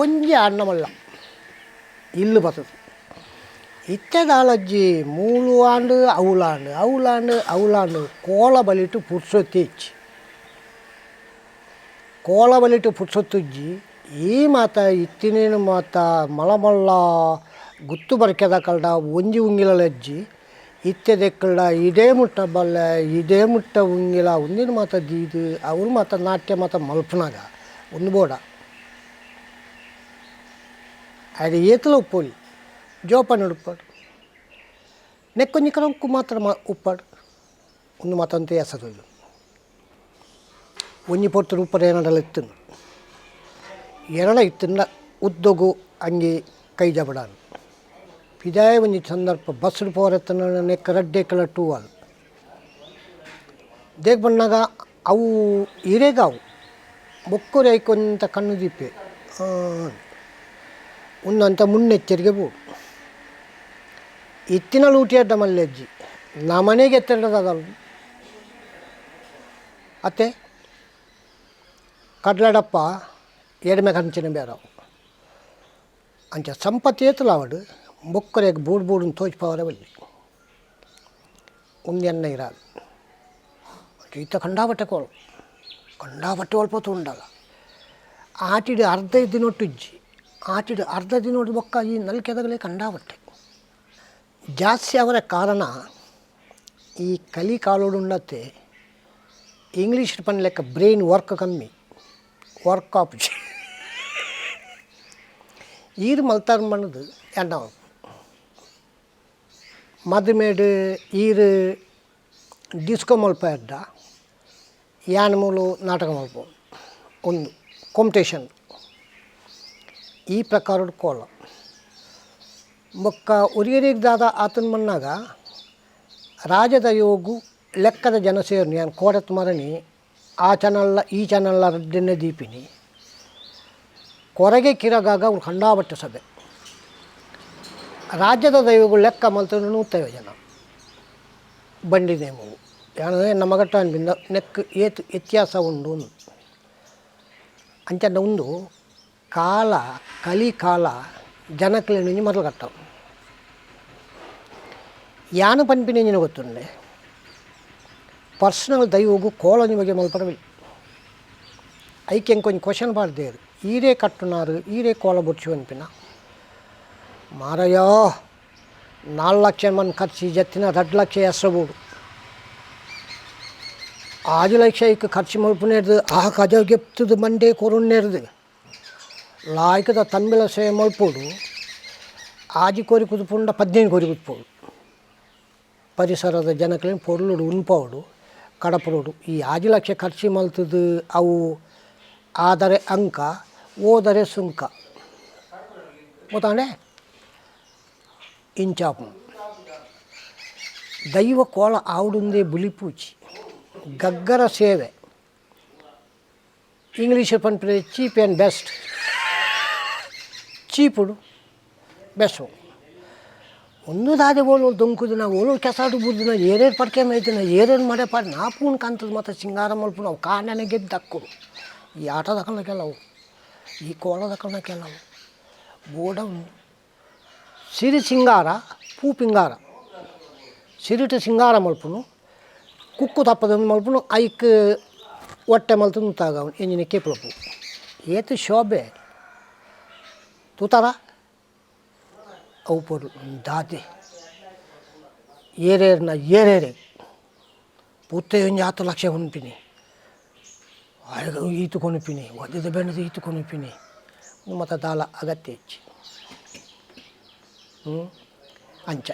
ಒಂಜಿ ಅಣ್ಣ ಮಲ್ಲ ಇಲ್ಲು ಬರ್ತದೆ. ಇತ್ತೆ ದಾಲಜ್ಜಿ ಮೂಲು ಆಂಡ್ ಅವುಲಾಂಡ್ ಅವುಲಾಂಡ್ ಅವುಲಾಂಡ್ ಕೋಲ ಬಲಿಟು ಪುರ್ಸೊತ್ತಿ ಇಜ್ಜಿ ಕೋಲ ಬಲಿಟು ಪುರ್ಸೊತ್ತುಜ್ಜಿ. ಈ ಮಾತ ಇತ್ತಿನೇನು ಮಾತ ಮಲ ಮಲ್ಲ ಗುತ್ತು ಬರ್ಕೆದ ಕಲ್ಡ ಒಂಜಿ ಉಂಗಿಲಜ್ಜಿ ಇತ್ತೆ ದೆಕ್ಕಲ್ಡ ಇದೇ ಮುಟ್ಟ ಬಲ್ಲೆ ಇದೇ ಮುಟ್ಟ ಉಂಗಿಲ ಒಂದಿನ ಮಾತ ದೀದು ಅವ್ರು ಮಾತ ನಾಟ್ಯ ಮಾತ ಮಲ್ಪನಾಗ ಒಂದು ಬೋಡ ಅದು ಏತಲ ಉಪ್ಪೊಲಿ ಜೋಪಾನ ಉಪ್ಪಾಡು ನೆಕ್ಕೊಂಜಿ ಕರಂಕು ಮಾತ್ರ ಉಪ್ಪಾಡು ಒಂದು ಮಾತಂತೆ ಎಸದೊಯ್ದು ಒಂಜಿ ಪೊರ್ತುಡು ಉಪ್ಪರ ಏನಡಲ ಇತ್ತುಂಡು ಎರಡ ಇತ್ತುಂಡ ಉದ್ದೊಗು ಅಂಗಿ ಕೈ ಜಬಡಾನು ಪಿದಾಯ ಒಂಜಿ ಸಂದರ್ಭ ಬಸ್ಡ್ ಪೋರೆತ್ತನ ನೆಕ್ಕ ರಡ್ಡೆ ಕಲ ಟೂವಾಲ್ ದೇಗ್ ಬಣ್ಣಾಗ ಅವು ಇರೆಗಾವು ಬೊಕ್ಕೊರಿ ಐಕೊಂತ ಕಣ್ಣು ದೀಪೆ ಉಂದಂತ ಮುನ್ನೆಚ್ಚರಿಕೆ ಬೋಡು ಇತ್ತಿನ ಲೂಟಿ ಅಡ್ಡ ಮಲ್ಲೆಜ್ಜಿ ನಮನೆಗೆ ಎತ್ತೆರಡದಾದಲ್ಲ ಅತ್ತೆ ಕಡ್ಲಡಪ್ಪ ಎಡ್ಮೆ ಕಂಚಿನ ಬೇರವು ಅಂಚ ಸಂಪತ್ತು ಏತುಲಾವಡು ಬೊಕ್ಕರೆಗ್ ಬೋಡು ಬೋಡುನ್ ತೋಜ್ಪಾವರೆ ಬಲ್ಲಿ ಉಂದು ಎನ್ನ ಇರಾದು ಈತ ಕಂಡಾಪಟ್ಟೆ ಕೋಲು ಕಂಡಾಪಟ್ಟೆ ಒಲ್ಪ ಉಂಡಲ್ಲ ಆಟಿಡು ಅರ್ಧ ದಿನೊಟ್ಟು ಇಜ್ಜಿ ಆಟಿಡು ಅರ್ಧ ದಿನೊಟ್ಟು ಬೊಕ್ಕ ಈ ನಲ್ಕೆದಗಲೇ ಕಂಡಾಪಟ್ಟೆ ಜಾಸ್ತಿ ಅವರ ಕಾರಣ ಈ ಕಲಿ ಕಾಲೋಡುಂಡತ್ತೆ ಇಂಗ್ಲೀಷ್ ಪನ್ ಲೆಕ್ಕ ಬ್ರೈನ್ ವರ್ಕ್ ಕಮ್ಮಿ ವರ್ಕ್ ಆಪುಜಿ ಈರ್ ಮಲ್ತಾರ್ ಮಣ್ಣದು ಎಣ್ಣ ಮದುಮೇಡು ಈರ್ ಡಿಸ್ಕೋ ಮಲ್ಪ ಎಡ್ಡ ಯಾನ್ ಮೂಲು ನಾಟಕ ಮಲ್ಪ ಒಂದು ಕಾಂಪಿಟೇಷನ್ ಈ ಪ್ರಕಾರದ ಕೋಲ ಬೊಕ್ಕ ಒರಿಯರಿಗೆ ದಾದ ಆತನ ಮಣ್ಣಾಗ ರಾಜದ ಯೋಗು ಲೆಕ್ಕದ ಜನ ಸೇರ್ನಿ ಯಾನ್ ಕೋಡತ್ ಮರಣಿ ಆ ಚಾನಲ್ಲ ಈ ಚಾನಲ್ಲ ರಡ್ಡನ್ನೇ ದೀಪಿನಿ ಕೊರಗೆ ಕಿರಗಾಗ ಅವ್ರು ಖಂಡಾಬಟ್ಟೆ ಸಭೆ ರಾಜ್ಯದ ದೈವಗಳು ಲೆಕ್ಕ ಮಲ್ತಂದು ನೂತೈವ ಜನ ಬಂಡಿ ನೇಮವು ಯಾನಂದ್ರೆ ನಮಗಟ್ಟ ಅನ್ಬಿಂದ ನೆಕ್ ಏತ್ ವ್ಯತ್ಯಾಸ ಉಂಡು ಅಂಚ ಉಂದು ಕಾಲ ಕಲಿ ಕಾಲ ಜನಕ್ಲೆನ ಮೊದಲು ಕಟ್ಟವು ಯಾನು ಪನ್ಪಿನ ಗೊತ್ತುಂಡೆ ಪರ್ಸನಲ್ ದೈವಗು ಕೋಲ ನಿಮಗೆ ಮಲ್ಪಡವಿಲ್ಲ ಐಕೆ కొంచెం ಕ್ವಶನ್ ಪಾಡ್ದೇರು ಈರೇ ಕಟ್ಟುನಾರು ಈರೇ ಕೋಲ ಬೊಡ್ಚು ಅನ್ಪಿನ ಮಾರಯ್ಯೋ 4 ಲಕ್ಷ ಮನ್ ಖರ್ಚು ಜತ್ತಿನ 2 ಲಕ್ಷ ಎಸ್ರಬೋದು 5 ಲಕ್ಷ ಇಕ್ ಖರ್ಚು ಮಲ್ಪುನೇರ್ದು ಆ ಕಜ ಗೆಪ್ತದ ಮಂಡೆ ಕೊರುನೇರ್ದು ಲಾಯ್ಕದ ತಂಬಿಲ ಸೇವೆ ಮಲ್ಪೋಡು ಆಜಿ ಕೋರಿ ಕುದುಪುಂಡ 15 ಕೋರಿ ಕುದುಪೋಡು ಪರಿಸರದ ಜನಕ್ಲೆನ್ ಪೊರ್ಲುಡು ಉನ್ಪೋಡು ಕಡಪುರೋಡು ಈ 5 ಲಕ್ಷ ಖರ್ಚು ಮಲ್ತದು ಅವು ಆದರೆ ಅಂಕ ಓದರೆ ಸುಂಕ ಗೊತ್ತಾಂಡೆ ಇಂಚಾಪು ದೈವ ಕೋಲ ಆವುಡುಂದೇ ಬುಲಿಪೂಚಿ ಗಗ್ಗರ ಸೇವೆ ಇಂಗ್ಲೀಷ್ ಪನ್ಪಿನ cheap and best ಚೀಪುಡು best ಒಂದು ದಾದೆ ಓಲು ದೊಂಕುದಿನ ಓಲು ಕೆಸಾಡು ಬುದ್ದಿನ ಏರೇರು ಪಡ್ಕೆ ಮೈತಿನ ಏರೇರು ಮಡೆ ಪಾಡಿ ನಾಪೂನ್ ಕಾಂತದ ಮತ್ತು ಸಿಂಗಾರ ಮಲ್ಪುನ ಅವು ಕಾಣನೆ ಗೆದ್ದು ಈ ಆಟ ದಕ್ಕನ ಕೆಲವು ಈ ಕೋಲ ದಕ್ಕನ ಕೆಲವು ಬೋಡ ಸಿರಿ ಸಿಂಗಾರ ಪೂ ಪಿಂಗಾರ ಸಿರಿಟ ಸಿಂಗಾರ ಮಲ್ಪುನು ಕುಕ್ಕು ತಪ್ಪದ ಮಲ್ಪುನು ಐಕ್ ಒಟ್ಟೆ ಮಲ್ತು ತಾಗವನು ಎಂಜಿನ ಕೇಪುಲಪು ಏತು ಶೋಭೆ ತೂತಾರ ಅವು ಪೊರ್ಲು ದಾದೆ ಏರೇರ್ನ ಏರೇರೆ ಪೂತ್ತೆ ಒಂಜಿ ಆತು ಲಕ್ಷ ಕೊನ್ಪಿನಿ ಈತು ಕೊನುಪಿನಿ ಒದ್ದದ ಬೆಣ್ಣದ ಈತು ಕೊನುಪಿನಿ ಮತ್ತು ದಾಲ ಅಗತ್ಯ ಹೆಚ್ಚು ಅಂಚ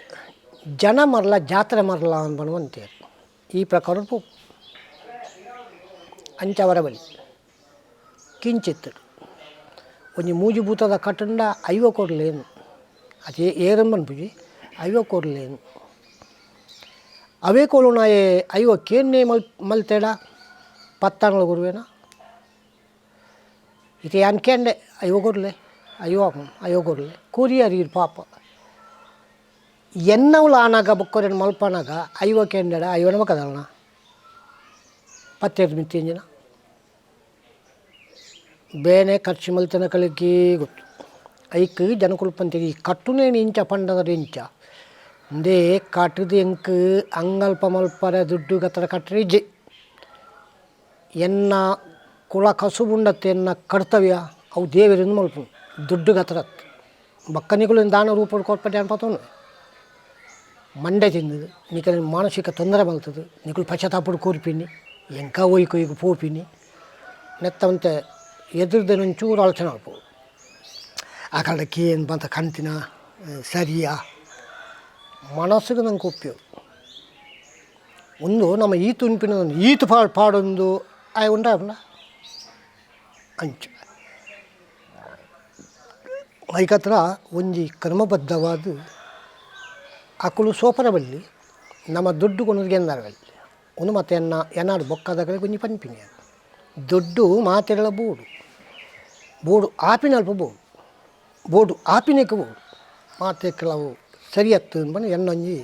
ಜನ ಮರಲ ಜಾತ್ರೆ ಮರಲ ಅಂಬನುವಂತೇರು ಈ ಪ್ರಕಾರ ಅಂಚ ಅವರ ಬಲಿ ಕಿಂಚಿತ್ ಒಂಜಿ ಮೂಜಿ ಭೂತದ ಕಟ್ಟಂಡ ಐವ ಕೊರ್ಲೇನು ಅದು ಏರಂ ಪನ್ಪುಜಿ ಐವ ಕೊರ್ಲೇನು ಅವೇ ಕೋಲು ನಾಯೆ ಐವ ಕೇನ್ನೆ ಮಲ್ ಮಲ್ತೇಡ ಪತ್ತಾಂಗ್ಲ ಗುರುವೇನ ಇತ್ತೆ ಯಾನ್ ಕೇಂಡೆ ಐವ ಕೊರ್ಲೆ ಐವ ಐವ ಕೊರ್ಲೆ ಕೊರಿಯರ್ ಈರ್ ಪಾಪ ಎನ್ನವುಲು ಆನಾಗ ಬೊಕ್ಕೊರೆನ್ ಮಲ್ಪನಾಗ ಐವ ಕೇಂಡೆಡ ಐವನ ಬೊಕ್ಕದಲ್ನ ಪತ್ತೆರ್ ಮಿತ್ತಿಂಜಿನ ಬೇನೆ ಖರ್ಚು ಮಲ್ತಿನ ಕಲಿಕಿ ಗೊತ್ತು ಐಕ್ ಜನಕುಲು ಪಂತೆರ್ ಈ ಕಟ್ಟುನೇನು ಇಂಚ ಪಂಡದರ್ ಇಂಚ ಇಂದೇ ಕಟ್ಟುದು ಎಂಕ್ ಅಂಗಲ್ಪ ಮಲ್ಪರೆ ದುಡ್ಡು ಗತ್ತರ ಕಟ್ಟರೆ ಇಜ್ಜಿ ಎನ್ನ ಕುಲ ಕಸುಬುಂಡತ್ತೆ ಎನ್ನ ಕರ್ತವ್ಯ ಅವು ದೇವರಿಂದ ಮಲ್ಪುನು ದುಡ್ಡು ಗತ್ರತ್ ಬೊಕ್ಕ ನಿಕುಲು ದಾನ ರೂಪಡ್ ಕೊರ್ಪಡೆ ಅನ್ಪತೋನು ಮಂಡೆ ತಿಂದದು ನಿಕಲೆ ಮಾನಸಿಕ ತೊಂದರೆ ಮಲ್ತದು ನಿಕುಲು ಪಶ್ಚಾತ್ತಾಪಡ್ ಕೋರ್ಪಿನಿ ಎಂಕ ಒಯ್ಕ್ ಒಯ್ಕ್ ಪೋಪಿನಿ ನೆತ್ತ ಒಂತೆ ಎದುರ್ದೆನ್ ಒಂಚೂರು ಆಲೋಚನೆ ಮಲ್ಪೊಡು ಆ ಕಡೆ ಕೇನ್ ಬಂತ ಕಂತಿನ ಸರಿಯಾ ಮನಸ್ಸಿಗೆ ನಂಗೆ ಒಪ್ಪಿಯವು ಒಂದು ನಮ್ಮ ಈತು ಉನ್ಪಿನ ಈತು ಪಾಡ್ ಪಾಡೊಂದು ಆಯ್ ಉಂಡಾಪುಂಡ ಅಂಚ ಐಕತ್ರ ಒಂಜಿ ಕ್ರಮಬದ್ಧವಾದ ಅಕುಲು ಸೋಪರ ಬಲ್ಲಿ ನಮ್ಮ ದುಡ್ಡು ಕೊನೊದು ಗೆಂದರ ಬಲ್ಲಿ. ಉಂದು ಮತ್ತೆ ಎನ್ನ ಎನ್ನಾಡು ಬೊಕ್ಕದಗಲೆ ಗುಂಜಿ ಪನ್ಪಿನಿ ದೊಡ್ಡು ಮಾತೆಗಳ ಬೋಡು ಬೋಡು ಆಪಿನಲ್ಪ ಬೋಡು ಬೋಡು ಆಪಿನಕ್ಕೆ ಬೋಡು ಮಾತೆ ಕೆಲವು ಸರಿಯತ್ತು ಪಂಡ ಎನ್ನೊಂಜಿ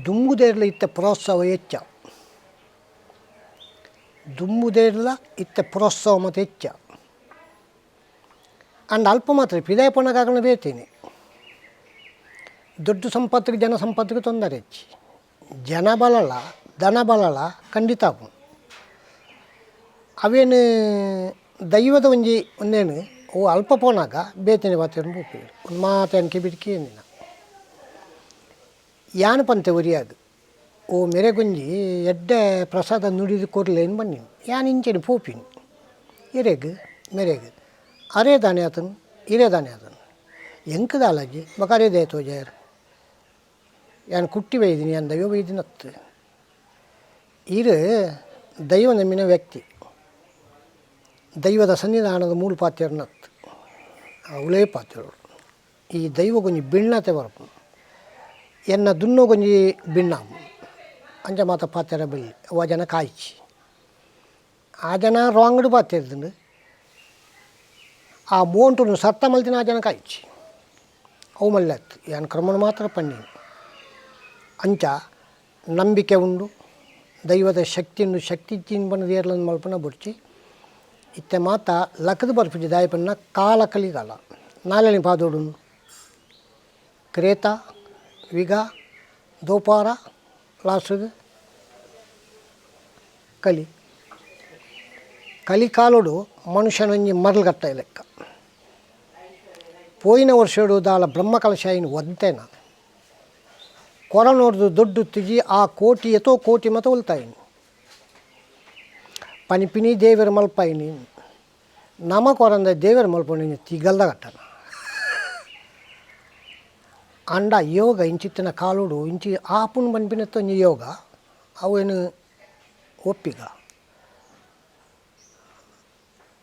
ದುಂಬುದೇರ್ಲ ಇತ್ತ ಪ್ರೋತ್ಸಾಹ ಹೆಚ್ಚ ದುಂಬುದೇರ್ಲ ಇತ್ತ ಪ್ರೋತ್ಸಾಹ ಮತ್ತು ಹೆಚ್ಚ ಅಂಡ್ ಅಲ್ಪ ಮಾತ್ರ ಪಿದಾಯ ಪೊಣಗಾಗಣ ಬೇತೇನೆ ದೊಡ್ಡ ಸಂಪತ್ತಿಗೆ ಜನ ಸಂಪತ್ತಿಗೆ ತೊಂದರೆ ಹೆಚ್ಚಿ ಜನ ಬಲಲ ದನ ಬಲಲ ಖಂಡಿತ ಆಪುಂಡು ಅವೇನು ದೈವದ ಒಂಜಿ ಒಂದೇನು ಅವು ಅಲ್ಪ ಪೋನಾಗ ಬೇತೇನೆ ಬಾತೇನು ಪೋಪೇರು ಒಂದು ಮಾತೆ ಬಿಡ್ಕಿ ಏನಿಲ್ಲ ಯಾನ್ ಪಂತೆ ಒರಿಯಾಗ ಓ ಮೆರೆಗೊಂಜಿ ಎಡ್ಡೆ ಪ್ರಸಾದ ನುಡಿದು ಕೊರ್ಲೇನು ಬನ್ನಿನಿ ಯಾನ್ ಇಂಚೆನೆ ಪೋಪಿನಿ ಇರೆಗ್ ಮೆರೆಗ್ ಅರೇ ದಾನೆ ಆತನು ಇರೇ ದಾನೆ ಆತನು ಎಂಕ್ ದಾಲಜ್ಜಿ ಬೊಕ ಅರೇ ದಾಯ ತೋಜಾಯರ್ ಯಾನ್ ಕುಟ್ಟಿ ಬೈದಿನಿ ಯಾನ್ ದೈವ ಬೈದಿನತ್ತು ಇರು ದೈವ ನಂಬಿನ ವ್ಯಕ್ತಿ ದೈವದ ಸನ್ನಿಧಾನದ ಮೂಲ ಪಾತ್ರನತ್ತು ಅವಳೇ ಪಾತ್ರರು ಈ ದೈವಗೊಂಜಿ ಬಿಣ್ಣತೆ ಬರಪುಂಡು ಎನ್ನ ದುನ್ನೊಗೊಂಜಿ ಬಿಣ್ಣ ಅಂಚ ಮಾತ ಪಾತೆರ ಬಲ್ಲಿ ಅವ ಜನ ಕಾಯ್ಚಿ ಆ ಜನ ರಾಂಗ್ಡ್ ಪಾತೆರ್ದುಂಡು ಆ ಮೋಂಟುನು ಸತ್ತ ಮಲ್ತಿನ ಆ ಜನ ಕಾಯ್ಚಿ ಅವು ಮಲ್ಲೆ ಯಾನ್ ಕ್ರಮನ ಮಾತ್ರ ಪನ್ನಿನಿ ಅಂಚ ನಂಬಿಕೆ ಉಂಡು ದೈವದ ಶಕ್ತಿ ಉಂಡು ಶಕ್ತಿ ಇಜ್ಜಿಂದ್ ಪಂಡ ಏರ್ಲಂದ್ ಮಲ್ಪುನ ಬೊಡ್ಚಿ ಇತ್ತೆ ಮಾತ ಲಕ್ಕದ ಬರ್ಪುಜಿ ದಾಯೆ ಪಂಡ ಕಾಲ ಕಲಿಗಾಲ ನಾಲೆನಿ ಪಾದೋಡುನು ಕ್ರೇತ ವಿಗ ದೋಪಾರ ಲಾಸ್ಟ್ಗ್ ಕಲಿ ಕಲಿಕಾಲೊಡು ಮನುಷ್ಯನೊಂಜಿ ಮರ್ಲ್ ಕಟ್ಟ ಲೆಕ್ಕ ಪೋಯಿನ ವರ್ಷಡು ದಾಲ ಬ್ರಹ್ಮ ಕಲಶ ಐನ್ ಒಂತೆನ ಕೊರನೋಡ್ದು ದೊಡ್ಡ ತಿಜಿ ಆ ಕೋಟಿ ಎತೋ ಕೋಟಿ ಮತ ಉಲ್ತಾಯಿನಿ ಪನಿಪಿನಿ ದೇವರ ಮಲ್ಪಾಯಿನಿ ನಮ ಕೊರಂದ ದೇವರ ಮಲ್ಪೊಂಡು ತಿಗಲ್ದ ಕಟ್ಟನ ಅಂಡ ಯೋಗ ಇಂಚಿತ್ತಿನ ಕಾಲುಡು ಇಂಚಿ ಆಪುನ್ ಪನ್ಪಿನತ್ತ ಒಂಜಿ ಯೋಗ ಅವೇನು ಒಪ್ಪಿಗ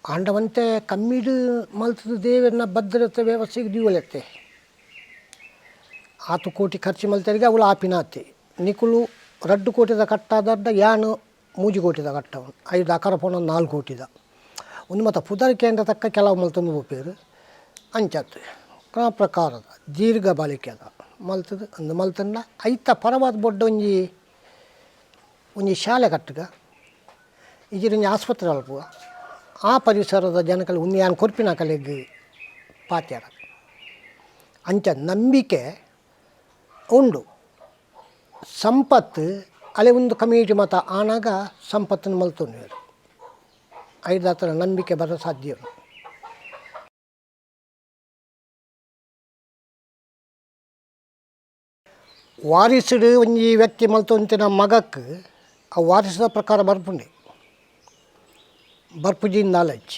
ಆಂಡವಂತೆ ಕಮ್ಮಿಡು ಮಲ್ತದ ದೇವರನ್ನ ಭದ್ರತೆ ವ್ಯವಸ್ಥೆಗೆ ದೀವಲೆತ್ತೆ ಆತು ಕೋಟಿ ಖರ್ಚು ಮಲ್ತರಿಗೆ ಅವಳು ಆಪಿನಾತೆ ನಿಕುಲು ರಡ್ಡು ಕೋಟಿದ ಕಟ್ಟಾದಡ್ಡ ಯಾನು ಮೂಜಿ ಕೋಟಿದ ಕಟ್ಟವನು ಐದು ಅಕರ ಪೋಣ 4 ಕೋಟಿದ ಒಂದು ಮತ್ತು ಪುದರ್ ಕೇಂದ್ರ ತಕ್ಕ ಕೆಲವು ಮಲ್ತೊಂದು ಪೋಪೇರು ಅಂಚತ್ ಕ್ರಮ ಪ್ರಕಾರದ ದೀರ್ಘ ಬಾಳಿಕೆದ ಮಲ್ತದ ಅಂದು ಮಲ್ತಂಡ ಐತ ಪರವಾದ ಬೊಡ್ಡ ಒಂಜಿ ಒಂಜಿ ಶಾಲೆ ಕಟ್ಟುಗ ಇಜಿರೊಂಜಿ ಆಸ್ಪತ್ರೆ ಅಲ್ಪುಗ ಆ ಪರಿಸರದ ಜನಕಲು ಉಂದು ಯಾನ್ ಕೊರ್ಪಿನ ಕಲೆಗ್ ಪಾತ್ಯಾರ ಅಂಚ ನಂಬಿಕೆ ಉಂಡು ಸಂಪತ್ತು ಅಲೆ ಒಂದು ಕಮ್ಯುನಿಟಿ ಮತ ಆನಾಗ ಸಂಪತ್ತನ್ನು ಮಲ್ತೊಂದು ಐದಾತರ ನಂಬಿಕೆ ಬರ ಸಾಧ್ಯ. ವಾರಿಸುಡು ಒಂಜಿ ವ್ಯಕ್ತಿ ಮಲ್ತೊಂತಿನ ಮಗಕ್ಕೆ ಆ ವಾರಿಸದ ಪ್ರಕಾರ ಬರ್ಪುಂಡೆ ಬರ್ಪುಜಿ ನಾಲೆಜ್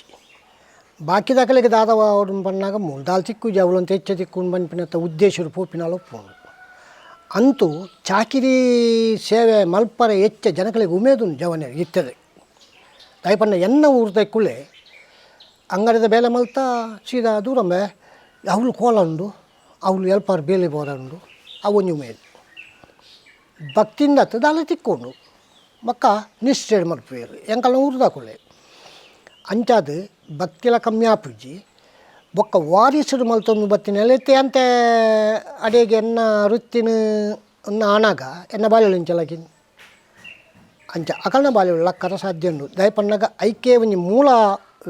ಬಾಕಿ ದಾಖಲೆಗೆ ದಾದವ ಅವ್ರನ್ನ ಪನ್ನಾಗ ಮೂಲ ತಿಕ್ಕು ಅವಳಂತ ಹೆಚ್ಚ ತಿಕ್ಕು ಪನ್ಪಿನಂತ ಉದ್ದೇಶ ಪೋಪಿನಾಲ ಒಪ್ಪುಂಡು ಅಂತೂ ಚಾಕಿರಿ ಸೇವೆ ಮಲ್ಪರ ಹೆಚ್ಚ ಜನಗಳಿಗೆ ಉಮೇದುಂಡು ಜವನ ಇತ್ತದೆ ದಯಪನ್ನ ಎನ್ನ ಊರ್ದ ಕುಳೆ ಅಂಗಡಿದ ಬೇಲೆ ಮಲ್ತ ಸೀದಾ ದೂರಂಬೆ ಅವಳು ಕೋಲ ಉಂಡು ಅವಳು ಎಲ್ಪಾರ್ ಬೇಲೆ ಬೋರ ಉಂಡು ಅವೊಂಜಿ ಉಮೇದು ಭಕ್ತಿಯಿಂದ ದಾಲ ತಿಕ್ಕೊಂಡು ಬೊಕ್ಕ ನಿಷ್ಠೆ ಮಲ್ಪುವೆರ್ ಎಂಕಲ್ನ ಊರ್ದ ಕುಳೆ ಅಂಚಾದ್ ಭಕ್ತಿಲ ಕಮ್ಮಿ ಆಪುಜಿ ಬೊಕ್ಕ ವಾರಿಸುಡು ಮಲ್ತೊಂದು ಬತ್ತಿನ ಅಂತೆ ಅಡೆಗೆ ಎನ್ನ ವೃತ್ತಿನ ಎನ್ನ ಆನಾಗ ಎನ್ನ ಬಾಲ್ಯಲು ಇಂಚಲಕಿನ್ ಅಂಚ ಅಕಲ್ನ ಬಾಲ್ಯಲು ಲಕ್ಕರ ಸಾಧ್ಯ ಉಂಡು ದಯಪನ್ನಗ ಐಕೆ ಒಂಜಿ ಮೂಲ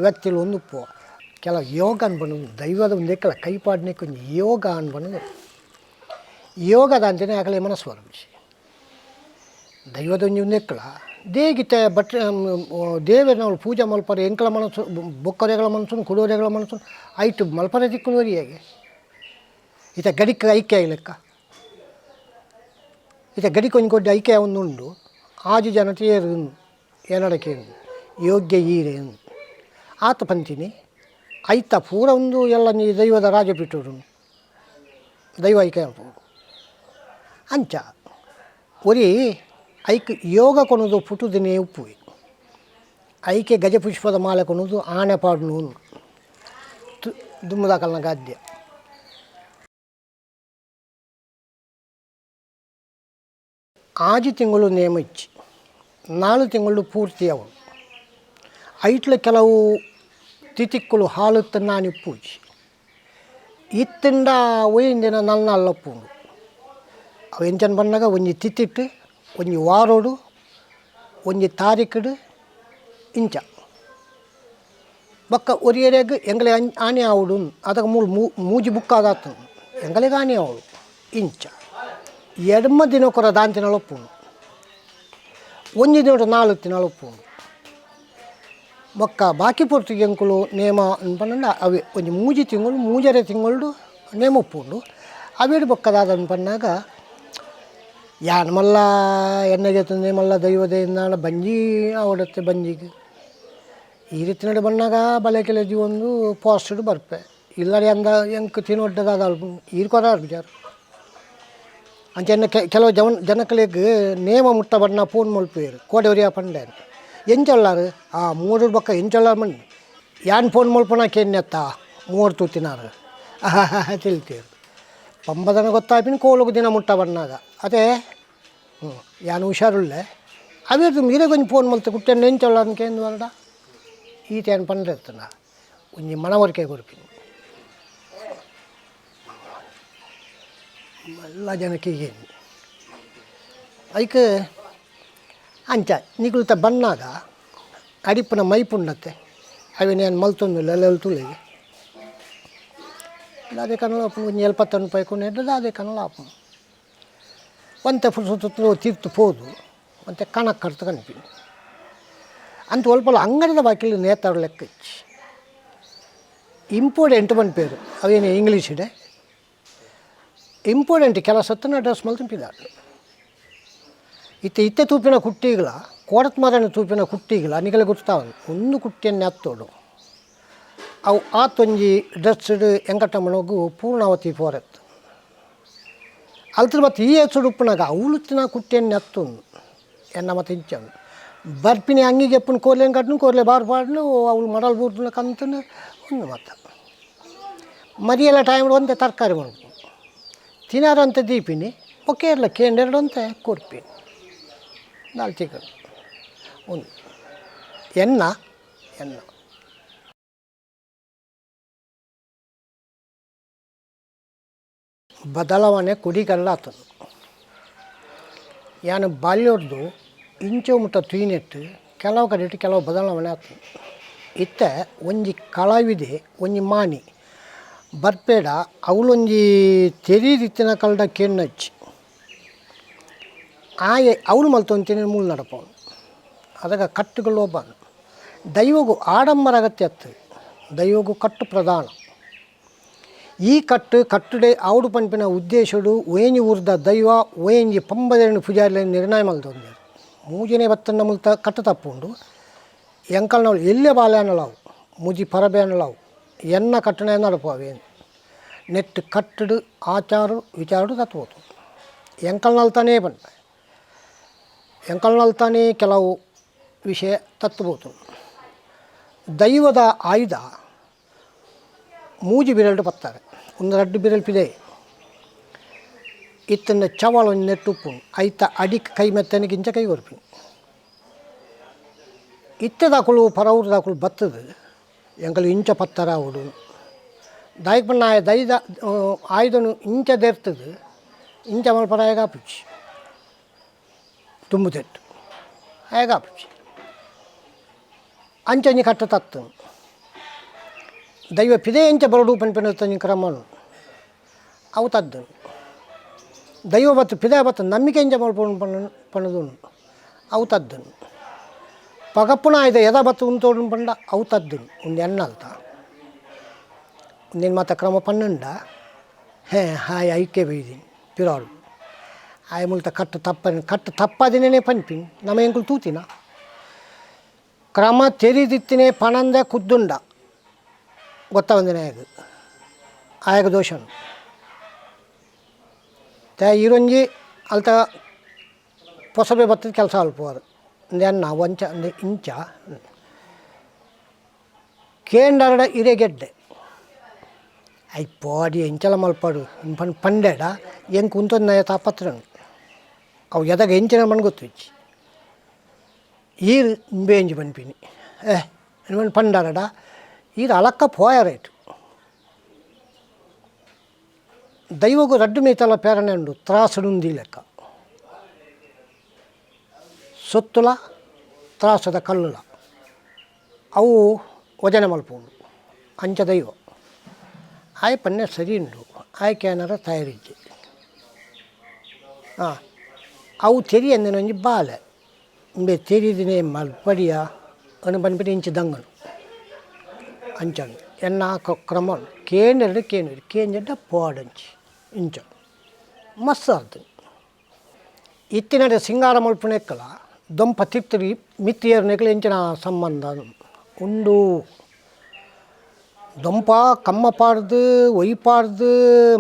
ವ್ಯಕ್ತಿಲು ಒಂದು ಉಪ್ಪುವ ಕೆಲವು ಯೋಗ ಅನ್ಪಣ್ಣು ದೈವದ ಒಂದು ಎಕ್ಕಲ ಕೈಪಾಡ್ನೆಕ್ ಒಂಜಿ ಯೋಗ ಅನ್ಪಣ್ಣು ಯೋಗದ ಅಂಚನೆ ಅಕಲೆ ಮನಸ್ಸು ಬರಪುಜಿ ದೈವದ ಒಂಜಿ ಒಂದು ಎಕ್ಕಲ ದೇಗಿತೆ ಬಟ್ ದೇವೆರ್ನವ್ಲು ಪೂಜೆ ಮಲ್ಪರೆ ಎಂಕಲ ಮನಸ್ಸು ಬೊಕ್ಕರೆಗಳ ಮನಸ್ಸು ಕುಡೋರೆಗಳ ಮನಸ್ಸು ಐಟ್ ಮಲ್ಪರೆ ತಿಕ್ಕುನೋರಿ ಹೇಗೆ ಇತ್ತ ಗಡಿಕ್ ಐಕ್ಯ ಲೆಕ್ಕ ಇತ್ತ ಗಡಿಕ್ ಒಂಜಿ ಕೊಡ್ಡಿ ಐಕ್ಯ ಒಂದು ಉಂಡು ಆಜಿ ಜನ ತೇರು ಏನಡಕ್ಕೆ ಯೋಗ್ಯ ಈರೆ ಆತ ಪಂತಿನಿ ಐತ ಪೂರ ಒಂದು ಎಲ್ಲ ನೀ ದೈವದ ರಾಜಪೀಠರು ದೈವ ಐಕ್ಯ ಅಂಚ ಒರಿ ಐಕ್ ಯೋಗ ಕೊನದು ಪುಟುದಿನೇ ಉಪ್ಪುವೆ ಐಕೆ ಗಜಪುಷ್ಪದ ಮಾಲೆ ಕೊನದು ಆಣೆ ಪಾಡುನು ದುಮ್ಮದಾಕಲ್ನ ಗಾದ್ಯ. ಆಜಿ ತಿಂಗಳು ನೇಮ ಇಚ್ಚಿ 4 ತಿಂಗಳು ಪೂರ್ತಿ ಅವಳು ಐಟ್ಲ ಕೆಲವು ತಿತಿಕ್ಕುಲು ಹಾಲು ನಾನಿ ಪೂಜಿ ಇತ್ತಿಂಡ ಒಯ್ಯಿಂದಿನ ನಲ್ಲ ಪೂಂಡು ಅವು ಎಂಚನ್ ಬಣ್ಣಾಗ ಒಂಜಿ ತಿತಿಟ್ಟು ಒಂಜಿ ವಾರೋಡು ಒಂಜಿ ತಾರೀಕುಡು ಇಂಚ ಬೊಕ್ಕ ಒರಿಯರೆಗ್ ಎಂಗಲೆ ಆನೆ ಆವಡು ಅದಕ್ಕೆ ಮೂಲು ಮೂಜಿ ಬುಕ್ ಆದಾತು ಎಂಗಲೆಗ್ ಆನೆ ಆವಡು ಇಂಚ ಎಡ್ಮ ದಿನ ಕೊರ ದಾಂತಿನಳ ಪೂಂಡು ಒಂಜಿ ದಿನೊಡು 4 ತಿಂಗಳು ಉಪ್ಪುಂಡು ಬೊಕ್ಕ ಬಾಕಿ ಪೊರ್ತುಗೆ ಎಂಕುಲು ನೇಮ ಪಂಡ ಅವೆ ಒಂಜಿ ಮೂಜಿ ತಿಂಗಳು ಮೂಜರೆ ತಿಂಗಳು ನೇಮ ಉಪ್ಪುಂಡು ಅವೇಡು ಬೊಕ್ಕ ದಾದ ಪನ್ನಾಗ ಯಾನ್ ಮಲ್ಲ ಎಣ್ಣೆಗೆ ತಂದೆ ಮಲ್ಲ ದೈವದ ಬಂಜಿ ಆವಡತ್ತೆ ಬಂಜಿಗೆ ಈ ರೀತಿ ನಡೆ ಬಣ್ಣಾಗ ಬಲೆ ಕೆಲ ಜೀವೊಂದು ಪೋಸ್ಟೆಡ್ ಬರ್ಪೆ ಇಲ್ಲಡೆ ಅಂದ ಎಂಕ್ ತಿನ್ನೊಡ್ಡದಾದ ಈರ್ ಕೊರ ವಿಚಾರ ಅಂಚೆನ್ನ ಕೆಲವು ಜನಕಲೆಗ್ ನೇಮ ಮುಟ್ಟ ಬಣ್ಣ ಫೋನ್ ಮಲ್ಪುವೆರ್ ಕೋಡೆ ಒರಿಯ ಪಂಡೆ ಎಂಚೊಲ್ಲಾರು ಆ ಮೂರು ಬೊಕ್ಕ ಎಂಚೊಲ್ಲಾರು ಮಣ್ಣು ಯಾನ್ ಫೋನ್ ಮಲ್ಪುನ ಕೇನ್ನೆತ್ತ ಮೂವರು ತೂತಿನಾರು ತಿಳಿತೀರು ಪಂಬದನ ಗೊತ್ತಾಪಿನ ಕೋಲುಗು ದಿನ ಮುಟ್ಟ ಬಣ್ಣಾಗ ಅದೇ ಹ್ಞೂ ಯಾನ್ ಹುಷಾರುಳ್ಳೆ ಅವೇ ಮೀರೆ ಕೊಂಚ ಫೋನ್ ಮಲ್ತು ಕುಟ್ಟೆನ್ ಎಂಚೊಲ್ಲಾರು ಕೇಂದ್ರ ವರಡ ಈತ ಯಾನ್ ಪಂಡ್ರೆತ್ತನ ಒಂಜಿ ಮನವರಿಕೆ ಕೊರ್ಪಿನಿ ಎಲ್ಲ ಜನಕ್ಕೆ ಏನು ಐಕ್ ಅಂಚ ನಿಗುಲ್ತ ಬಣ್ಣಾಗ ಅಡಿಪುನ ಮೈಪುಂಡತ್ತೆ ಅವೇನು ಮಲ್ತೊಂದು ಲೆಲೆಲ್ ತುಳಿಗೆ ಅದೇ ಕನ್ನಡ ಒಂಜಿ ಎಲ್ಪತ್ತೊಂದು ಪೈಕೊಂಡು ಎಡ್ಡದ ಅದೇ ಕನ್ನಡ ಆಪುಂಡು ಒಂತೆ ಪುರ್ಸೊತ್ತು ತೀರ್ತು ಪೋದು ಒಂತೆ ಕಣಕ್ ಕರ್ತು ಕನ್ಪಿನಿ ಅಂತ ಒಲ್ಪಲ ಅಂಗಡಿದ ಬಾಕಿಲು ನೇತಾರು ಲೆಕ್ಕ ಇಚ್ಚಿ ಇಂಪಾರ್ಟೆಂಟ್ ಪನ್ಪೇರು ಅವೇನು ಇಂಗ್ಲೀಷ್ ಇದೆ ಇಂಪಾರ್ಟೆಂಟ್ ಕೆಲಸತ್ತನ ಅಡ್ರೆಸ್ ಮಲ್ತಿಂಪಿದಾಳು ಇತ್ತೆ ಇತ್ತೆ ತೂಪಿನ ಕುಟ್ಟಿಗಳ ಕೋಡತ್ ಮಾರನ ತೂಪಿನ ಕುಟ್ಟಿಗಳ ನಿಗಲೆ ಗುರ್ತಾವನ್ ಒಂದು ಕುಟ್ಟಿಯನ್ನು ಅತ್ತೋಡು ಅವು ಆತೊಂಜಿ ಡ್ರೆಸ್ಡ್ ಎಂಕಟಮ್ಮನೋಗು ಪೂರ್ಣಾವತಿ ಪೋರತ್ತು ಅಲ್ತ್ರ ಮತ್ತು ಈ ಹೆಸರು ಉಪ್ಪುನಾಗ ಅವಳುತ್ತಿನ ಕುಟ್ಟಿಯನ್ನು ಅತ್ತೊಂದು ಎನ್ನ ಮತ್ತೆ ಇಂಚನು ಬರ್ಪಿನಿ ಅಂಗಿಗೆ ಎಪ್ಪನ ಕೋರ್ಲೇನು ಕಟ್ಟನು ಕೋರ್ಲೆ ಬಾರ್ ಪಾಡ್ನು ಅವಳು ಮಡಲ್ ಬೂರ್ದುನ ಕಂತನು ಒಂದು ಮತ್ತ ಮರಿಯೆಲ್ಲ ಟೈಮ್ ಒಂದೇ ತರಕಾರಿ ಮಲ್ಪು ತಿನಾರಂತೆ ದೀಪಿನಿ ಒಕ್ಕೇರ್ಲ ಕೇಂಡೆರಡು ಅಂತೆ ಕೊರ್ಪಿನಿ ದಾಲ್ ಚಿಕನ್ ಒಂದು ಎನ್ನ ಎನ್ನ ಬದಲಾವಣೆ ಕುಡಿಗಲ್ಲ ಆತನು ಯಾನು ಬಾಲ್ಯೊರ್ದು ಇಂಚ ಮುಟ್ಟ ತೂಯಿನೆಟ್ಟು ಕೆಲವು ಕಡೆಟ್ ಕೆಲವು ಬದಲಾವಣೆ ಆತನು ಇತ್ತೆ ಒಂಜಿ ಕಲಾವಿದೆ ಒಂಜಿ ಮಾಣಿ ಬರ್ಪೇಡ ಅವಳೊಂಜಿ ತೆರೀದಿತ್ತಿನ ಕಲ್ಡ ಕೆಣ್ಣಚ್ಚಿ ಆಯೆ ಅವಳು ಮಲ್ತೊಂತೀನಿ ಮೂಲು ನಡಪವನು ಅದಗ ಕಟ್ಟುಗಳು ಒಬ್ಬನು ದೈವಗೂ ಆಡಂಬರ ಅಗತ್ಯ ಅತ್ತು ದೈವಗೂ ಕಟ್ಟು ಪ್ರಧಾನ ಈ ಕಟ್ಟು ಕಟ್ಟುಡೆ ಆవుడు ಪನ್ಪಿನ ಉದ್ದೇಶಡು ಓಂಜಿ ಊರ್ದ ದೈವ ಓಂಜಿ ಪಂಬದೇನು ಪೂಜಾರಿಲ ನಿರ್ಣಯ ಮಲ್ತೊಂದೆರ್ ಮೂಜನೇ ಬತ್ತನ್ನ ಮುಲ್ತ ಕಟ್ಟು ತಪ್ಪುಂಡು ಎಂಕಲ್ನವ್ಲು ಎಲ್ಲೆ ಬಾಲ್ಯಾನಲಾವು ಮೂಜಿ ಪರಬೇನಲಾವು ಎನ್ನ ಕಟ್ಟಣೆ ನಡಪು ನೆಟ್ ಕಟ್ಟಡು ಆಚಾರ ವಿಚಾರಡು ತತ್ವೋತು ಎಂಕಲ್ನಲ್ತಾನೇ ಪನ್ಪೆ ಎಂಕಲ್ನಲ್ತಾನೇ ಕೆಲವು ವಿಷಯ ತತ್ವೋತು ದೈವದ ಆಯುಧ ಮೂಜಿ ಬಿರಲ್ಡು ಪತ್ತಾರೆ ಒಂದು ರಡ್ಡು ಬಿರಲ್ ಪಿದೆ ಇತ್ತನ್ನ ಚವಳ ಒಂಜಿ ನೆಟ್ಟು ಉಪ್ಪುಂಡು ಐತ ಅಡಿಕ್ ಕೈ ಮೆತ್ತನಿಗೆ ಇಂಚ ಕೈ ಕೊರ್ಪಿನಿ ಇತ್ತೆದಾಕುಲು ಪರವೂರ್ದಾಕುಲು ಬತ್ತದ ಎಂಕಲು ಇಂಚ ಪತ್ತರ ಆವೊಡು ದಾಯೆಗ್ ಪಂಡ ಆಯೆ ದೈದ ಆಯುಧನು ಇಂಚ ದೇರ್ತದ ಇಂಚ ಮಲ್ಪರ ಆಯಗ್ ಆಪುಜಿ ದುಂಬು ತೆಟ್ಟು ಆಯಗ್ ಆಪುಜಿ ಅಂಚ ಒಂಜಿ ಕಟ್ಟ ತತ್ತು ದೈವ ಪಿದೆ ಎಂಚ ಬರಡು ಪನ್ಪಿನ ಒಂಜಿ ಕ್ರಮನು ಅವು ತದ್ದು ದೈವ ಬತ್ತು ಪಿದೆ ಬತ್ತು ನಂಬಿಕೆ ಎಂಚ ಮಲ್ಪೊಡು ಪನದುಂಡು ಅವು ತದ್ದುನು ಪಗಪ್ಪುನ ಆಯ್ದ ಎದ ಬತ್ತು ಉಂತೋಡು ಪಂಡ ಅವು ತದ್ದುನು ಉಂದು ಎನ್ನಲ್ತ ಉಂದೆನ್ ಮಾತ ಕ್ರಮ ಪನ್ನುಂಡ ಹೇ ಹಾಯ್ ಐಕೆ ಬೈದಿನಿ ಪಿರಾಳು ಆಯ್ ಮುಲ್ತ ಕಟ್ಟು ತಪ್ಪನಿ ಕಟ್ಟು ತಪ್ಪಾದಿನೇ ಪನ್ಪಿನಿ ನಮ ಎಂಕುಲು ತೂತಿನ ಕ್ರಮ ತೆರಿದಿತ್ತಿನೇ ಪಣಂದೆ ಕುದ್ದುಂಡ ಗೊತ್ತಾವಂದಿನ ಆಯಗ್ ಆಯಗ ದೋಷನು ತೆ ಈರೊಂಜಿ ಅಲ್ತ ಪೊಸಬೆ ಬತ್ತದ ಕೆಲಸ ಅಲ್ಪುವರು ಎನ್ನ ಒಂಚ ಅಂದೆ ಇಂಚ ಕೇಂಡರಡ ಇರೆಗೆಡ್ಡೆ I ಪೋಡಿ ಎಂಚಲ ಮಲ್ಪಡು ಪಂಡೆಡ ಎಂಕ್ ಉಂತೊಂದು ತಾಪತ್ರ ಅವು ಎದಾಗ ಎಂಚಿನ ಮಣ್ಣು ಗೊತ್ತಿಜ್ಜಿ ಈರು ಇಂಬೇಂಜಿ ಪನ್ಪಿನಿ ಏ ಇನ್ಮೇಲೆ ಪಂಡಾರಡ ಈರು ಅಲಕ್ಕ ಪೋಯರೇಟು ದೈವಗು ರಡ್ಡು ಮೇತಲ ಪೇರಣೆ ಉಂಡು ತ್ರಾಸುಡುಂದಿ ಲೆಕ್ಕ ಸೊತ್ತುಲ ತ್ರಾಸದ ಕಲ್ಲುಲ ಅವು ವಜನೆ ಮಲ್ಪುಂಡು ಅಂಚ ದೈವ ಆಯ್ ಪನ್ನೆ ಸರಿ ಉಂಡು ಆಯ್ಕೆ ಏನಾರ ತಯಾರಿಜ್ಜಿ ಹಾಂ ಅವು ತೆರಿ ಅಂದಿನ ಒಂಜಿ ಬಾಲೆ ಇಂಬೆ ತೆರಿದಿನೇ ಮಲ್ಪಡಿಯ ಅನು ಪನ್ಪಿನ ಇಂಚಿ ದಂಗನು ಅಂಚನು ಎನ್ನ ಕ್ರಮ ಕೇಂದ್ರ ಕೇಂದ್ರ ಕೇಂದ್ರ ಪೋಡಂಚಿ ಇಂಚ ಮಸ್ತ್ ಆತು ಇತ್ತಿನಡೆ ಸಿಂಗಾರ ಮಲ್ಪುನೆಕ್ಕಲ ದೊಂಪ ತಿತ್ತರಿ ಮಿತ್ತಿಯರ್ನೆಕ್ಕಲ ಇಂಚಿನ ಸಂಬಂಧ ಉಂಡು. ದೊಂಪ ಕಮ್ಮ ಪಾಡ್ದು ಒಯ್ಪಾಡ್ದು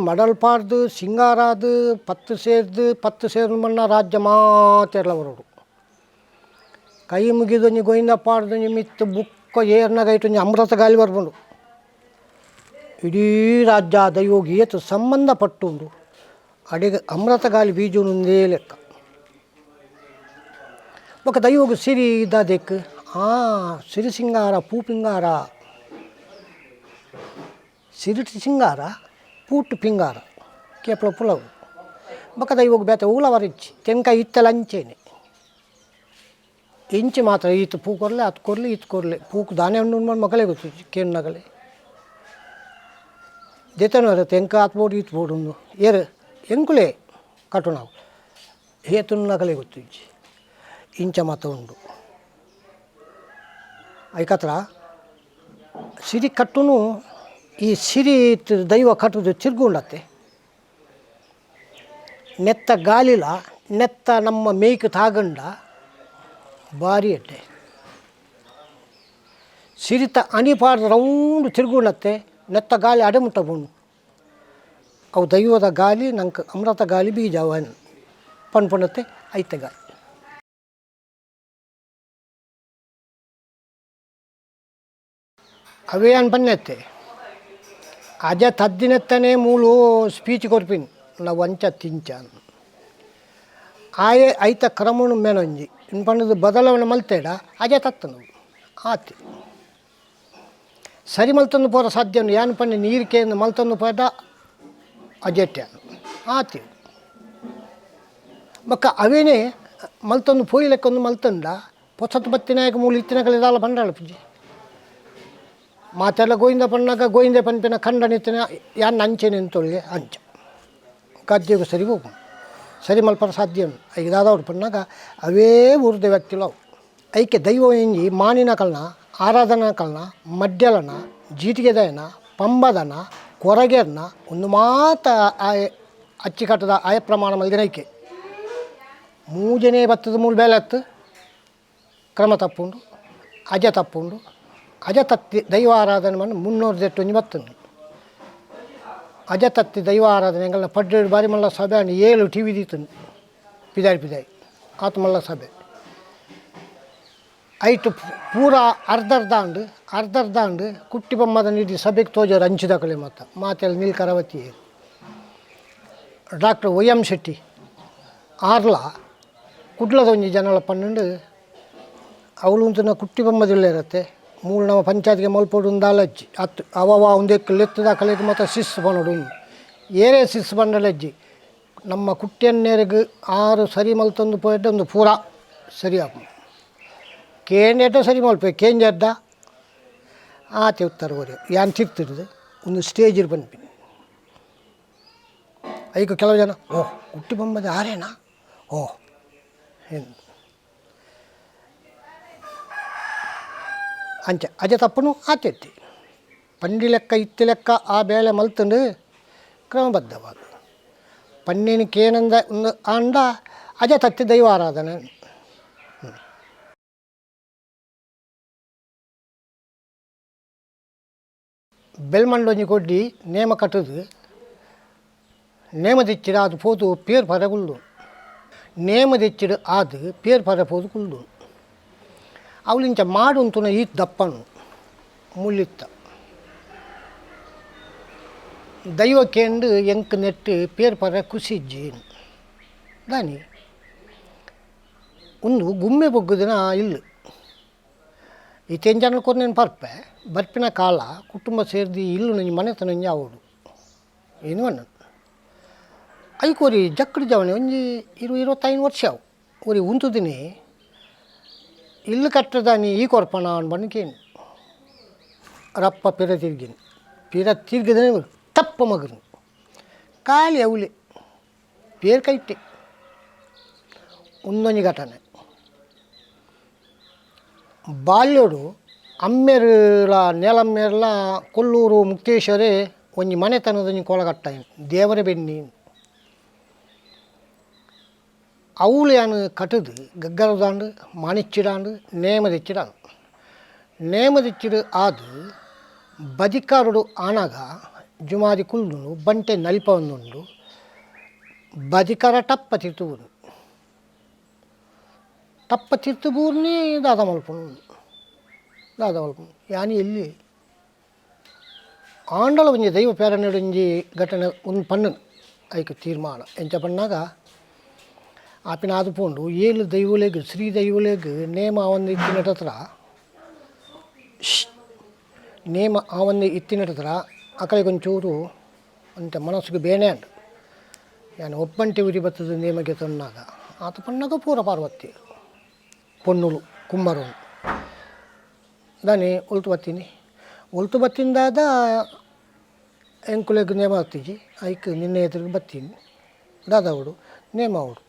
ಮಡಲ್ ಪಾಡ್ದು ಸಿಂಗಾರಾದು ಪತ್ತು ಸೇರ್ದು ಪತ್ತು ಸೇರ್ದು ಮಣ್ಣ ರಾಜ್ಯ ಮಾತೆರ್ಲ ಬರೋಡು ಕೈ ಮುಗಿದೊಂಜಿ ಗೋವಿಂದ ಪಾಡ್ದೊಂಜಿ ಮಿತ್ತು ಬುಕ್ಕ ಏರ್ನಾಗ ಇಟ್ಟೊಂಜಿ ಅಮೃತ ಗಾಲಿ ಬರ್ಬಂಡು ಇಡೀ ರಾಜ್ಯ ದೈವೋಗಿ ಏತು ಸಂಬಂಧಪಟ್ಟುಂಡು ಅಡಿಗೆ ಅಮೃತ ಗಾಲಿ ಬೀಜುನುಂದೇ ಲೆಕ್ಕ. ಬೊಕ ದೈವಗ್ ಸಿರಿ ಇದ್ದಾದೆಕ್ ಆ ಸಿರಿ ಸಿಂಗಾರ ಪೂ ಪಿಂಗಾರ ಸಿರಿಟ್ ಸಿಂಗಾರ ಪೂಟ್ ಪಿಂಗಾರ ಕೇಪಲ ಪುಲವು ಬೊಕ ದೈವಗ್ ಬೇತೆ ಒವ್ಲ ವರಿಜ್ಜಿ ತೆಂಕಾಯಿ ಇತ್ತಲ ಅಂಚೆನೆ ಇಂಚಿ ಮಾತ್ರ ಈತ್ ಪೂ ಕೊರ್ಲೆ ಅತ್ ಕೊರ್ಲೆ ಈತ್ ಕೊರ್ಲೆ ಪೂಕು ದಾನೆ ಉಂಡು ಉಂಡು ಮಕ್ಕಳೇ ಗೊತ್ತು ಕೇನ್ನಗಲೆ ದೆತನವರ ತೆಂಕ ಆತ್ ಬೋಡು ಈತ್ ಬೋಡು ಉಂದು ಏರು ಎಂಕುಲೆ ಕಟ್ಟುನಾವು ಹೇತುನ್ನಗಲೇ ಗೊತ್ತು ಇಜ್ಜಿ ಇಂಚ ಮಾತ ಉಂಡು. ಐಕತ್ರ ಸಿರಿ ಕಟ್ಟುನು ಈ ಸಿರಿ ದೈವ ಕಟ್ಟುದು ತಿರ್ಗುಂಡತ್ತೆ ನೆತ್ತ ಗಾಲಿಲ ನೆತ್ತ ನಮ್ಮ ಮೇಯ್ಕ್ ತಾಗಂಡ ಭಾರಿ ಎಡ್ಡೆ ಸಿರಿತ ಅಣಿಪಾಡ್ದ ರೌಂಡ್ ತಿರ್ಗುಂಡತ್ತೆ ನೆತ್ತ ಗಾಲಿ ಅಡೆಮುಟ್ಟ ಬೋಂಡು ಅವು ದೈವದ ಗಾಲಿ ನಂಗೆ ಅಮೃತ ಗಾಲಿ ಬೀಜ ಪನ್ಪುಂಡತ್ತೆ ಐತ ಗಾಲಿ. ಅವೇ ಅನ್ ಪನ್ನೆತ್ತೆ ಅಜ ತದ್ದಿನತ್ತನೇ ಮೂಲು ಸ್ಪೀಚ್ ಕೊರ್ಪಿನ್ ನಾವು ಅಂಚ ತಿಂಚ ಆಯೆ ಐತ ಕ್ರಮನು ಮೇನೊಂಜಿ ಇನ್ ಪಂಡದು ಬದಲಾವಣೆ ಮಲ್ತೇಡ ಅಜ ತತ್ತನು ಆತಿ ಸರಿ ಮಲ್ತೊಂದು ಪೋರ ಸಾಧ್ಯ ಯಾನ್ ಪಂಡ ನೀರು ಕೇಂದ್ರ ಮಲ್ತೊಂದು ಪೋದ ಅಜೆಟ್ಯ ಆತಿ ಬೊಕ್ಕ ಅವೇನೇ ಮಲ್ತೊಂದು ಪೋಯಿ ಲೆಕ್ಕೊಂದು ಮಲ್ತಂಡ ಪೊಸತ್ ಬತ್ತಿನಾಯಕ ಮೂಲು ಇತ್ತಿನಕಲೆ ದಾಲ ಬಂಡಾಳ ಪೂಜೆ ಮಾತೆಲ್ಲ ಗೋವಿಂದ ಪಣ್ಣಾಗ ಗೋವಿಂದ ಪನ್ಪಿನ ಖಂಡನಿತ್ತಿನ ಯಾನ್ ಅಂಚೆನೆ ಅಂತೊಳ್ಳೆ ಅಂಚ ಗದ್ದೆಗೂ ಸರಿ ಹೋಗು ಸರಿ ಮಲ್ಪರ ಸಾಧ್ಯ ಈಗ ದಾದವ್ರು ಪಣ್ಣಾಗ ಅವೇ ಊರ್ದ ವ್ಯಕ್ತಿಲು ಅವು ಐಕೆ ದೈವ ಎಂಜಿ ಮಾನಿನ ಕಲ್ನ ಆರಾಧನಾ ಕಲ್ನ ಮಡ್ಯಲನ ಜೀಟಿಗೆದಯನ ಪಂಬದನ ಕೊರಗೆರ್ನ ಒಂದು ಮಾತ ಆಯ ಅಚ್ಚಿಕಟ್ಟದ ಆಯ ಪ್ರಮಾಣ ಮಲ್ದಿನ ಐಕೆ ಮೂಜನೇ ಬತ್ತದ ಮೂಲು ಬೇಲತ್ತು ಕ್ರಮ ತಪ್ಪುಂಡು ಅಜ ತಪ್ಪುಂಡು ಅಜ ತತ್ತಿ ದೈವ ಆರಾಧನೆ ಮಣ್ಣು ಮುನ್ನೂರು ದೆಟ್ಟು ಒಂಜಿ ಬತ್ತುಂಡು ಅಜ ತತ್ತಿ ದೈವ ಆರಾಧನೆ ಎಂಗಲ್ನ ಪಡ್ಡೆರಡು ಬಾರಿ ಮಲ್ಲ ಸಭೆ ಅಂಡ್ 7 ಟಿ V ದೀತುಂಡು ಪಿದಾಯಿ ಪಿದಾಯಿ ಆತು ಮಲ್ಲ ಸಭೆ ಐಟು ಪೂರ ಅರ್ಧ ಅರ್ಧ ಅಂಡು ಅರ್ಧ ಅರ್ಧ ಅಂಡು ಕುಟ್ಟಿ ಬೊಮ್ಮದ ನೀಡಿ ಸಭೆಗೆ ತೋಜರು ಹಂಚಿದಕಲೆ ಮತ್ತ ಮಾತೆಲ್ಲ ನೀಲ್ಕರವತಿ doctor Y M Shetty ಆರ್ಲ ಕುಡ್ಲದ ಒಂಜಿ ಜನಲ ಪನ್ನೊಂಡು ಅವಳು ಉಂತುನ ಕುಟ್ಟಿ ಬೊಮ್ಮದಿಲ್ಲ ಇರತ್ತೆ ಮೂಲು ನಮ್ಮ ಪಂಚಾಯತ್ಗೆ ಮಲ್ಪೊಡು ಉಂದಾಲಜ್ಜಿ ಅತ್ತು ಅವವ ಒಂದೆಕ್ಕು ಲೆತ್ತದ ಕಲೆಗೆ ಮತ್ತು ಸಿಸ್ ಬನ್ನೋಡು ಏರೇ ಸಿಸ್ ಬಂಡಲಜ್ಜಿ ನಮ್ಮ ಕುಟ್ಟಿಯನ್ನೇರಿಗೆ ಆರು ಸರಿ ಮಲ್ತೊಂದು ಪೋಯೆಡ್ಡ ಒಂದು ಪೂರ ಸರಿ ಆಪುಂಡು ಕೇಂಡೆಡ್ಡ ಸರಿ ಮಲ್ಪೆ ಕೇಂಜಡ್ಡ ಆತೆ ಉತ್ತರ ಒರೆ ಯಾನ್ ತಿರ್ತಿಡ್ದು ಒಂದು ಸ್ಟೇಜ್ ಪನ್ಪಿನಿ ಐಕ್ ಕೆಲವು ಜನ ಓಹ್ ಕುಟ್ಟಿ ಬೊಮ್ಮದ ಆರೇನಾ ಓಹ್ ಏನು ಅಂಚ ಅಜ ತಪ್ಪುನು ಆತೆತ್ತಿ ಪಂಡಿ ಲೆಕ್ಕ ಇತ್ತಿ ಲೆಕ್ಕ ಆ ಬೇಳೆ ಮಲ್ತಂಡು ಕ್ರಮಬದ್ಧವಾದ ಪನ್ನಿನ ಕೇನಂದ ಒಂದು ಆಂಡ ಅಜ ತತ್ತಿ ದೈವ ಆರಾಧನೆ. ಬೆಲ್ಮಂಡೊಂಜಿ ಕೊಡ್ಡಿ ನೇಮ ಕಟ್ಟುದು ನೇಮ ದಿಚ್ಚಿಡ ಅದು ಪೋದು ಪೇರ್ ಪರ ಕುಲ್ದು ನೇಮ ದಿಚ್ಚಿಡು ಆದು ಪೇರ್ ಪರ ಪೋದು ಕುಲ್ದು ಅವಳಿಂಚ ಮಾಡುಂತುನ ಈತ್ ದಪ್ಪನು ಮುಳ್ಳಿತ್ತ ದೈವ ಕೇಂಡು ಎಂಕ್ ನೆಟ್ಟು ಪೇರ್ ಪರ ಕುಸಿಜ್ಜಿ ದಾನಿ ಉಂದು ಗುಮ್ಮೆ ಬೊಗ್ಗುದಿನ ಇಲ್ಲು ಇತ್ತೆಂಚನ ಕೊರ್ನೇನು ಪರ್ಪೆ ಬರ್ಪಿನ ಕಾಲ ಕುಟುಂಬ ಸೇರ್ದು ಇಲ್ಲು ನಂಜಿ ಮನೆತನಂಜಿ ಆವೊಡು ಏನು ಅಣ್ಣ ಐಕೋರಿ ಜಕ್ಕಡಿ ಜವನೆ ಒಂಜಿ 20-25 ವರ್ಷ ಅವು ಒರಿ ಉಂತುದಿನಿ ಇಲ್ಲು ಕಟ್ಟದಾನಿ ಈ ಕೊರ್ಪಣ ಬಣ್ಣ ರಪ್ಪ ಪಿರ ತಿರ್ಗಿನಿ ಪಿರ ತಿರ್ಗಿದ್ರೆ ತಪ್ಪ ಮಗನು ಖಾಲಿ ಅವಲೆ ಪೇರ್ ಕೈಟೆ ಒಂದೊಂಜಿ ಘಟನೆ ಬಾಲ್ಯಡು ಅಮ್ಮೆರ್ಲ ನೆಲಮ್ಮೆರ್ಲ ಕೊಲ್ಲೂರು ಮುಕ್ತೇಶ್ವರೇ ಒಂಜಿ ಮನೆತನದೊಂಜಿ ಕೋಲಗಟ್ಟಾಯಿನ ದೇವರ ಬೆನ್ನಿ ಅವ್ಲು ಯಾನ್ ಕಟ್ಟದು ಗಗ್ಗರದಾಂಡು ಮಾಣಿಚ್ಚಿಡಾಂಡು ನೇಮದಿಚ್ಚಿಡಾಂಡು ನೇಮದಿಚ್ಚಿಡು ಆದು ಬದಿಕಾರುಡು ಆನಾಗ ಜುಮಾದಿ ಕುಲ್ದುಂಡು ಬಂಟೆ ನಲಿಪ ಒಂದುಂಡು ಬದಿಕಾರ ಟಪ್ಪ ತಿರ್ತುಬೂರು ಟಪ್ಪ ತಿರ್ತುಬೂರ್ನಿ ದಾದ ಮಲ್ಪುನು ದಾದ ಮಲ್ಪುನು ಯಾನಿ ಎಲ್ಲಿ ಆಂಡಲ ಒಂಜಿ ದೈವ ಪ್ಯಾರನೆಡೊಂಜಿ ಘಟನೆ ಒಂದು ಪಣ್ಣು ಐಕ್ ತೀರ್ಮಾನ ಎಂಚ ಪಣ್ಣಾಗ ಆಪಿನ ಆದು ಪೋಂಡು ಏಳು ದೈವಲೆಗ್ ಶ್ರೀ ದೈವಲೆಗ್ ನೇಮ ಆವೊಂದು ಇತ್ತಿನಟ ಹತ್ರ ನೇಮ ಆವೊಂದು ಇತ್ತಿನಟ ಹತ್ರ ಅಕಲೆಗ್ ಒಂಚೂರು ಒಂತೆ ಮನಸ್ಸುಗು ಬೇನೆ ಆಂಡ್ ಯಾನ್ ಒಬ್ಬಂಟಿ ಉರಿ ಬತ್ತದ ನೇಮಗೆ ತನ್ನಾಗ ಆತ ಪಣ್ಣಾಗ ಪೂರ ಪಾರ್ವತಿ ಪೊನ್ನುಲು ಕುಂಬಾರನು ದಾನಿ ಒಲ್ತು ಬತ್ತೀನಿ ಒಲ್ತು ಬತ್ತಿಂದಾದ ಎಂಕುಲೆಗ್ ನೇಮ ಆತಿಜಿ ಐಕ್ ನಿನ್ನೆ ಎದುರಿಗೆ ಬತ್ತೀನಿ ದಾದ ಅವಡು ನೇಮ ಅವಡು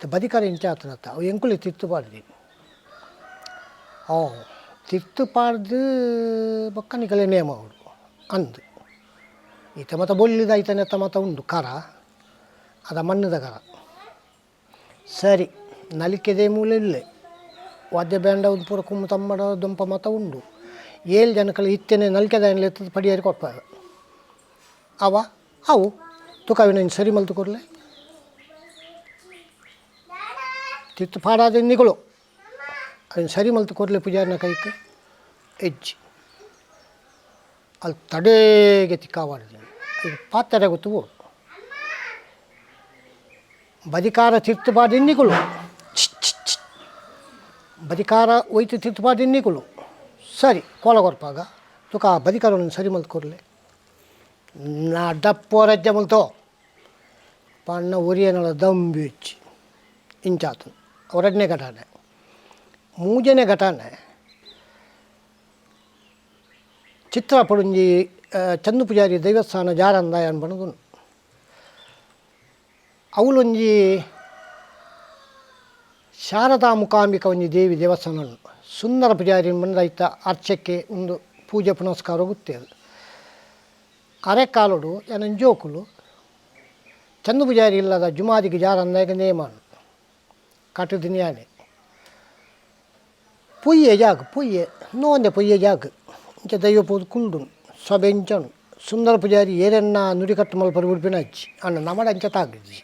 ಬದಿಕಾರ ಇಂಚ ಆತನತ್ತ ಅವು ಎಂಕುಲೆ ತಿರ್ತು ಪಾಡ್ದಿ ಓ ತಿರ್ತು ಪಾಡ್ದು ಬೊಕ್ಕ ನಿಕಲೆ ನೇಮ ಅವಡು ಅಂದ್ ಈತ ಮತ ಬೊಲ್ಲಿದ ಐತನೆತ್ತ ಮತ ಉಂಡು ಕರ ಅದ ಮಣ್ಣದ ಕರ ಸರಿ ನಲಿಕೆದೆ ಮೂಲೆ ಇಲ್ಲೆ ವಾದ್ಯ ಬ್ಯಾಂಡ ಒಂದು ಪೂರ ಕುಮ್ಮು ತಮ್ಮಡ ದೊಂಪ ಮತ ಉಂಡು ಏಳು ಜನಕಲು ಇತ್ತೇನೆ ನಲಿಕೆದ ಎತ್ತದ ಪಡಿಯಾರಿ ಕೊಟ್ಪಾಗ ಅವ ಅವು ತುಕಾವಿನ ಸರಿ ಮಲ್ತು ಕೊರ್ಲೆ ತಿತ್ತು ಪಾಡಾದ ನಿಗಳು ಅದನ್ನು ಸರಿ ಮಲ್ತು ಕೊರ್ಲೆ ಪೂಜಾರಿನ ಕೈಕ್ ಹೆಜ್ಜೆ ಅಲ್ಲಿ ತಡೇಗೆ ತಿಕ್ಕಾವಾಡಿದೆ ಇದು ಪಾತ್ರೆ ಗೊತ್ತು ಬದಿಕಾರ ತಿರ್ತು ಬಾಡಿನ್ನಿಗಳು ಬದಿಕಾರ ಒಯ್ತು ತಿರ್ತು ಬಾಡಿನ್ನಿಗಳು ಸರಿ ಕೋಲ ಕೊರ್ಪಾಗ ತುಕ ಬದಿಕಾರ ಸರಿ ಮಲ್ತು ಕೊರ್ಲೆ ನಾ ಡಪ್ಪೋ ರಜ್ಜೆ ಮಲ್ತೋ ಪಣ್ಣ ಒರಿಯನಳ ದಂಬಿ ಹೆಚ್ಚಿ ಇಂಚಾತು ಎರಡನೇ ಘಟನೆ ಮೂಜನೇ ಘಟನೆ ಚಿತ್ರಪಡುಂಜಿ ಚಂದು ಪೂಜಾರಿ ದೈವಸ್ಥಾನ ಜಾರಂದ ಅನ್ಪಣದು ಅವಲೊಂಜಿ ಶಾರದಾ ಮುಕಾಂಬಿಕ ಒಂಜಿ ದೇವಿ ದೇವಸ್ಥಾನ ಸುಂದರ ಪೂಜಾರಿ ಬಂದೈತ ಅರ್ಚಕ್ಕೆ ಒಂದು ಪೂಜೆ ಪುನಸ್ಕಾರ ಗೊತ್ತೇದು ಅರೆಕಾಲುಡು ಎನನ್ ಜೋಕುಲು ಚಂದು ಪೂಜಾರಿ ಇಲ್ಲದ ಜುಮಾದಿಗೆ ಜಾರಂದಾಗ ನೇಮ ಕಟ್ಟುದಿನಿಯಾನೆ ಪೊಯ್ಯೆ ಜಾಗ ಪೊಯ್ಯೆ ನೋಂದೆ ಪೊಯ್ಯೆ ಜಾಗ ಇಂಚ ದೈವ ಪೋದು ಕುಲ್ದು ಸೊಬೆ ಇಂಚನು ಸುಂದರ ಪೂಜಾರಿ ಏರೆನ್ನ ನುಡಿಕಟ್ಟು ಮಲ್ಪರು ಉಡುಪಿನ ಹಚ್ಚಿ ಅಣ್ಣ ನಮಡ ಅಂಚ ತಾಗಿದ್ದಿ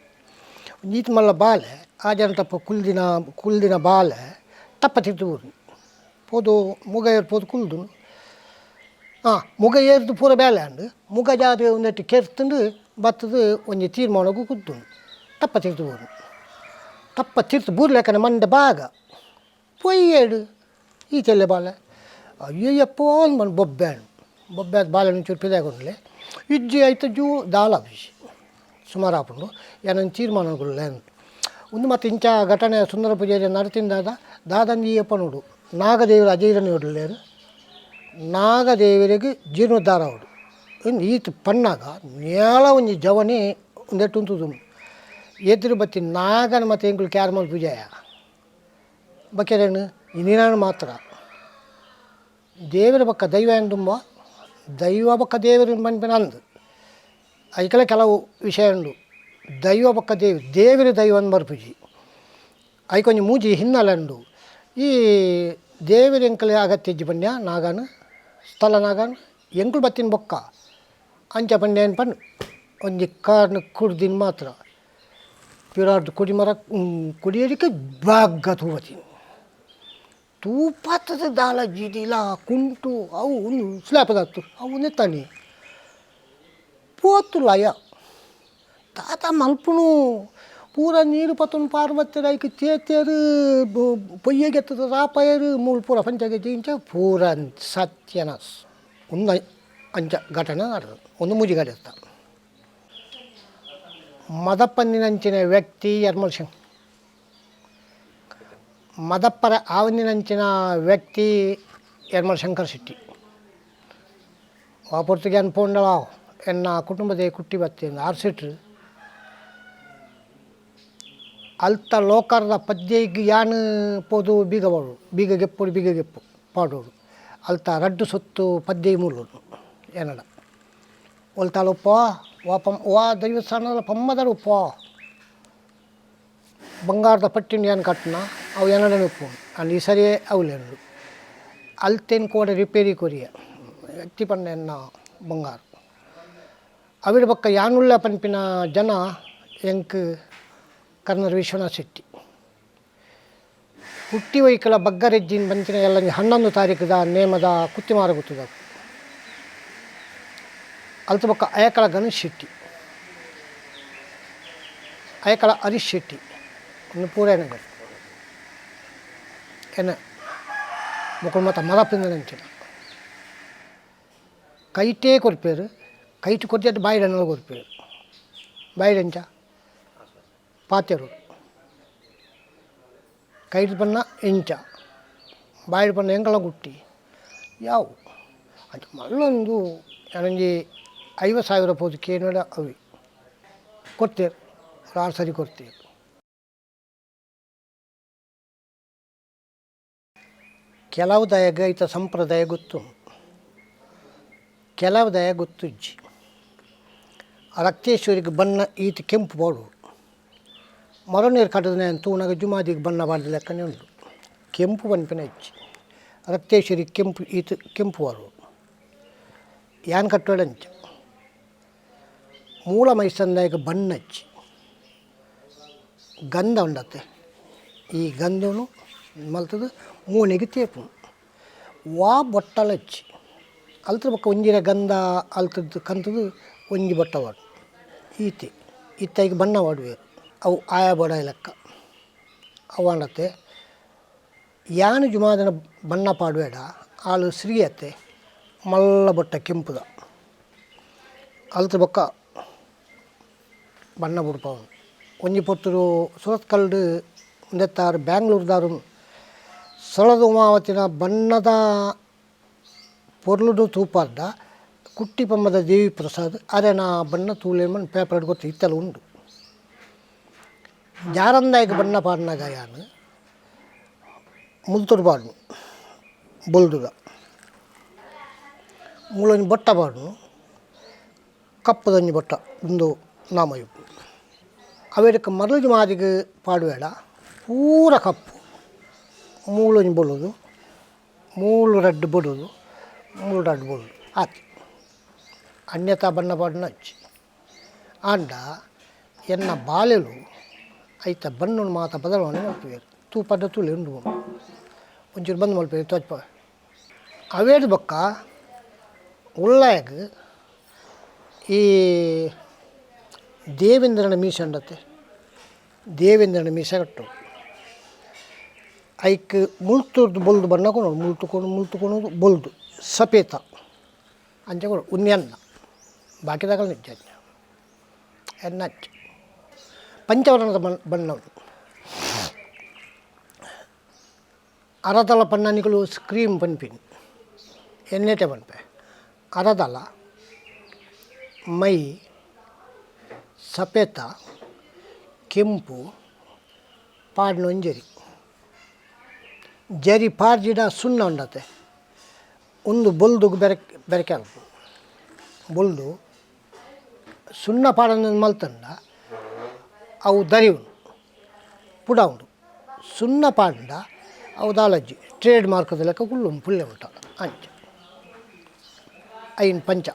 ಈತ ಮಲ್ಲ ಬಾಲೆ ಆ ಜನ ತಪ್ಪ ಕುಲ್ದಿನ ಕುಲ್ದಿನ ಬಾಲೆ ತಪ್ಪ ತಿರ್ತು ಊರು ಪೋದು ಮುಗ ಏರ್ ಪೋದು ಕುಲ್ದು ಹಾಂ ಮುಗ ಏರ್ದು ಪೂರ ಬೇಲೆ ಅಂಡು ಮುಗ ಜಾದು ಒಂದೆಟ್ಟು ಕೆರ್ತುಂಡು ಬತ್ತದು ಒಂಜಿ ತೀರ್ಮಾನಗು ಕುದ್ದು ತಪ್ಪ ತಿರ್ತು ಊರು ತಪ್ಪ ತಿರ್ತು ಬೂರ್ಲೆಕ್ಕನೆ ಮಂಡೆ ಬಾಗ ಪೊಯ್ಯೇಡು ಈ ಚೆಲ್ಲೆ ಬಾಲೆ ಅಯ್ಯಯ್ಯಪ್ಪ ಅಂದ್ ಬೊಬ್ಬೆ ಬೊಬ್ಬೆ ಬಾಲೆ ಒಂಚೂರು ಪಿದಾಗೊಂಡ್ಲೆ ಇಜ್ಜಿ ಐತ ಜೂ ದಾಲ ಬಿಸಿ ಸುಮಾರು ಆಪುಂಡು ಏನೊಂದು ತೀರ್ಮಾನಗುಳ್ಳೆ ಒಂದು ಮತ್ತು ಇಂಚ ಘಟನೆ ಸುಂದರ ಪೂಜಾರಿ ನಡತಿಂದಾದ ದಾದಂದಿ ಅಪ್ಪ ನೋಡು ನಾಗದೇವರು ಅಜೀರನ ನೋಡಲೇರು ನಾಗದೇವರಿಗೆ ಜೀರ್ಣೋದ್ಧಾರ ಅವಡು ಇನ್ನು ಈತ ಪಣ್ಣಾಗ ನೇಳ ಒಂಜಿ ಜವನಿ ಒಂದೆಟ್ಟು ಉಂತುದು ಎದುರು ಬತ್ತಿ ನಾಗನ ಮತ್ತು ಎಂಕುಲು ಕ್ಯಾರಮಲ್ ಪೂಜಾಯ ಬಕ್ಕೆರೇನು ಇನ್ನೇನು ಮಾತ್ರ ದೇವರ ಬಕ್ಕ ದೈವ ಎಂದುಂಬ ದೈವ ಬಕ್ಕ ದೇವರು ಮನ್ಪಿನ ಅಂದು ಐಕಲ ಕೆಲವು ವಿಷಯ ಉಂಡು ದೈವ ಬಕ್ಕ ದೇವಿ ದೇವರ ದೈವ ಅಂದ್ ಬರ್ಪುಜಿ ಐಕೊಂಜಿ ಮೂಜಿ ಹಿನ್ನೆಲೆ ಉಂಡು ಈ ದೇವರ ಎಂಕಲೆ ಅಗತ್ಯ ಪಂಡ್ಯ ನಾಗನ ಸ್ಥಳ ನಾಗನ್ ಎಂಕುಲು ಬತ್ತಿನ ಬೊಕ್ಕ ಅಂಚ ಪಂಡ್ಯ ಏನು ಪಣ್ಣು ಒಂಜಿ ಕಾರ್ನ್ ಕುಡ್ದಿನ ಮಾತ್ರ ಪಿರಾರ್ದು ಕೊಡಿ ಮರ ಕೊಡಿಯರಿಕೆ ಬಾಗ್ಗ ತೂವತೀನಿ ತೂಪತ್ತದ ದಾಲ ಜಿಡಿಲ ಕುಂಟು ಅವು ಒಂದು ಸ್ಲ್ಯಾಪದಾತು ಅವು ನೆತ್ತಾನಿ ಪೋತು ಲಯ ತಾತ ಮಲ್ಪುನು ಪೂರ ನೀರು ಪತ್ತೊಂದು ಪಾರ್ವತಿ ಐಕ್ ತೇತೇರು ಪೊಯ್ಯಗೆತ್ತದ ರಾಪಯರು ಮೂಲು ಪೂರ ಪಂಚಗೆ ಇಂಚ ಪೂರ ಸತ್ಯನಾಸ್ ಒಂದು ಅಂಚ ಘಟನೆ ನಡೆದು ಒಂದು ಮುಜಿಗಡೆ ಮದಪ್ಪಂದಿನಂಚಿನ ವ್ಯಕ್ತಿ ಯರ್ಮಲ್ ಸಿಂಗ್, ಮದಪ್ಪರ ಆವನಿನಂಚಿನ ವ್ಯಕ್ತಿ ಯರ್ಮಲ್ ಶಂಕರ್ ಶೆಟ್ಟಿ. ಆ ಪೊರ್ತುಗೆ ಅನ್ಪೋಂಡಲ ಎನ್ನ ಕುಟುಂಬದ ಕುಟ್ಟಿ ಬತ್ತೇನು ಆರು ಸೀಟ್ರು ಅಲ್ತ ಲೋಕರ್ದ ಪದ್ಯಗ್ ಯಾನ್ ಪೋದು ಬೀಗ ಪಾಡೋಡು, ಬೀಗ ಗೆಪ್ಪುಡು ಬೀಗ ಗೆಪ್ಪು ಪಾಡೋಡು. ಅಲ್ತ ರಡ್ಡು ಸೊತ್ತು ಪದ್ಯ ಮೂಲುನು ಏನಡ ಒಲ್ತಾಲ ಉಪ್ಪ ವಾ ಪಂ ವಾ ದೈವಸ್ಥಾನದ ಪಮ್ಮದರ ಉಪ್ಪ ಬಂಗಾರದ ಪಟ್ಟಿನ ಏನು ಕಟ್ಟನ ಅವು ಏನಡನೆ ಉಪ್ಪು ಅಂಡ್ ಈ ಸರಿಯೇ ಅವುಲೇನು ಅಲ್ತೇನು ಕೋಡೆ ರಿಪೇರಿ ಕೊರಿಯ ವ್ಯಕ್ತಿ ಪಂಡ ಎನ್ನ ಬಂಗಾರ ಅವಿಡ ಬೊಕ್ಕ ಯಾನುಲ್ಲ ಪನ್ಪಿನ ಜನ ಎಂಕ್ ಕರ್ನರ್ ವಿಶ್ವನಾಥ್ ಶೆಟ್ಟಿ. ಹುಟ್ಟಿ ವೈಕಲ ಬಗ್ಗರೆಜ್ಜಿನ ಬಂಚಿನ ಎಲ್ಲ 11 ತಾರೀಕುದ ನೇಮದ ಕುತ್ತಿಮಾರ ಗುತ್ತದ ಅಲ್ತ ಬೊಕ್ಕ ಅಯಕಳ ಗಣೇಶ್ ಶೆಟ್ಟಿ, ಅಯಕಳ ಹರೀಶ್ ಶೆಟ್ಟಿ ಒಂದು ಪೂರ ಎನಗರ್ ಎನ್ನ ಮೊಕುಲು ಮಾತ ಮರಪಿಂದ ನಂಚಿನ ಕೈಟೇ ಕೊರ್ಪೇರು, ಕೈಟ್ ಕೊರ್ಜೆಟ್ ಬಾಯಿಡನ್ನೆಲ್ಲ ಕೊರ್ಪೇರು ಬಾಯಿಡೆಂಚ ಪಾತೆರು ಕೈಟ್ ಬಣ್ಣ ಎಂಚ ಬಾಯಿಡ್ ಬಣ್ಣ ಎಂಕಲ ಗುಟ್ಟಿ ಯಾವು ಅಂಚ ಮಲ್ಲೊಂದು ನನಂಜಿ 50,000 ಪೋದು ಕೇನಡ ಅವಿ ಕೊಡ್ತೇರು, ಆರು ಸರಿ ಕೊಡ್ತೇರು. ಕೆಲವು ದಯಗ ಐತ ಸಂಪ್ರದಾಯ ಗೊತ್ತು, ಕೆಲವು ದಯ ಗೊತ್ತುಜ್ಜಿ. ರಕ್ತೇಶ್ವರಿಗೆ ಬಣ್ಣ ಈತ ಕೆಂಪು ಬಾಡು ಮರನೀರು ಕಟ್ಟದ ತೂನಗ ಜುಮಾದಿಗೆ ಬಣ್ಣ ಬಾಡ್ದ ಲೆಕ್ಕನೆ ಉಂಟು. ಕೆಂಪು ಪನ್ಪಿನ ಹೆಚ್ಚಿ ರಕ್ತೇಶ್ವರಿ ಕೆಂಪು ಈತ ಕೆಂಪು ಬಾಡು ಯಾನ್ ಕಟ್ಟೋಡಂಚ ಮೂಲ ಮೈಸಂದಾಯಕ ಬಣ್ಣ ಹಚ್ಚಿ ಗಂಧ ಉಂಡತ್ತೆ. ಈ ಗಂಧನು ಮಲ್ತದ ಮೂನೆಗೆ ತೇಪು ವಾ ಬೊಟ್ಟಲ ಹಚ್ಚಿ ಅಲ್ತ್ರ ಬೊಕ್ಕ ಒಂಜಿರ ಗಂಧ ಅಲ್ತದ್ದು ಕಂತದ್ದು ಒಂಜಿ ಬೊಟ್ಟ ವಾಡು ಈತೆ ಇತ್ತೈಗೆ ಬಣ್ಣ ವಾಡುವೆ ಅವು ಆಯಾ ಬಡ ಲೆಕ್ಕ ಅವು ಅಂಡತ್ತೆ. ಯಾನು ಜುಮಾದನ ಬಣ್ಣ ಪಾಡುವೇಡ ಆಳು ಶ್ರೀಯತ್ತೆ ಮಲ್ಲ ಬೊಟ್ಟ ಕೆಂಪುದ ಅಲ್ತ್ರ ಬೊಕ್ಕ ಬಣ್ಣ ಬುಡ್ಪವನು ಒಂಜಿ ಪೊರ್ತುಡು ಸುರತ್ಕಲ್ಡ್ ಉಂದೆತ್ತಾರು ಬ್ಯಾಂಗ್ಳೂರ್ದಾರು ಸೊಳದ ಉಮಾವತಿನ ಬಣ್ಣದ ಪೊರ್ಲುಡು ತೂಪಾರ್ದ ಕುಟ್ಟಿ ಪಮ್ಮದ ದೇವಿ ಪ್ರಸಾದ್ ಅರೆನ ಬಣ್ಣ ತೂಲೇಮನ್ ಪೇಪರ್ ಗೊತ್ತು ಇತ್ತಲ ಉಂಡು. ಜಾರಂದಾಯಕ ಬಣ್ಣ ಪಾಡ್ನಾಗ ಯಾನು ಮುಲ್ತುರು ಪಾಡ್ನು ಬೊಲ್ದುದ ಮೂಲೊಂಜಿ ಬೊಟ್ಟ ಪಾಡ್ನು ಕಪ್ಪುದೊಂಜಿ ಬೊಟ್ಟ ಉಂದು ನಾಮಯು ಅವೆಡಕ್ಕೆ ಮರಳು ಮಾದಿಗೆ ಪಾಡುವೇಡ ಪೂರ ಕಪ್ಪು ಮೂಲೊಂಜಿ ಬೊಲ್ಲುದು ಮೂಲು ರಡ್ಡು ಬೊಡುದು ಮೂಲು ರಡ್ಡು ಬೊಳುದು ಆತು ಅನ್ಯತಾ ಬಣ್ಣ ಪಾಡುನ ಅಚ್ಚಿ. ಆಂಡ ಎನ್ನ ಬಾಲೆಲು ಐತ ಬಣ್ಣನು ಮಾತ ಬದಲಾವಣೆ ಮಲ್ಪುವೆರ್ ತೂಪಡ್ಡ ತೂಲೆ ಉಂಡು ಒಂಚೂರು ಬಂದ್ ಮಲ್ಪುವೆರ್ ತೋಜ್ಪ ಅವೇಡು ಬೊಕ್ಕ ಉಳ್ಳಾಯಗ್ ಈ ದೇವೇಂದ್ರನ ಮೀಸೆ ಉಂಡತ್ತೆ ದೇವೇಂದ್ರನ ಮೀಸೆ ಕಟ್ಟು ಐಕ್ ಮುಲ್ತುರ್ದು ಬೊಲ್ದು ಬಣ್ಣ ಕೊನೊಡು ಮುಲ್ತು ಕೊನು ಮುಲ್ತು ಕೊನೊದು ಬೊಲ್ದು ಸಪೇತ ಅಂಚ ಕೊಡು ಉನ್ಯನ್ನ ಬಾಕಿದಾಗಲ ನಿಜ್ಜ ಎನ್ನಚ್ಚ ಪಂಚವರ್ಣದ ಬಣ್ಣ ಬಣ್ಣ ಉಂಡು. ಅರದಲ ಪನ್ನನಿಕಲು ಸ್ಕ್ರೀಮ್ ಪನ್ಪಿನಿ ಎನ್ನೆಟೆ ಪನ್ಪೆ ಅರದಲ ಮೈ ಸಪೇತ ಕೆಂಪು ಪಾಡ್ನ ಒಂಜರಿ ಜರಿ ಪಾರ್ಜಿಡ ಸುಣ್ಣ ಉಂಡತೆ ಒಂದು ಬೊಲ್ದುಗು ಬೆರಕೆ ಬೆರಕೆ ಅಲ್ಪ ಬೊಲ್ದು ಸುಣ್ಣ ಪಾಡನ ಮಲ್ತಂಡ ಅವು ದರಿವುಂಡು ಪುಡ ಉಂಡು ಸುಣ್ಣ ಪಾಡ್ಂಡ ಅವು ದಾಲಜ್ಜಿ ಟ್ರೇಡ್ ಮಾರ್ಕದ ಲೆಕ್ಕ ಕುಲ್ಲು ಪುಲ್ಲೆ ಉಂಟ ಅಂಚ ಐನ್ ಪಂಚ.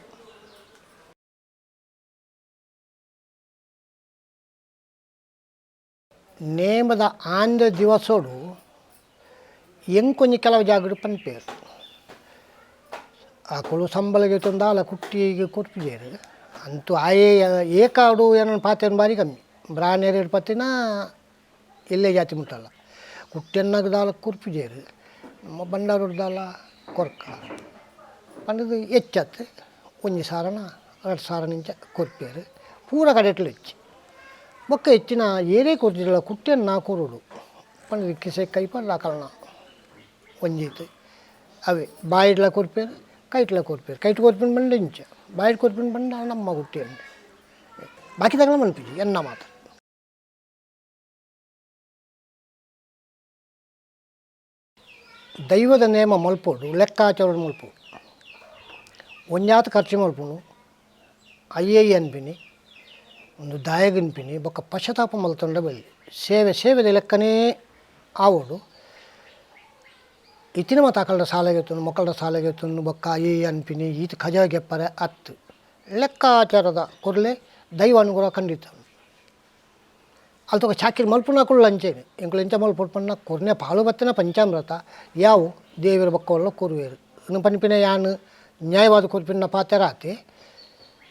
ನೇಮದ ಆಂಧ್ರ ದಿವಸೋಡು ಎಂಕೊಂಜಿ ಕೆಲವು ಜಾಗಡ್ ಪನ್ಪೇರು ಅಕುಲು ಸಂಬಳಗೆ ದಾಲ ಕುಟ್ಟಿಗೆ ಕೊರ್ಪುಜೆರ್ ಅಂತೂ ಆಯೆ ಏಕಾಡು ಏನನ್ ಪಾತೆರ್ನ ಬಾರಿ ಕಮ್ಮಿ. ಬ್ರಾಣೇರು ಪತ್ತಿನ ಎಲ್ಲೇ ಜಾತಿ ಮುಟ್ಟಲ್ಲ. ಕುಟ್ಟೆನ್ನಾಗ ದಾಲ ಕೊರ್ಪುಜೆರ್, ನಮ್ಮ ಬಂಡಾರೊಡು ದಾಲ ಕೊರ್ಕ ಪಂಡುದು ಹೆಚ್ಚತ್ತು ಒಂಜಿ ಸಾರನ ರಡ್ಡ್ ಸಾರನಿಂಚ ಕೊರ್ಪೆರ್. ಪೂರ ಕಡೆಟ್ಲ ಹೆಚ್ಚು ಬೊಕ್ಕ ಹೆಚ್ಚಿನ ಏರೇ ಕೊರ್ತಿರಲ ಕುಟ್ಟೆನ್ನ ಕೊರೊಡು ಪಂಡುದು ಕಿಸೆ ಕೈಪಲ್ಲ ಅಕಲ್ನ ಒಂಜೀತ್ ಅವೇ ಬಾಯಿಡ್ಲ ಕೊರ್ಪೆರ್, ಕೈಟ್ಲ ಕೊರ್ಪೆರ್. ಕೈಟ್ ಕೊರ್ಪಿನ ಪಂಡ ಇಂಚ, ಬಾಯಿಡ್ ಕೊರ್ಪಿನ ಪಂಡ ನಮ್ಮ ಕುಟ್ಟೆನ್ ಬಾಕಿದಕಲ್ನ ಮನ್ಪುಜಿ, ಎನ್ನ ಮಾತ್ರ. ದೈವದ ನೇಮ ಮಲ್ಪೊಡು, ಲೆಕ್ಕಾಚಾರ ಮಲ್ಪೊಡು. ಒಂಜಾತ್ ಖರ್ಚು ಮಲ್ಪುನು ಅಯ್ಯಯ್ಯ ಅನ್ಪಿನಿ, ಒಂದು ದಾಯಗನ್ಪಿನಿ, ಬೊಕ್ಕ ಪಶ್ಚಾತ್ತಾಪ ಮಲ್ತೊಂಡ ಬಲ್ಲಿ. ಸೇವೆ ಸೇವೆದ ಲೆಕ್ಕನೇ ಆವೊಡು. ಇತ್ತಿನ ಮಾತ ಅಕಲ್ಡ ಸಾಲೆಗೆತ್ತುಂಡು, ಮೊಕ್ಕಲ್ಡ ಸಾಲೆಗೆತ್ತುಂಡು, ಬೊಕ್ಕ ಅಯ್ಯಯ್ಯ ಅನ್ಪಿನಿ ಈತ್ ಖಜಾ ಗೆಪ್ಪರೆ ಅತ್ತು. ಲೆಕ್ಕಾಚಾರದ ಕೊರ್ಲೆ ದೈವ ಅನುಗ್ರಹ ಖಂಡಿತ. ಅಲ್ತೊಕ ಚಾಕಿರಿ ಮಲ್ಪುನಕುಲು ಅಂಚೆನೆ ಎಂಕುಲು ಎಂಚ ಮಲ್ಪೊಡು ಪಂಡ ಕೊರ್ನೆ ಪಾಲು ಬತ್ತಿನ ಪಂಚಾಮೃತ ಯಾವು ದೇವೆರ್ ಬೊಕ್ಕ ಒಲ್ಲ ಕೊರುವೆರ್ ಉಂದು ಪನ್ಪಿನ ಯಾನ್ ನ್ಯಾಯವಾದ ಕೊರ್ಪಿನ ಪಾತೆರ ಆತೆ.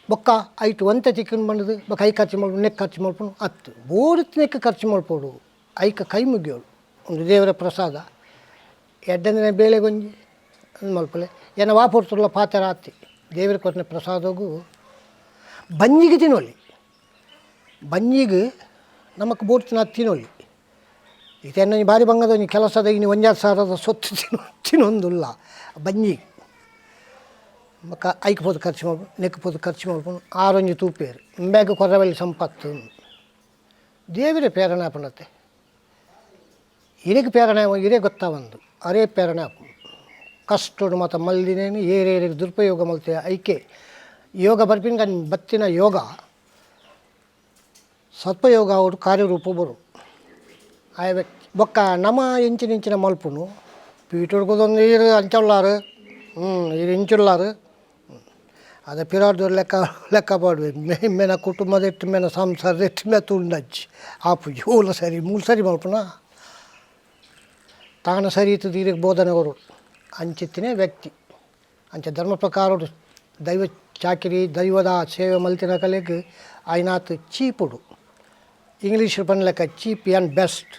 ಬೊಕ್ಕ ಐಟ್ ಒಂತೆ ತಿಕ್ಕುಂಡು ಪಂಡುದು ಬೊಕ್ಕ ಐಕ್ ಖರ್ಚು ಮಲ್ಪುನು ನೆಕ್ಕ್ ಖರ್ಚು ಮಲ್ಪುನು ಅತ್ತ್. ಬೋಡಿತ್ತಿನೆಕ್ಕ್ ಖರ್ಚು ಮಲ್ಪೊಡು, ಐಕ್ ಕೈ ಮುಗಿಯೊಡು. ಉಂದು ದೇವರ ಪ್ರಸಾದ. ಎಡ್ಡೆಂದಿನ ಬೇಲೆಗೊಂಜಿ ಉಂದು ಮಲ್ಪುಲೆ ಎನ್ನ ವಾ ಪೊರ್ತುಡುಲ ಪಾತೆರ ಆತೆ. ದೇವೆರ್ ಕೊರ್ನ ಪ್ರಸಾದೊಗು ಬಂಜಿಗ್ ತಿನೊಲಿ, ಬಂಜಿಗ್ ನಮಕ್ ಬೋಡ್ತಿನ ತಿನೊಲಿ. ಇತ್ತೆ ಎನ್ನ ಬಾರಿ ಬಂಗದ ಒಂಜಿ ಕೆಲಸದ ಇನಿ ಒಂಜಾರು ಸಾವಿರದ ಸೊತ್ತು ತಿನೊಂದುಲ್ಲ ಬಂಜಿಗ್. ಬೊಕ್ಕ ಐಕ್ ಪೋದು ಖರ್ಚು ಮಲ್ಪುನು, ನೆಕ್ಕ್ ಪೋದು ಖರ್ಚು ಮಲ್ಪುನು, ಆರೊಂಜಿ ತೂಪೆರ್ ಇಂಬ್ಯಾಗ್ ಕೊರವಲ್ಲಿ ಸಂಪತ್ತು. ದೇವೆರೆ ಪ್ರೇರಣೆ ಆಪುಂಡತ್ತೆ, ಇರೆಗ್ ಪ್ರೇರಣೆ ಇರೆ ಗೊತ್ತಾವಂದು, ಅರೇ ಪ್ರೇರಣೆ ಆಪುಂಡು. ಕಷ್ಟೊಡು ಮಾತ ಮಲ್ದಿನೇನು ಏರೇರಿಗೆ ದುರುಪಯೋಗ ಮಲ್ತೆ ಐಕೆ ಯೋಗ ಬರ್ಪಿನ ಬತ್ತಿನ ಯೋಗ ಸತ್ಪಯೋಗ ಆವೊಡು, ಕಾರ್ಯರೂಪ ಬರು ಆಯ ವ್ಯಕ್ತಿ. ಬೊಕ್ಕ ನಮ ಎಂಚಿನ ಇಂಚಿನ ಮಲ್ಪುನು ಪೀಠೊಡು ಕುದೊಂದು ಈರ್ ಅಂಚ ಉಲ್ಲಾರು, ಈರ್ ಇಂಚುಲ್ಲಾರು, ಅದ ಪಿರಾಡ್ದೊರು ಲೆಕ್ಕ ಲೆಕ್ಕ ಪಾಡುವೆ. ಮೆನ ಕುಟುಂಬದ ಎಟ್ಟು ಮೆನ ಸಂಸಾರದ ಎಟ್ಟು ಮೆ ತುಂಡಚ್ಚಿ ಆಪುಜಿ. ಓಲ ಸರಿ ಮೂಲು ಸರಿ ಮಲ್ಪುನ ತಾನು ಸರಿ ಇತ್ತದ ಈರೆಗ್ ಬೋಧನೆ ಕೊರೊಡು. ಅಂಚಿತ್ತಿನ ವ್ಯಕ್ತಿ ಅಂಚ ಧರ್ಮ ಪ್ರಕಾರೊಡು ದೈವ ಚಾಕಿರಿ ದೈವದ ಸೇವೆ ಮಲ್ತಿನಕಲೆಗ್ ಆಯ್ನಾತ್ ಚೀಪುಡು, ಇಂಗ್ಲೀಷ್ ಪನ್ಲೆಕ್ಕ cheap and best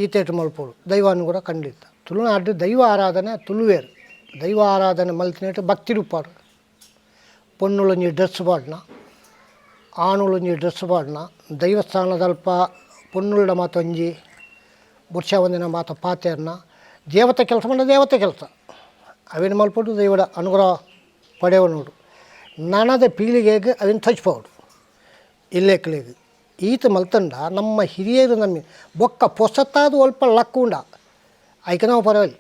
ಈತೇಟ್ ಮಲ್ಪೊಡು. ದೈವ ಅನುಗ್ರಹ ಖಂಡಿತ. ತುಳುನಾಡು ದೈವ ಆರಾಧನೆ ತುಳುವೇರು ದೈವ ಆರಾಧನೆ ಮಲ್ತಿನೇಟ್ ಭಕ್ತಿ ರೂಪಾಡು. ಪೊಣ್ಣುಲೊಂಜಿ ಡ್ರೆಸ್ ಪಾಡ್ನ, ಆಣುಲೊಂಜಿ ಡ್ರೆಸ್ ಪಾಡ್ನ, ದೈವಸ್ಥಾನದಲ್ಪ ಪೊಣ್ಣುಲ್ಡ ಮಾತ ಒಂಜಿ ಬುರ್ಷ ಒಂದಿನ ಮಾತ ಪಾತೆರ್ನ, ದೇವತೆ ಕೆಲಸ ಪಂಡ ದೇವತೆ ಕೆಲಸ ಅವೇನು ಮಲ್ಪೊಡು, ದೈವದ ಅನುಗ್ರಹ ಪಡೆವನೋಡು. ನನದ ಪೀಳಿಗೆಗೆ ಅವೇನು ತಚ್ಪೋಡು ಇಲ್ಲೇಕ್ಲೆಗ್. ಈತ ಮಲ್ತಂಡ ನಮ್ಮ ಹಿರಿಯರು ನಮ್ಮ ಬೊಕ್ಕ ಪೊಸತ್ತಾದ ಒಲ್ಪ ಲಕ್ಕುಂಡ ಐಕೆ ನಾವು ಪರವಾಗಿಲ್ಲ.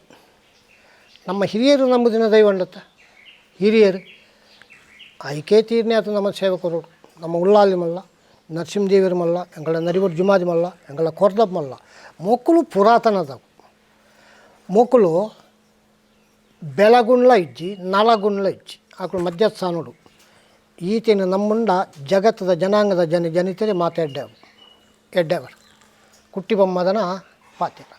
ನಮ್ಮ ಹಿರಿಯರು ನಂಬುದಿನ ದೈವ ಉಂಡತ್ತ ಹಿರಿಯರು ಐಕೆ ತೀರ್ನೆ ಆತ ನಮ್ಮ ಸೇವಕರು. ನಮ್ಮ ಉಳ್ಳಾಲಿ ಮಲ್ಲ, ನರಸಿಂಹದೇವಿರ ಮಲ್ಲ, ಎಂಗಳ ನರಿವರ್ ಜುಮಾದಿ ಮಲ್ಲ, ಎಂಗಳ ಕೊರ್ದಬ್ ಮಲ್ಲ ಮೊಕ್ಕಲು ಪುರಾತನದವು. ಮೊಕ್ಕಲು ಬೆಳಗುಂಡ್ಲ ಇಜ್ಜಿ, ನಲಗುಂಡ್ಲ ಇಜ್ಜಿ, ಅಕುಲು ಮಧ್ಯಸ್ಥಾನುಡು. ಈತನ ನಮ್ಮುಂಡ ಜಗತ್ತದ ಜನಾಂಗದ ಜನ ಜನಿತರೆ ಮಾತಾಡ್ಯಾವ ಎಡ್ಡೆವರು ಕುಟ್ಟಿ ಬೊಮ್ಮದನ ಪಾತೆರ.